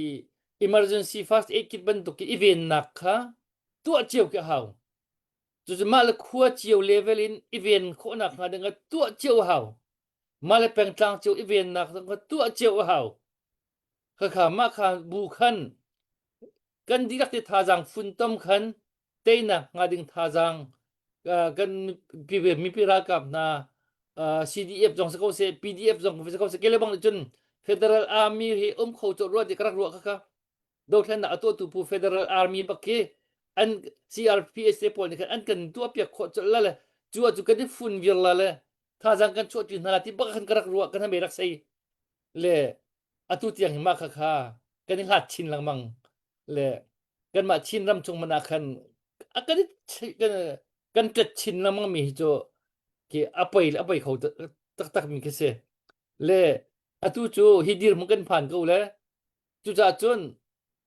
emergency first aid kit bantuk ki i vennak kha tuah cio khi a hau. Cucu mah le khua cio level in i ven khawhnak hnga ding ah tuah cio a hau. Mah le pengtlang cio i vennak ding kha tuah cio a hau. Khakha mah kha bu khan kan dihlak te thazaang funtom khan teinak hnga ding thazaang kan mipi ralkap hna CDF zong si ko seh PDF zong si ko seh kele bang cun Federal Army hi um kho cawh rua ti ka rak ruah kha kha dothlennak a tuahtu pu Federal Army bak khi an CRPS te pawl nih khan an kan tuah piak khawh colh la le cu ah cu kan i fun vir la le thazaang kan chuah ti hna la ti bak khan ka rak ruah kan hame rak sei le atu tiang hi mah kha kha kan i hlat chin lengmang le kanmah Chin ram chung man ah khan a kan kan kan tet chin lengmang mi hi cu ki a poi a poi kho taktak mi khi si le atu cu hi dirhmun kan phan ko le cucaah cun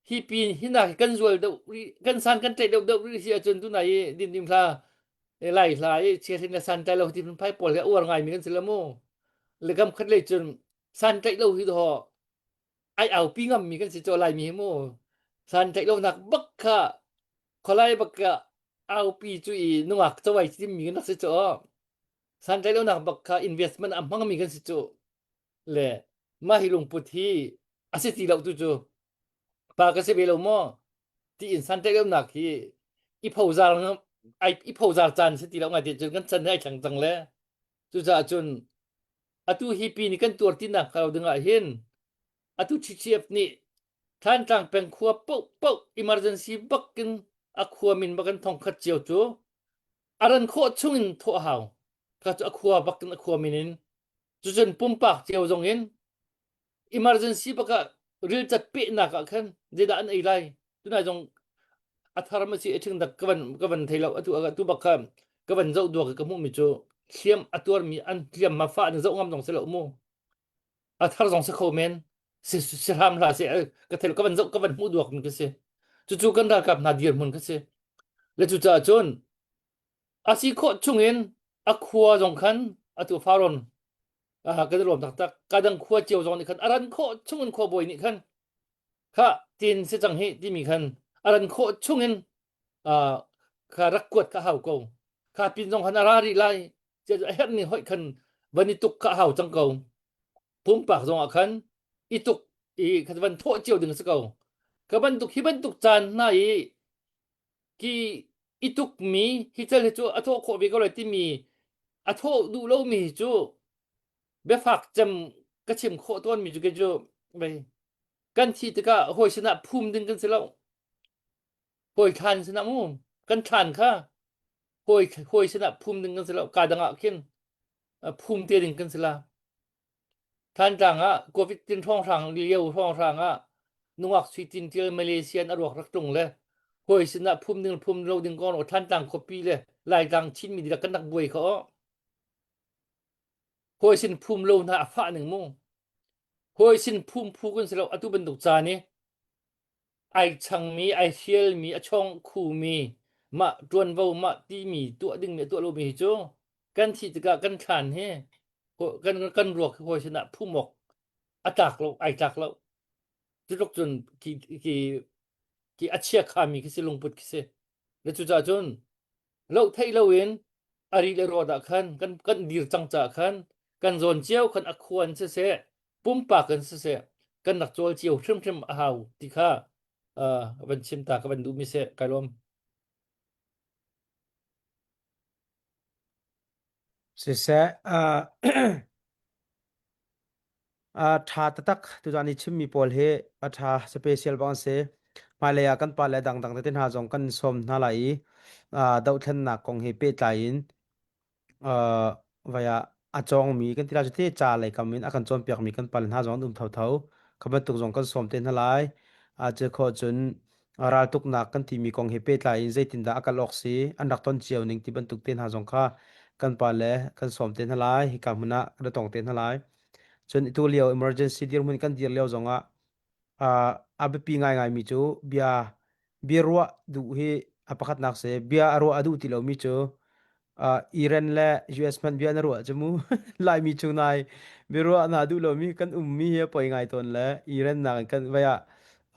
hi pin hi nak kan zual deuh rih kan san kan tlaih deuh deuh rih si ahcun tunai i din dim hla lai hla i chiahrin le san tlai lo ti phai pawl he uar ngai mi kan si la mu le kam khat lei cun san tlaih lo hi do ai aupi ngam mi kan si cho lai mi hi mu san tlaih lo nak bak kha kholai bak ka. Aupi cu i nungak cawai timmi kan rak si cu. Santlaih lonak bak kha investment a hmangmi kan si cu. Le mah hi lungput hi a si ti lo tu cu pa ka si ve lo maw tiin santlaih lonak hi i phozar ai i phozar caan si ti lo ngai ti cun kan chan he ai thleng cang le cucaah cun atu hi pi nih kan tuar tinak hnga lo ding ah hin atu TTF nih Thantlang peng khua paohpaoh emergency bakin a khua min bakin thongkhat cio cu a ran khawh chungin thawh a hau. Ka cu a khua bakin a khua min in cucun pumpak cio zong in emergency bakah rilcat pehnak ah khan zeidah an ei lai tunai zong a thar ma si a ṭhing dak ka van ka van thei lo atu atu bak kha ka van zoh duak ka hmuh mi cu hliam a tuar mi an hliam ma fa an zoh ngam zong si lo mu a thar zong si kho men si si hram hlah se ka thei lo ka van zoh ka van hmuh duak mi ka si cucu kan ralkap hna dirhmun ka si le cucaah cun a si khawh chungin a khua zong khan atu Faron kan i lawm taktak kadang khua cio zong nih khan a ran khawh chungin khua bawi nih khan kha tin si cang hi timi khan a ran khawh chungin kha rak kuat kha hau ko kha pin zong khan a ra rih lai a herh ning hoih khan van i tuk kha hau cang ko pumpak zong ah khan i tuk i kha van thawh cio ding a si ko ka bantuk hi bantuk caan hna i ki i tukmi hi cal hi cu a thawh khawh ve ko lai timi a thawh duh lomi hi cu biafak cem ka chim khawh tawnmi cu kei cu vei kan thih tikah hawi sinah phum ding kan si lo hawi thlan sinah mu kan thlan kha hawi hawi sinah phum ding kan si lo ka dang ah khin phum te ding kan si la Thantlang ah Covid tin hrawnghrang lio hrawnghrang ah nungak sui tin tial Malaysia in a ruak rak tlung le hawi sinah phum ding phum lo ding kong Thantlang khuapi le Laitlang Chinmi dihlak kan rak buai kha aw. Hawi sin phum lo hna a fah ning mu. Hawi sin phum phu kan si lo atu bantuk caan i ai changmi, ai hrialmi, a chong khumi, mah ṭuanvo mah timi tuah dingmi a tuah lomi hi cu kan thih tikah kan thlan hi kan kan ruak hi hawi sinah phum awk a tlak lo ai tlak lo cutluk cun ki ki ki a chia khami khi si lungput khi si le cucaah cun loh theih loin a ri le rawt ah khan kan kan dir cang caah khan kan zawn cio khan a khuan siseh pumpak in siseh kan rak cawl cio hrimhrim a hau ti kha uh, van chim ta ka van duh mi seh kai lawm. Siseh, uh, A ṭha taktak. Tuzaan i chimmi pawl hi a ṭha special bang an si. Hmailei ah kan pale dangdang tete hna zong kan sawm hna lai i uh, dohthlennak kong he pehtlai in uh, vai ah a cawngmi kan ti lai cu te ca lei kam in a kan cawnpiakmi kan pale hna zong an um thotho. Kha bantuk zong kan sawm te hna lai. Uh, cu khawh cun raltuknak kan timi kong he pehtlai in zeitindah a kal awk si, an rak ton cio ning ti bantuk te hna zong kha kan pale kan sawm te hna lai. Hika hmun ah kan tong te hna lai. Cun atu lio emergency dirhmun kan dir lio zongah uh, a biapi ngaingaimi cu bia bia ruah duh hi a pakhatnak si. Bia a ruah a duh ti lomi cu uh, Iran le US hmanh bia na ruah cu mu. Laimi chung nai bia ruah na duh lomi kan ummi hi a poi ngai tawn le Iran nak in kan vai ah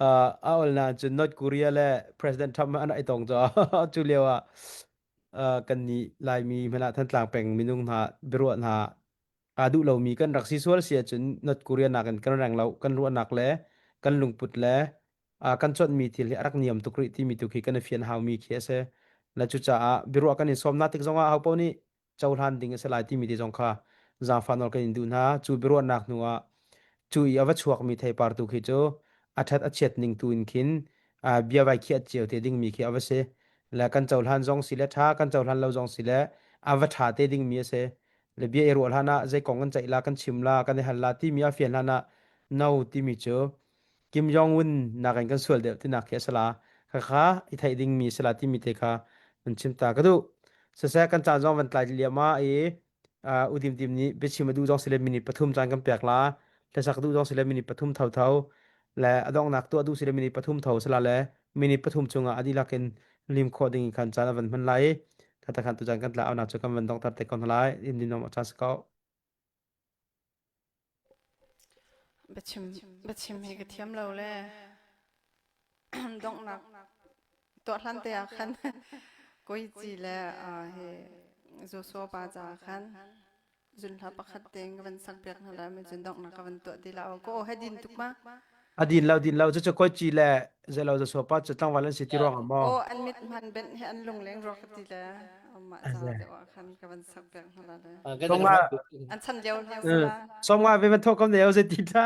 uh, a ol na cun North Korea le President Trump an ai tong cu cu lio ah uh, kan nih Laimi hmanh ah Thantlang peng minung hna biaruah hna aa duh lomi kan rak si sual si ahcun North Korea nakin kan reng lo kan ruahnak le kan lungput le uh, kan chawnhmi thil hi a rak niam tuk rih timi tu khi kan i fian haumi khi a si. Le cucaah biaruah kan in sawmnak tik zongah ho paoh nih cohlan ding a si lai timi te zong kha zaangfah nawl kan in duh hna. Cu biaruahnak hnu ah cu i a va chuakmi theipar tu khi cu a ṭhat a chiat ning tu in khin uh, bia vai khiah cio te dingmi khi a va si. Le kan cohlan zong si le ṭha kan cohlan lo zong si le a va ṭha te dingmi a si. Le bia i ruah hlan ah zei kong kan ceih la kan chim la kan i hal la timi a fian hlan ah no timi cu Kim Jong Un nakin kan sual deuh tinak khi a si la khakha i theih dingmi a si la timi te kha nan chim ta ka duh siseh kan caan zong van tlai liam ah i uh, udim tim nih biachim a duh zong si le minute pathum caan kan pek la hlasak duh zong si le minute pathum tho tho le a donghnak tuah duh si le minute pathum tho sila le minute pathum chungah a dihlak in lim khawh ding in khan caan a van hman lai i khan tu caan kan tla aunak cu kan van donghter te ko hna lai in din a caan si ko Biachim biachim hi ka thiam lo le donghnak tuah hlan te ah khan. Kawi le hi Joshua pa caah khan zunhla pakhat tein ka van sak piak hna lai ma cun donghnak ka van tuah ti la aw ko he din tuk ma A din lo din lo cu koi ci le zelo Joshua pa cu tlangval an si ti ruang ah maw? Aw an mit hman benh he an lung leng ruak ka ti le mah ca deuh ah khan ka van sak piak hna la le an chan lio hla sila Somnga ve van thok kam ne o ti ta.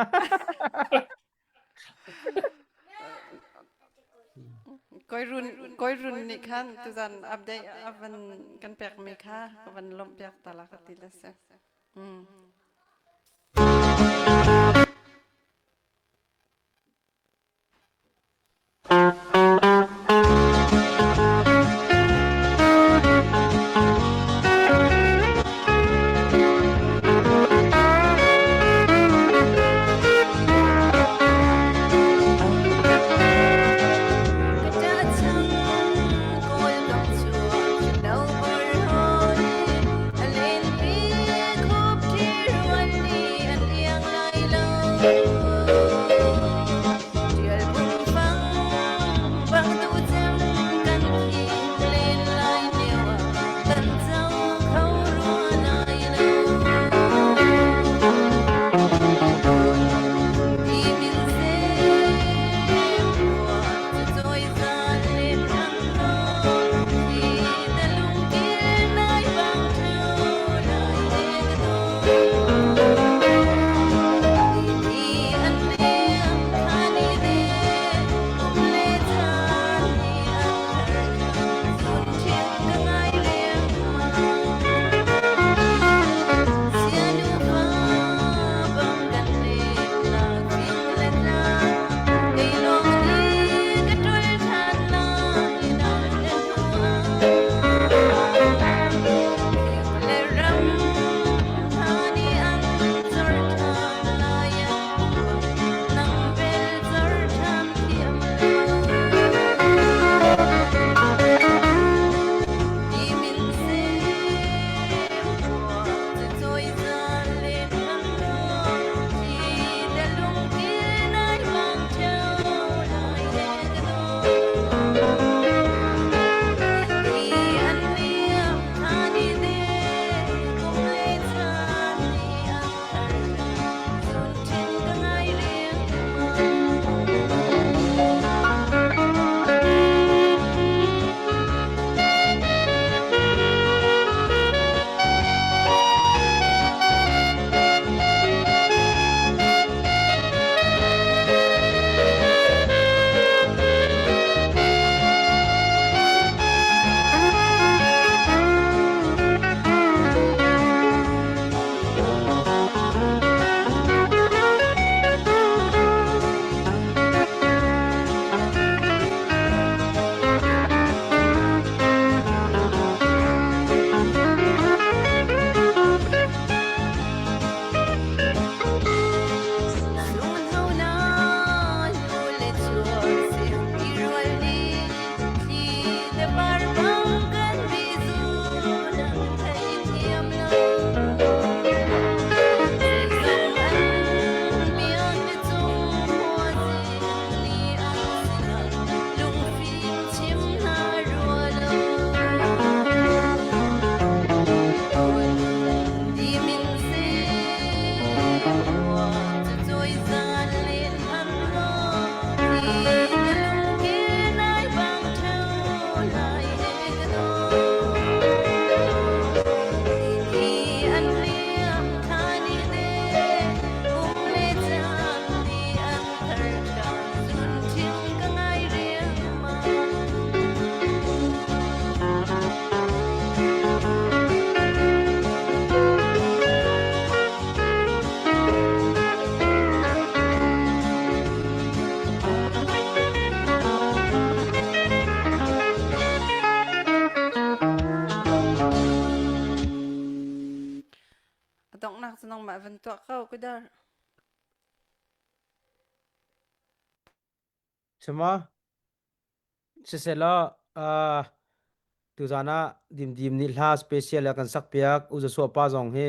Koi run koi run nih khan tuzan update a van kan pekmi kha ka van lawmh piak ta la ka ti le si. Mm. A donghnak cu nangmah van tuah ko kudar. Chuma Siselaw uh, tuzan ah Dimdim nih hla special a kan sak piak. U Joshua pa zong hi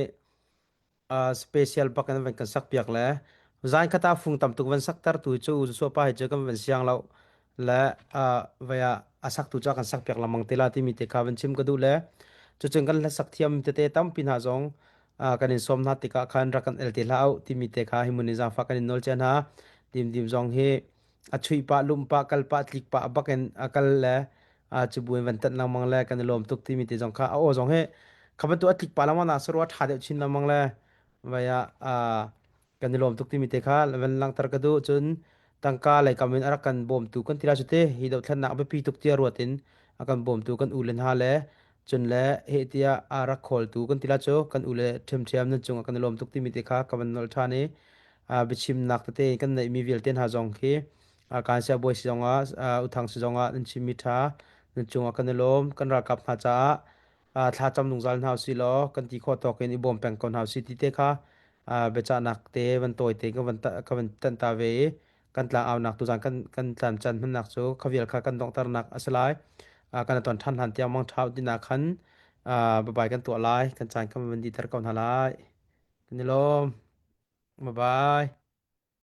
uh, special bak in van kan sak piak le zan khata fung tam tuk van sak tar tu cu U Joshua pa hi cu kan van siang lo le uh, vaya. a saktu cu a kan sakpiak lengmang te la timi te kha van chim ka duh le cucun kan hlasak thiam tete tampi hna zong kan in sawm hna tikah khan rak kan el te hlah u timi te kha hi mun in zaangfah kan in nawl cia hna. Dimdim zong hi a chuih pah lum pah kal pah tlik pah bak in a kal le cu bu in van tanh lengmang le kan i lawm tuk timi te zong kha a aw zong hi kha bantuk a tlik pah lengmang na sarua tha deuh chin lengmang le vai ah kan i lawm tuk timi te kha van langhter ka duh. Cun tangka lei kam in a rak kan bawmtu kan ti la cu te hi dothlennak a biapi tuk tiah ruat in a kan bawmtu kan u le hna le cun le heh tiah a rak khawltu kan ti la cu kan u le ṭhiamṭhiam nan cungah kan i lawm tuk timi te kha ka van nolh ṭhan i biachimnak tete kan neihmi vialte hna zong khi kan siabawi si zongah uthang si zongah nan chimmi ṭha nan cungah kan i lawm. Kan ralkap hna caah thlacam zungzal hna usih law kan ti khawh tawk in i bawm peng ko hna usih ti te kha biachahnak te van tawi te ka van ka van tanh ta ve i kan tlang aunak tuzan kan kan tlan chan hmannak cu khavial kha kan donghternak a si lai. Kan ton ṭhan hlan tiang mang ṭhau dina khan bye bye kan tuah lai. Kan caan kan van diter ko hna lai. Kan i lawm. Bye bye.